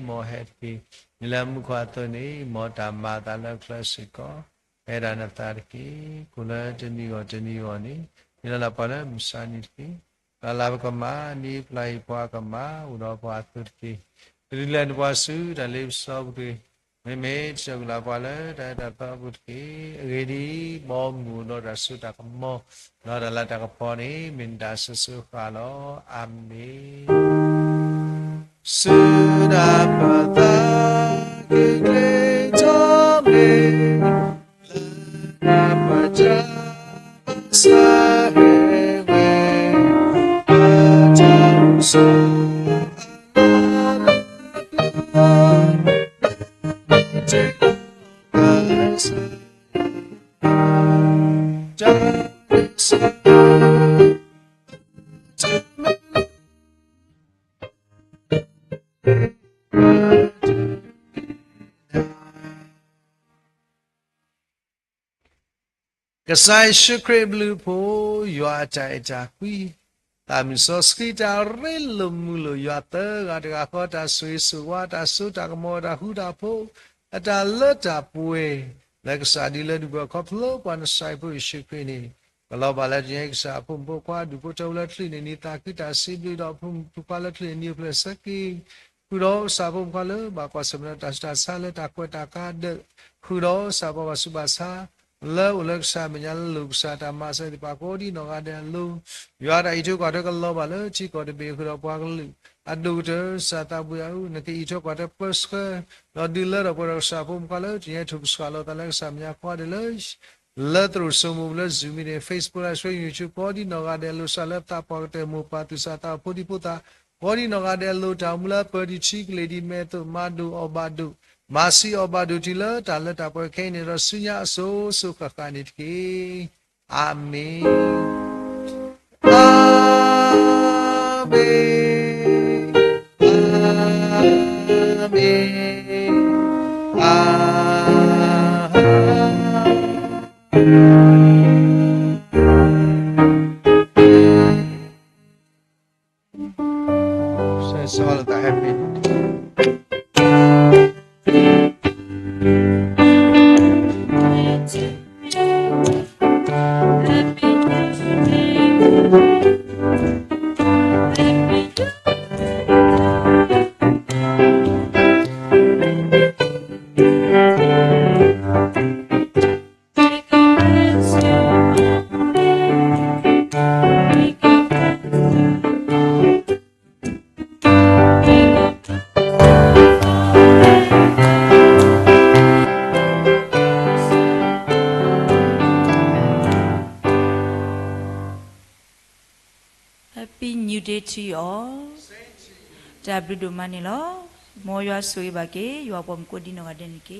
မ်ဟဲတက့ၢ်. မ့ၢ်လၢမူခိၣ်အသိးန့ၣ် မ်တၢ်မၤအသးလၢအချၢစ့ၢ်ကီး ဟဲဒၣ်နသးတက့ၢ်. ကိၣ်လၢတနံၤဂီၢ်တနံၤဂီၢ်န့ၣ် ဟ့ၣ်လီၤလၢပှၤလၢမုၢ်ဆါနံၤတက့ၢ်. ပျၢ်လၢပကမၣ်, နံၤပျၢ်အံၤပှၤကမၣ် အိၣ်ဒီးပှၤအသိးတက့ၢ်. ပဒုးလဲၤနပှၤဆူတၢ်လ့ပစီပူၤတဂ့ၤ. မ့မ့ၢ်တၢ်ဂုၢ်လၢပှၤလၢတၢ်အဲၣ်တၢ်သီပူၤတက့ၢ်. အဂ့ၢ်ဒ်အံၤ, ဘီမုၢ်ဒီးတၢ်စိတၢ်ကမီၤ ဒီးတၢ်လၤတၢ်ကပီၤန့ၣ် မ့ၢ်နတၢ်အစိၤစိၤအဃၣ်လီၤ. အၤမ့ၣ်. စုဒၣ်ပသးက့ၤကျဲထီၣ်မ့ၢ် လၢနပၢ်တၢ်ဘၣ်ဆၢဟဲဝဲ ပတၢ်အိၣ်ဆိးအလၤ တၢ်ဆၢ ကစၢ်ယ့ၣ်ၡူးခရံာ်အဘျုးအဖှိၣ်, ယွၤအတၢ်အဲၣ်တၢ်ကွံ, သးမုၢ်စီဆှံတၢ်ရ့လိာ်မုာ်လိာ်, ယွၤသၢဂၤတဂၤဃီ တၢ်ဆိၣ်ဂ့ၤဆိၣ်ဝါ, တၢ်စိတၢ်ကမီၤ, တၢ်ဃူတၢ်ဖိး, အတၢ်လၢတၢ်ပှဲၤ လၢကစၢ်ဒုးလၢဒုးပှဲၤခီဖျိပှၤနစၢ်ဖိယ့ၣ်ၡူးခရံာ်န့ၣ်, ကလီၤဘၣ်လၢတနံၤအံၤ ကစၢ်အဖိမုၣ်ဖိခွါ ဒူၣ်ဖိထၢဖိလၢချံးန့ၣ် နံၤသးခုတၢ်စံးဘျုးဒီး အဖိမုၣ်ဖိခွါလၢချံးန့ၣ် နံၤအိၣ်ဖျဲၣ်ဆၢက့ၤ ဃုာ်ဒီးကစၢ်ဖိမုၣ်ခွါလၢဘၣ်ကွၢ်ဆၢၣ်မဲာ်ဒီးတၢ်ဆူးတၢ်ဆါလၢတၢ်ကွဲးတၢ်ကါဒၢး, ဃုာ်ဒီးကစၢ်ပှၤဘၣ်ဆူးဘၣ်ဆါ လၢအိၣ်လၢကစၢ်အမဲာ်ညါလၢလိာ်ကစၢ်တၢ်မၤစၢၤသ့ၣ်တဖၣ် ကိးဒံနီၢ်ဂၤဒဲးအလိၤ, ယွၤတၢ်အံးထွဲကွၢ်ထွဲကလီၤဘၣ်လၢထံကီၢ်တဘ့ၣ် ဃုာ်ဒီးပှၤကလုာ်အဒိၣ်ကတၢၢ် ကစၢ်သးဘိယွၤဧၢ, နကအံးထွဲကွၢ်ထွဲပၢဆှၢ ဒီးဒုးလၢထီၣ်ပှဲၤဒီးကစၢ်ဖိမုၣ်ခွါလၢ တနံၤအံၤထုးကဆှီလီၤသးလၢကစၢ်မဲာ်ညါကိးဂၤဒဲးလၢ လၢသရိာ်စိမိးပူၤလၢ Zoom မ့ၢ်ဂ့ၤ Facebook Live Stream YouTube ကိးဒံနီၢ်ဂၤဒဲးအလိၤ ကစၢ်လၢသးပှၢ်ကတၢၢ်မိၢ်ပၢ်သူၣ်စၢ်သးဘိဖိဒံဖိသၣ် ကိးဒံနီၢ်ဂၤဒဲးအလိၤ တၢ်အိၣ်မူလၢအပၢၤတံၢ်ထံကလ့ၢ်ဒံး မဲာ်သိးမၤဒိၣ်အီၣ်ဘၣ်ဒိၣ် မၤဆံးအီၣ်ဘၣ်ဒိၣ်တုၤလၢတၢ်လၢတၢ်ပှဲၤခဲအံၤန့ၣ်ဒီး ဆူညါအစိၤစိၤဃၣ်ဃၣ်န့ၣ်တက့ၢ်. အၤမ့ၣ်. အၤမ့ၣ်, အၤမ့ၣ်, အၤမ့ၣ်. ဆၢဂ့ၤဆၢဝါလိာ်သး Happy ယွၤဆိၣ်ဂ့ၤဘၣ်က့ၤသုထံအီၤ, တၢ်ဘျုးဒိၣ်မးန့ၣ်လီၤ. မ်ယွၤဆိၣ်ဂ့ၤဘၣ်က့ၤ ယွၤပိာ်မုၣ်ကိးဒံနီၢ်ဂၤဒဲးန့ၣ်တက့ၢ်.